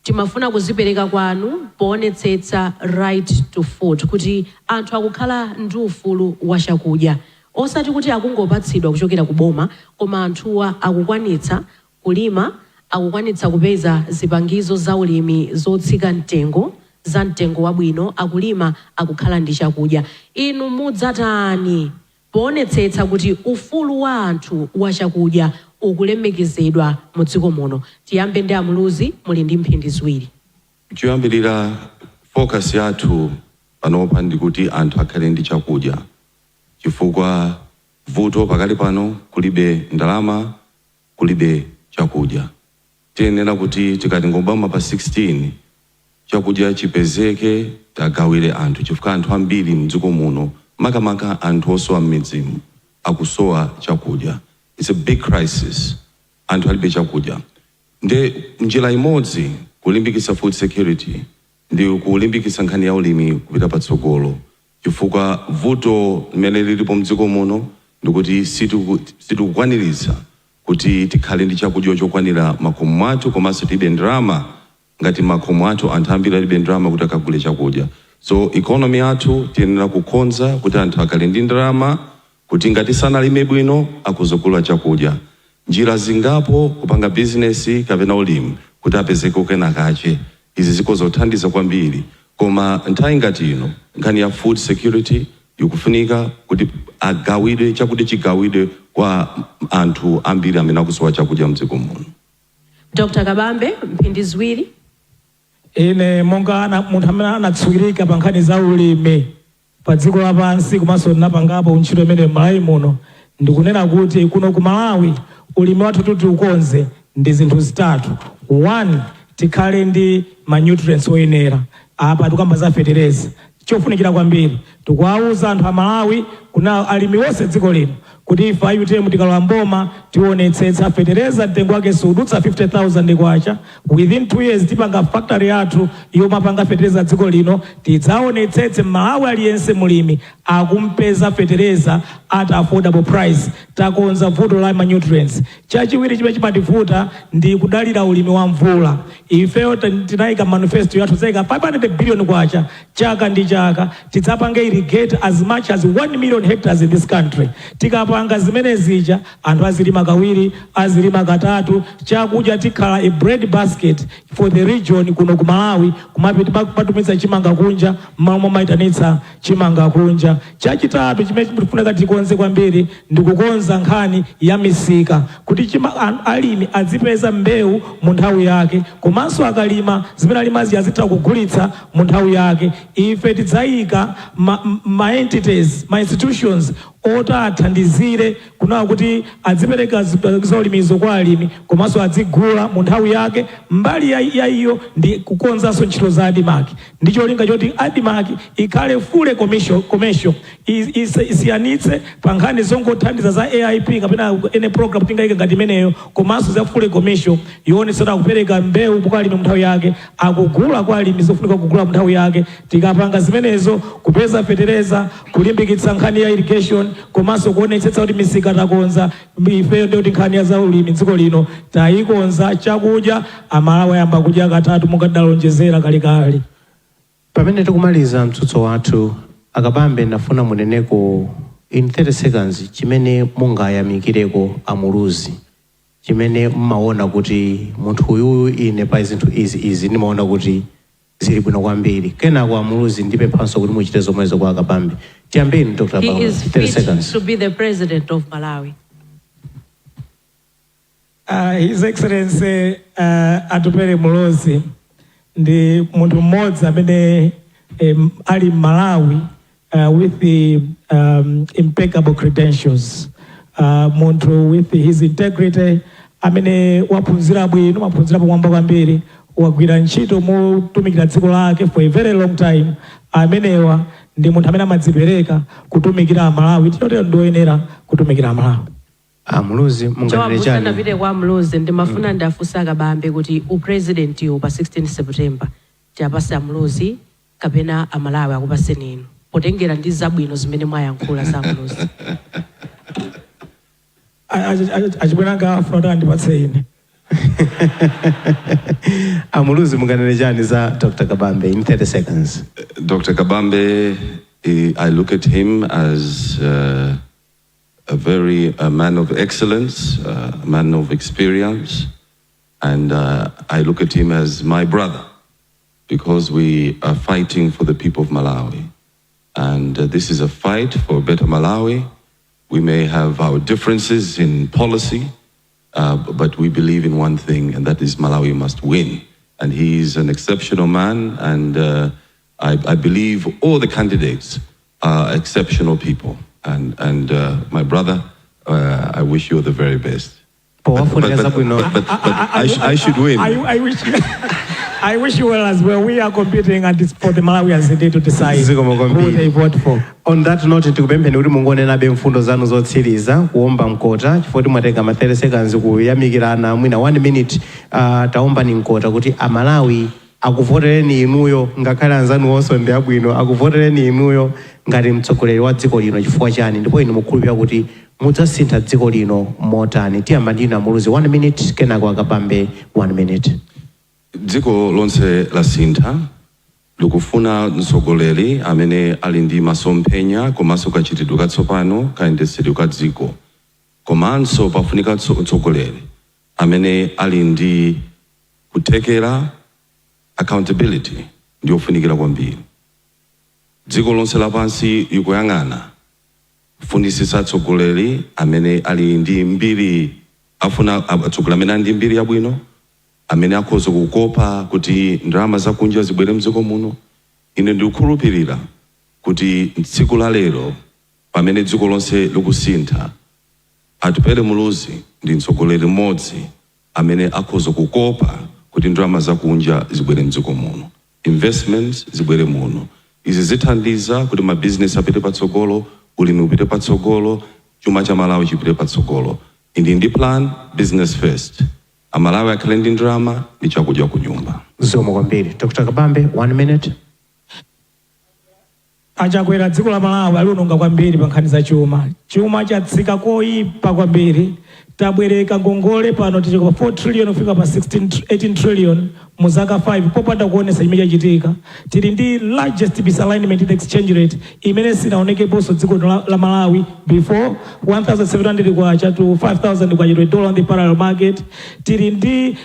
Timafuna kuzipereka kwanu poonetsetsa right to food, kuti anthu akukhala ndi ufulu wa chakudya, osati kuti akungopatsidwa kuchokera ku boma, koma anthuwa akukwanitsa kulima, akukwanitsa kupeza zipangizo za ulimi zotsika mtengo, za mtengo wabwino, akulima, akukhala ndi chakudya. Inu mudzatani poonetsetsa kuti ufulu wa anthu wa chakudya ukulemekezedwa mu dziko muno? Tiyambe ndi aMuluzi, muli ndi mphindi 2. Choyambirira, focus yathu panopa ndikuti anthu akhale ndi chakudya, chifukwa vuto pakali pano kulibe ndalama, kulibe chakudya. Tiyenera kuti tikati ngobama pa 16, chakudya chipezeke, tagawire anthu, chifukwa anthu ambiri mdziko muno, makamaka anthu osowa m'midzimu, akusowa chakudya. It's a big crisis, anthu alibe chakudya. Nde njira imodzi kulimbikitsa food security ndi kulimbikitsa nkhani ya ulimi kupita patsogolo, chifukwa vuto limene lilipo mdziko muno ndikuti sitikukwaniritsa kuti tikhale ndi chakudya chokwanira makomo mwathu, komanso tilibe ndalama ngati makomo athu. Anthu ambiri alibe ndalama kuti akagule chakudya. So economy yathu tiyenera kukonza kuti anthu akhale ndi ndalama, kuti ngati sanalime bwino akuzogula chakudya, njira zingapo, kupanga bizinesi kapena ulimi kuti apezeke kenakache. Izi zikhoza kuthandiza kwambiri. Koma nthawi ngati ino, nkhani ya food security ikufunika kuti agawidwe chakudya, chigawidwe kwa anthu ambiri amene akusowa chakudya mdziko muno. Dr Kabambe, mphindi 2. Ine monga munthu amene anatswirika pa nkhani za ulimi pa dziko lapansi, komanso ndinapangapo ntchito imene m'Malawi muno, ndikunena kuti kuno ku Malawi ulimi wathu tuti ukonze ndi zinthu zitatu. One, tikhale ndi ma nutrients oyenera. Apa tikamba za fetereza, chofunikira kwambiri. Tikuwauza anthu a Malawi kuna alimi onse dziko lino kuti ife a UTM tikalowa mboma tionetsetsa fetereza mtengo wake sudutsa 50,000 kwacha. Within 2 years tipanga factory yathu yomapanga fetereza dziko lino. Tidzaonetsetse Malawi aliyense mulimi akumpeza fetereza at affordable price. Takonza vuto la ma nutrients. Chachiwiri chimene chimativuta ndi kudalira ulimi wa mvula. Ifeyo tinayika manifesto yathu, tayika 500 billion kwacha chaka ndi chaka, tidzapange irrigate as much as 1 million hectares in this country. Tikapanga zimene zija, anthu azilima kawiri, azilima katatu, chakudya tikhala a bread basket for the region kuno ku Malawi, kumatumiza chimanga kunja mmalo momaitanitsa chimanga kunja. Chachitatu chimene tifunika tikonze kwambiri ndi kukonza nkhani ya misika, kuti alimi azipeza mbewu mu nthawi yake, komanso akalima zimene alimazi azitha kugulitsa mu nthawi yake. Ife tidzayika ma entities, ma institutions. oti athandizire kunawa kuti adzipereka zaulimizo kwa alimi komanso adzigula mu nthawi yake. Mbali ya iyo ndi kukonzanso ntchito za ADMARC ndi cholinga choti ADMARC ikhale fully commercial, isiyanitse pa nkhani zongothandiza za AIP kapena ene program tingayike ngati imeneyo, komanso za fully commercial yoonetsera kupereka mbewu kwa alimi mu nthawi yake, akugula kwa alimi zofunika kugula mu nthawi yake. Tikapanga zimenezo, kupeza fetereza, kulimbikitsa nkhani ya irrigation, komanso kuonetsetsa kuti misika takonza, ifeyo ndi kuti nkhani ya zaulimi dziko lino tayikonza. Chakudya Amalawi ayamba kudya katatu monga tidalonjezera kalekale. Pamene tikumaliza mtsutso wathu, Akabambe, ndafuna muneneko in 30 seconds chimene mungayamikireko Amuluzi, chimene mmaona kuti munthu uyuyu, ine pa zinthu izi izi ndimaona kuti zili bwino kwambiri. Kenako Amuluzi, ndipemphanso kuti muchite zomwezo kwa Akabambe. Tiyambeni, Dr. He Bauer, is 30 fit seconds. to be the president of Malawi. His Excellency Atupele Muluzi ndi munthu mmodzi amene ali Malawi with the impeccable credentials, munthu with his integrity, amene waphunzira bwino, waphunzira pamwamba kwambiri, wagwira ntchito motumikira dziko lake for a very long time. Amenewa ndi munthu amene amadzipereka kutumikira Amalawi, chotero ndioyenera kutumikira Amalawi. Amuluzi, munganene chani? Musanapite kwa Muluzi, ndimafuna ndafunsa Akabambe kuti upresident iwo pa 16 September tiapase Amuluzi kapena Amalawi akupaseni inu, potengera ndi zabwino zimene mwayankhula za Muluzi? Achibweranga afuna kuti andipatse ine. Amuluzi, munganene chani za Dr. Kabambe in 30 seconds? Dr. Kabambe, I look at him as a man of excellence, a man of experience, and I look at him as my brother because we are fighting for the people of Malawi. And this is a fight for a better Malawi. We may have our differences in policy, but we believe in one thing, and that is Malawi must win. And he is an exceptional man, and I believe all the candidates are exceptional people. And my brother, I wish you the very best. Powafunira zabwino. But I should win. I wish you well as well. We are competing and it's for the Malawians indeed to decide Zikomo kwambiri. Who they vote for. On that note, tikupempheni kuti mungonenabe mfundo zanu zotsiriza, kuomba mkota, chifukwa mwatenga ma 30 seconds kuyamikirana, mwina 1 minute, taombani mkota kuti Amalawi akuvotereni inuyo, ngakhale anzanu onse ndi abwino, akuvotereni inuyo ngati mtsogoleri wa dziko lino chifukwa chani, ndipo inu mukhulupirira kuti mudzasintha dziko lino motani? Tiyamba ndinu Amuluzi, 1 minute, kenako Akabambe, 1 minute. Dziko lonse lasintha, likufuna mtsogoleri amene ali ndi masomphenya komanso kachitidwe katsopano kayendetsedwe ka dziko, komanso pafunika mtsogoleri amene ali ndi kuthekera. Accountability ndiyofunikira kwambiri. Dziko lonse lapansi likuyang'ana kufunisisa atsogoleri amene ali ndi mbiri, afuna atsogoleri amene ali ndi mbiri yabwino, amene akhoza kukopa kuti ndalama zakunja zibwere mdziko muno. Ine ndikukhulupirira kuti tsiku la lero, pamene dziko lonse likusintha, Atupele Muluzi ndi mtsogoleri mmodzi amene akhoza kukopa kuti ndalama zakunja zibwere mdziko muno, investments zibwere muno. Izi zithandiza kuti mabizinesi apite patsogolo, ulimi upite patsogolo, chuma cha Malawi chipite patsogolo. Indi ndi plan, business first, Amalawi akhale ndi ndalama ndi chakudya ku nyumba. Zikomo kwambiri. Dr. Kabambe, 1 minute. Achakwera dziko la Malawi aliononga kwambiri pa nkhani za chuma. Chuma chatsika koyipa kwambiri, tabwereka ngongole, pano tichoka pa 4 trillion kufika pa 16 18 trillion mu zaka 5 popanda kuonesa chimene chachitika. Tili ndi largest misalignment in exchange rate imene sinaonekeponso dziko la Malawi before, 1700 kwacha to 5000 kwacha to a dollar on the parallel market. Tili ndi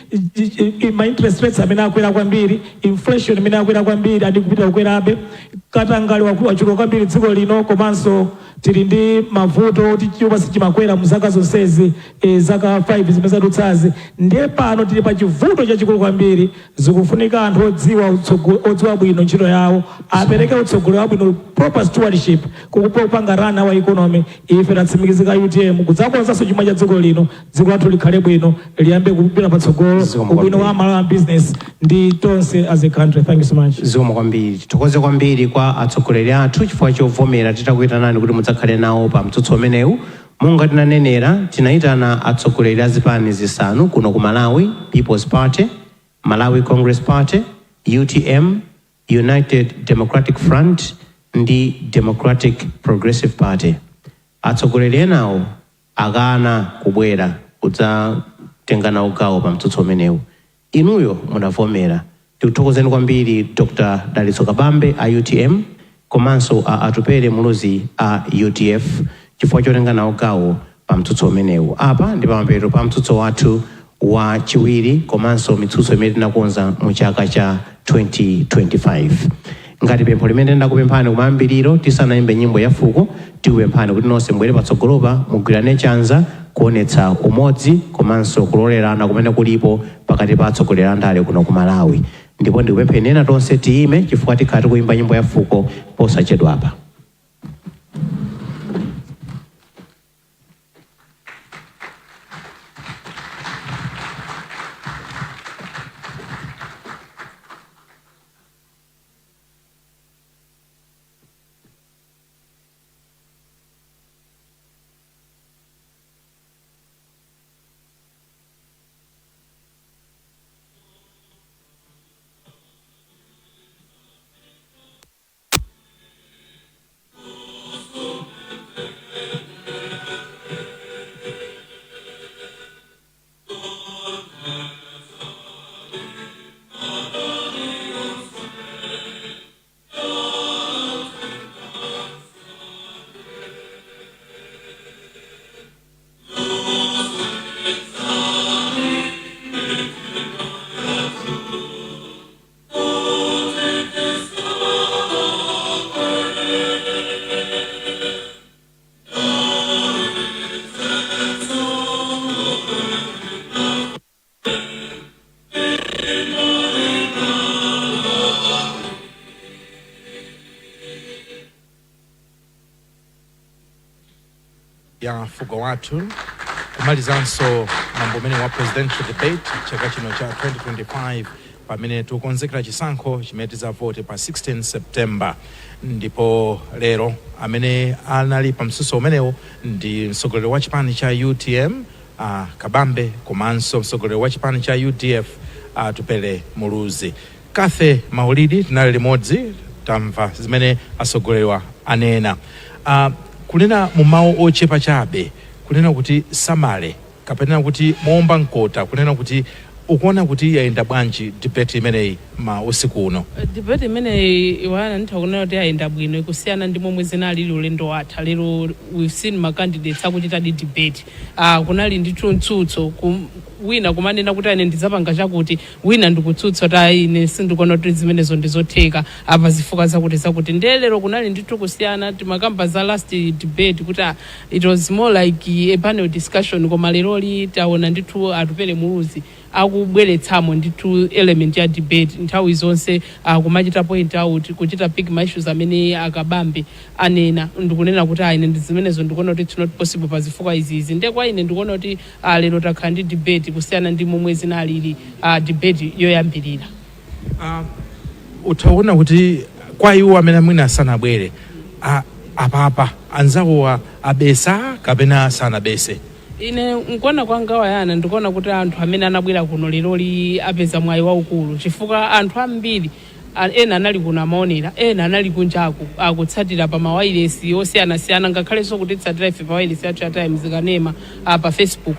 ma interest rates amene akwera kwambiri, inflation imene akwera kwambiri, andi kupita kukwerabe, katangale wachuluka kwambiri dziko lino, komanso tili ndi mavuto kuti chuma sichimakwera mu zaka zonsezi, zaka 5 zimene zadutsazi. Ndiye pano tili pa chivuto chachikulu kwambiri. Zikufunika anthu odziwa bwino ntchito yawo, apereke utsogoleri wabwino, proper stewardship kukupanga run our economy. Ife tatsimikizika, UTM kudzakonzanso chuma cha dziko lino, dziko lathu likhale bwino, liyambe kupita patsogolo, Zikomo ubwino kwambiri. wa Malawi business ndi tonse as a country. Thank you so much. Zikomo kwambiri. Tithokoze kwambiri kwa atsogoleri athu chifukwa chovomera titakuyitanani kuti mudzakhale nawo pa mtsutso umenewu. Monga tinanenera, tinayitana atsogoleri a zipani zisanu kuno ku Malawi: People's Party, Malawi Congress Party, UTM, United Democratic Front ndi Democratic Progressive Party. Atsogoleri enawo akana kubwera kudzatenga nawo gawo pa mtsutso umenewu. Inuyo munavomera. Tikuthokozeni kwambiri, Dr Dalitso Kabambe a UTM komanso a Atupele Muluzi a UDF, chifukwa chotenga nawo gawo pa mtsutso umenewu. Apa ndi pamapeto pa mtsutso wathu wa chiwiri komanso mitsutso imene tinakonza mu chaka cha 2025. Ngati pempho limene ndakupemphani kumayambiriro tisanayimbe nyimbo ya fuko, tikupemphani kuti nonse mubwere patsogolopa, mugwirane chanza kuonetsa umodzi komanso kulolerana kumene kulipo pakati pa atsogoleri a ndale kuno ku Malawi. Ndipo ndikupempheni ena tonse tiyime chifukwa tikhala tikuyimba nyimbo ya fuko posachedwapa. Ya fuko wathu, kumalizanso mwambo umene wa presidential debate chaka chino cha 2025, pamene tikukonzekera chisankho chimene tidzavote pa 16 September. Ndipo lero amene anali pa mtsutso umenewo ndi mtsogoleri wa chipani cha UTM, Kabambe, komanso mtsogoleri wa chipani cha UDF, Atupele Muluzi. Kathe Maulidi, tinali limodzi, tamva zimene atsogoleriwa anena. Kunena mu mawu ochepa chabe, kunena kuti samale kapena kuti moomba mkota, kunena kuti ukuona kuti yayenda bwanji debate imeneyi ma usiku uno? Debate imeneyi, iwana, nditha kunena kuti ayenda bwino, ikusiyana ndi momwe zinalili ulendo watha. Lero we've seen ma candidates akuchitadi debate. Kunali ndithu mtsutso, wina kumanena kuti ine ndidzapanga chakuti, wina ndikutsutsa kuti ayi, ine sindikuona kuti zimenezo ndizotheka apa, zifukwa zakuti zakuti. Ndiye lero kunali ndithu kusiyana. Timakamba za last debate kuti it was more like a panel discussion, koma leroli taona ndithu Atupele Muluzi akubweretsamo ndithu element ya debate nthawi zonse, kumachita point out, kuchita pick ma issues amene Akabambe anena, ndikunena kuti ine ndi zimenezo ndikuona kuti it's not possible pa zifukwa izizi. Ndiye kwa ine ndikuona kuti lero takhala ndi debate kusiyana ndi momwe zinalili debate yoyambirira. Utaona kuti kwa iwo amene mwina sanabwere, apapa anzawowa abesa kapena sanabese? Ine nkuona kwanga, wayana, ndikuona kuti anthu amene anabwera kuno leroli apeza mwayi waukulu, chifukwa anthu ambiri, ena anali kuno amaonera, ena anali kunjaku akutsatira pa mawayilesi osiyanasiyana, ngakhalenso kutitsatira ife pa wayilesi yathu ya Times, kanema, pa Facebook.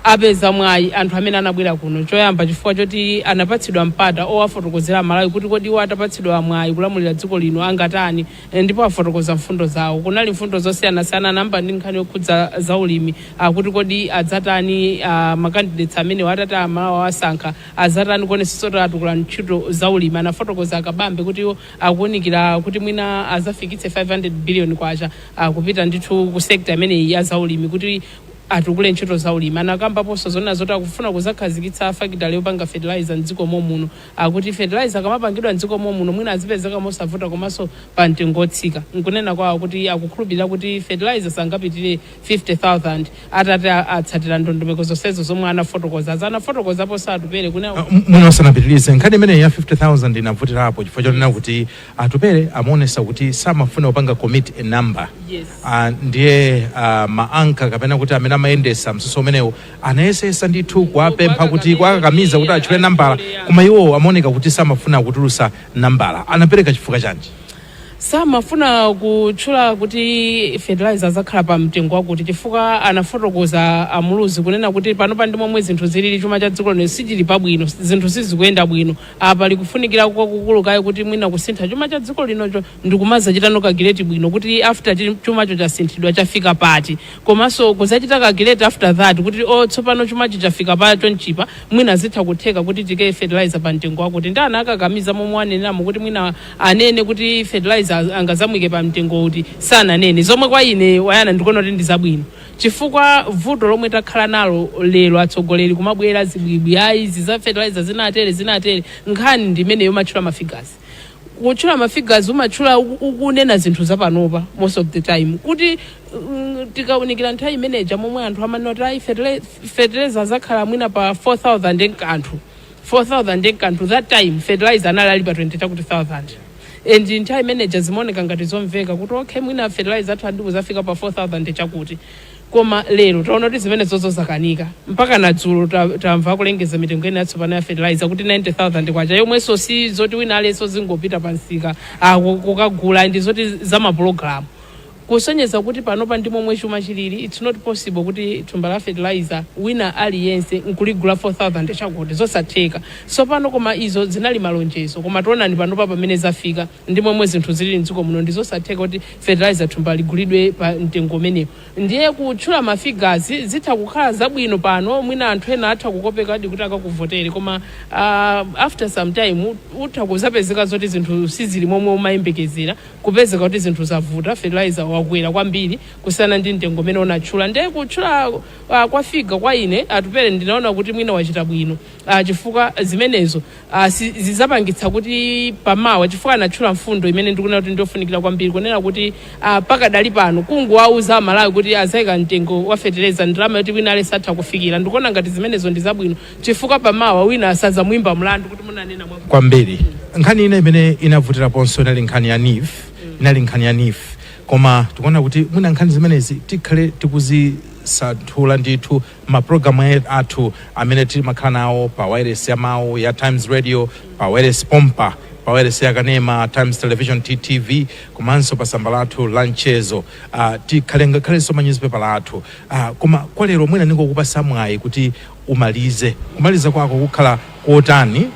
Apeza mwayi anthu amene anabwera kuno choyamba chifukwa choti anapatsidwa mpata owafotokozera Malawi kuti kodi iwo atapatsidwa mwayi kulamulira dziko lino angatani. Ndipo afotokoza mfundo zawo. Kunali mfundo zosiyanasiyana, anayamba ndi nkhani yokhudza zaulimi, akuti kodi adzatani ma candidates amene atati Amalawi awasankha, azatani kuonetsetsa kuti atukula ntchito zaulimi? Anafotokoza Akabambe kuti iwo akuwunikira kuti mwina azafikitse 500 billion kwacha kupita ndithu ku sector imeneyi ya zaulimi kuti atukule ntchito zaulimi. Anakambaponso zonena zoti akufuna kuzakhazikitsa factory yopanga fertilizer mdziko momuno, akuti fertilizer akamapangidwa mdziko momuno mwina azipezeka mosavuta komanso pa mtengo otsika. Nkunena kwawo kuti akukhulupirira kuti fertilizer sangapitire 50,000 atati atsatira ndondomeko zonsezo zomwe anafotokoza. Anafotokozaponso Atupere kunena Mwina usanapitirize, nkhani imeneyi ya 50,000 inavutirapo chifukwa chonena kuti Atupere amaonesa kuti samafuna kupanga commit a number. Ndiye ma anchor kapena kuti amene amayendesa mtsutso umenewu anayesesa ndithu kuwapempha kuti kuwakakamiza kuti atchule nambala, koma iwo amaoneka kuti samafuna kutulusa nambala. Anapereka chifukwa chanji? Samafuna kutchula kuti fertilizer azakhala pa mtengo wakuti chifukwa anafotokoza Amuluzi kunena kuti panopa ndi momwe zinthu zilili, chuma cha dziko lino sichili pabwino, zinthu sizikuyenda bwino. Apa likufunikira kwakukulu kaye kuti mwina kusintha chuma cha dziko linocho ndikumazachitano calculate bwino kuti after chumacho chasinthidwa chafika pati, komanso kuzachita calculate after that kuti o tsopano chumachi chafika pa chonchipa, mwina zitha kutheka kuti tike fertilizer pa mtengo wakuti. Ndi ana akakamiza momwe aneneramo kuti mwina anene kuti fertilizer angazamwike pa mtengo uti, sananene. Zomwe kwa ine wayana ndikuona kuti ndi zabwino, chifukwa vuto lomwe takhala nalo lero, atsogoleri kumabwera zibwibwi, ayi, izi za fertilizer zinatere zinatere, nkhani ndi imene yomatchula ma figures. Kutchula ma figures umatchula ukunena zinthu zapanopa most of the time, kuti tikaunikira nthawi imeneja momwe anthu amanena kuti ayi, fertilizer azakhala mwina pa 4000 nkanthu, 4000 nkanthu, that time fertilizer anali ali pa 20 chakuti 1000, and nthawi imeneja zimaoneka ngati zomveka kuti okay, mwina fertilizer athu andi kuzafika pa 4000 chakuti. Koma lero taona kuti zimene zozo zakanika. Mpaka na dzulo tamva kulengeza mitengo ina yatsopano ya fertilizer kuti 90,000 kwacha, yomwenso si zoti wina aliyense zingopita pansika kukagula, ndi zoti zamapulogalamu, kusonyeza kuti panopa ndi momwe chuma chilili, it's not possible kuti thumba la fertilizer wina aliyense nkuligula 4000 chakuti, zosatheka. So pano, koma izo zinali malonjezo, koma tionani panopa pamene zafika ndi momwe zinthu zilili mdziko muno, ndi zosatheka kuti fertilizer thumba ligulidwe pa mtengo umenewo. Ndiye kutchula ma figures zitha kukhala zabwino pano, mwina anthu ena atha kukopekadi kuti akakuvotere, koma after some time utha kuzapezeka zoti zinthu sizili momwe umayembekezera, kupezeka kuti zinthu zavuta, fertilizer wakwera kwambiri kusiyana ndi mtengo umene unatchula. Ndiye kutchula kwa figure, kwa ine Atupere ndinaona kuti mwina wachita bwino, chifukwa zimenezo zizapangitsa kuti pamawa, chifukwa anatchula mfundo imene ndikunena kuti ndiofunikira kwambiri, kunena kuti pakadali pano kungowauza Amalawi kuti azayika mtengo wa fetereza ndalama yoti wina aliyense atha kufikira, ndikuona ngati zimenezo ndi zabwino, chifukwa pamawa wina asazamuyimba mlandu kuti munanena mwa Kwambiri. Nkhani ina imene inavutiraponso inali nkhani ya NEEF, inali nkhani ya NEEF. Koma tikuona kuti mwina nkhani zimenezi tikhale tikuzisanthula ndithu mapulogalamu athu amene timakhala nawo pa wireless ya mawu ya Times Radio, pa wireless pompa, pa wireless ya kanema Times Television, TTV, komanso pa tsamba lathu la mchezo, tikhale ngakhalenso ma newspaper athu. Koma kwa lero mwina ndingokupasa mwayi kuti umalize. Kumaliza kwako kukhala kotani?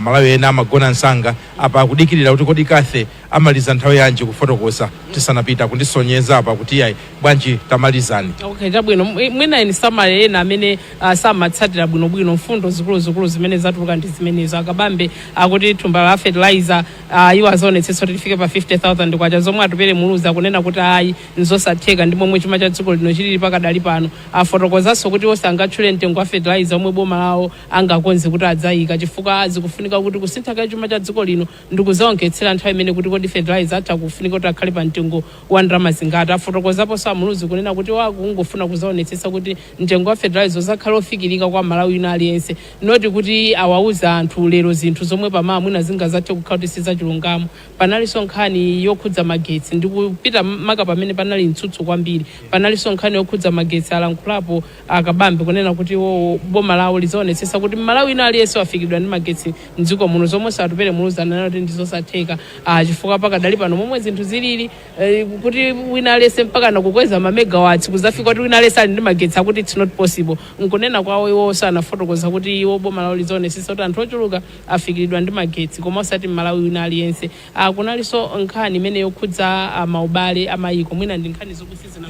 Malawi ena amagona msanga apa, akudikirira kuti kodi Kathe amaliza nthawi yanji kufotokoza tisanapita. Kundisonyeza apa kuti yayi, bwanji tamalizani. Okay, chabwino. Mwina ine samale ena amene samatsatira bwinobwino mfundo zikuluzikulu zimene zatuluka ndi zimenezo. Akabambe akuti thumba la fertilizer iwo azaonetsetsa kuti lifike pa 50,000 kwacha, zomwe Atupere Muluzi akunena kuti ayi, nzosatheka ndi momwe chuma cha dziko lino chilili pakadali pano. Afotokozanso kuti osangatchule mtengo wa fertilizer omwe boma lawo angakonze kuti adzayika, chifukwa zikufunika kuti kusintha ka chuma cha dziko lino ndikuzaonkhetsera nthawi imene kuti kodi fertilizer atha kufunika kuti akhale pa mtengo wa ndalama zingati. Afotokozaponso Amuluzi kunena kuti wakungofuna kuzaonetsetsa kuti mtengo wa fertilizer uzakhale ofikirika kwa Malawi wina aliyense, not kuti awauza anthu lero zinthu zomwe pamawa mwina zingazathe kukhala kuti sizachilungamo. Panalinso nkhani yokhudza magetsi, ndikupita maka pamene panali mtsutso kwambiri. Panalinso nkhani yokhudza magetsi, alankhulapo Akabambe kunena kuti wo boma lawo lizaonetsetsa kuti Mmalawi wina aliyense wafikidwa ndi magetsi mdziko muno, zomwenso Atupere Muluzi ananena kuti ndizosatheka, chifukwa chifukwa pakadali pano momwe zinthu zilili, kuti wina alese mpaka nakukweza ma megawatts kuzafika kuti wina alese ali ndi magetsi, akuti it's not possible. Nkunena kwawo iwo sanafotokoza kuti iwo boma lawo lizionesesa kuti anthu ochuluka afikiridwa ndi magetsi, koma osati Mmalawi wina aliyense. Kunalinso nkhani imene yokhudza maubale amayiko, mwina ndi nkhani zokusizina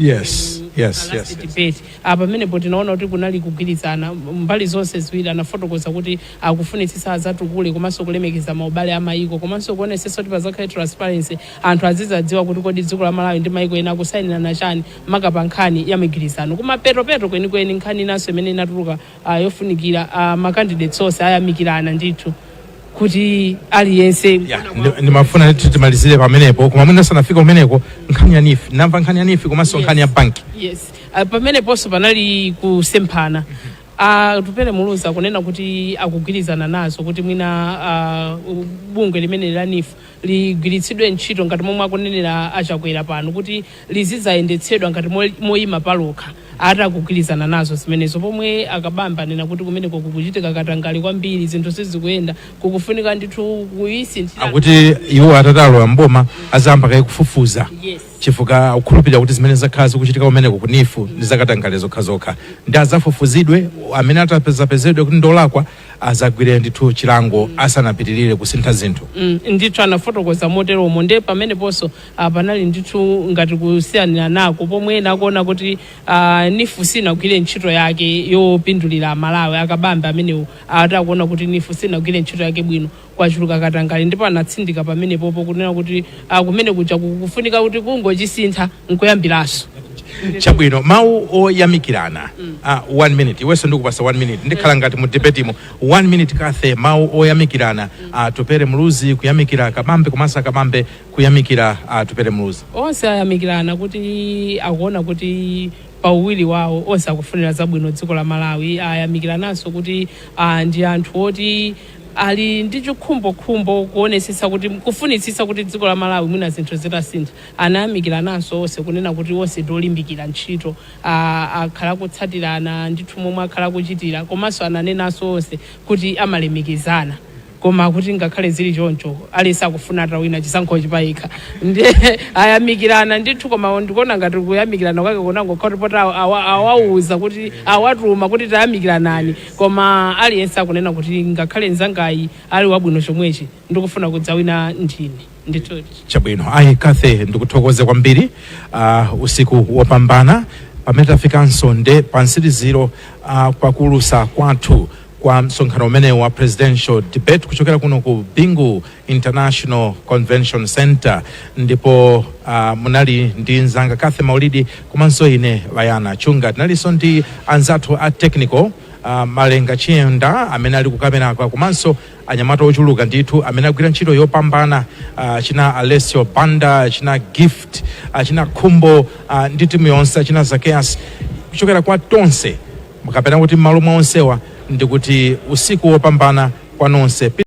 last debate. Pamenepo tinaona kuti kunali kugwirizana mbali zonse ziwiri. Anafotokoza kuti akufunitsitsa azatukule komanso kulemekeza maubale amayiko, komanso kuonesesa kuti pazakhale transparency, anthu azizadziwa kuti kodi dziko la Malawi ndi mayiko ena akusayinirana chani, maka pa nkhani ya migwirizano. Kumapetopeto kwenikweni, nkhani inanso imene inatuluka yofunikira, ma candidates onse ayamikirana ndithu kuti aliyense Ya, ndimafuna kuti timalizire pamenepo, koma mwina sanafika kumeneko, nkhani ya NEEF. Namva nkhani ya NEEF komanso nkhani ya banki. Yes, pameneponso panali kusemphana. Atupele Muluzi akunena kuti akugwirizana nazo kuti mwina bungwe limene la NEEF ligwiritsidwe ntchito ngati momwe akunenera Achakwera pano, kuti lizizayendetsedwa ngati moyima palokha. Ati akugwirizana nazo zimenezo, pomwe Akabambe anena kuti kumeneko kukuchitika katangale kwambiri, zinthu sizikuyenda, kukufunika ndithu kuyisinthira. Akuti iwo atatalowa mboma azayamba kaye kufufuza, chifukwa akukhulupirira kuti zimene zakhala zikuchitika kumeneko ku NEEF ndi zakatangale zokhazokha, ndi azafufuzidwe, amene atapezapezedwe kuti ndolakwa azagwire ndithu chilango asanapitirire kusintha zinthu. Ndithu anafotokoza moteromo. Nde pameneponso panali ndithu ngati kusiyanira nako, pomwe ena akuona kuti NEEF sinagwire ntchito yake yopindulira Amalawi. Akabambe amenewo ati akuona kuti NEEF sinagwire ntchito yake bwino, kwachuluka katangale, ndipo anatsindika pamenepopo kunena kuti kumene kuja kufunika kuti kungochisintha nkuyambiranso. Chabwino, mawu oyamikirana, one minute. Iwenso ndikupasa one minute, ndikhala ngati mu debate imo. One minute, Kathe. Mawu oyamikirana, Tupere Muluzi kuyamikira Kabambe komanso Akabambe kuyamikira Tupere Muluzi. Onse ayamikirana kuti akuona kuti pauwiri wawo onse akufunira zabwino dziko la Malawi. Ayamikirananso kuti ndi anthu oti ali ndi chikhumbokhumbo kuonesesa kuti kufunitsitsa kuti dziko la Malawi mwina zinthu zitasintha. Anayamikirananso onse kunena kuti onse ndi olimbikira ntchito, akhala kutsatirana ndithu momwe akhala kuchitira, komanso ananenanso onse kuti amalemekezana, koma kuti ngakhale zili choncho aliyense akufuna atawina chisankhochi payekha. Ndiye ayamikirana ndithu, koma ndikuona ngati kuyamikirana kwake kunangokhala kuti awauza kuti awatuma kuti tayamikiranani, koma aliyense akunena kuti ngakhale mzangayi ali wabwino chomwechi, ndikufuna kudzawina ndine ndithu. Chabwino, ayi Kathe, ndikuthokoze kwambiri, usiku wopambana. Pamene tafikanso nde pansiriziro pakulusa kwathu kwa msonkhano umene wa presidential debate kuchokera kuno ku Bingu International Convention Center, ndipo munali ndi mzanga Kathe Maulidi komanso ine Vayana Chunga. Tinalinso ndi anzathu a technical, Malenga Chiyenda amene ali kukamerako, komanso anyamata ochuluka ndithu amene agwira ntchito yopambana, china Alessio Banda, china Gift, china Khumbo, ndi timu yonse, china Zakeas. Kuchokera kwa tonse, kapena kuti m'malo mwa onsewa, ndikuti usiku wopambana kwa nonse.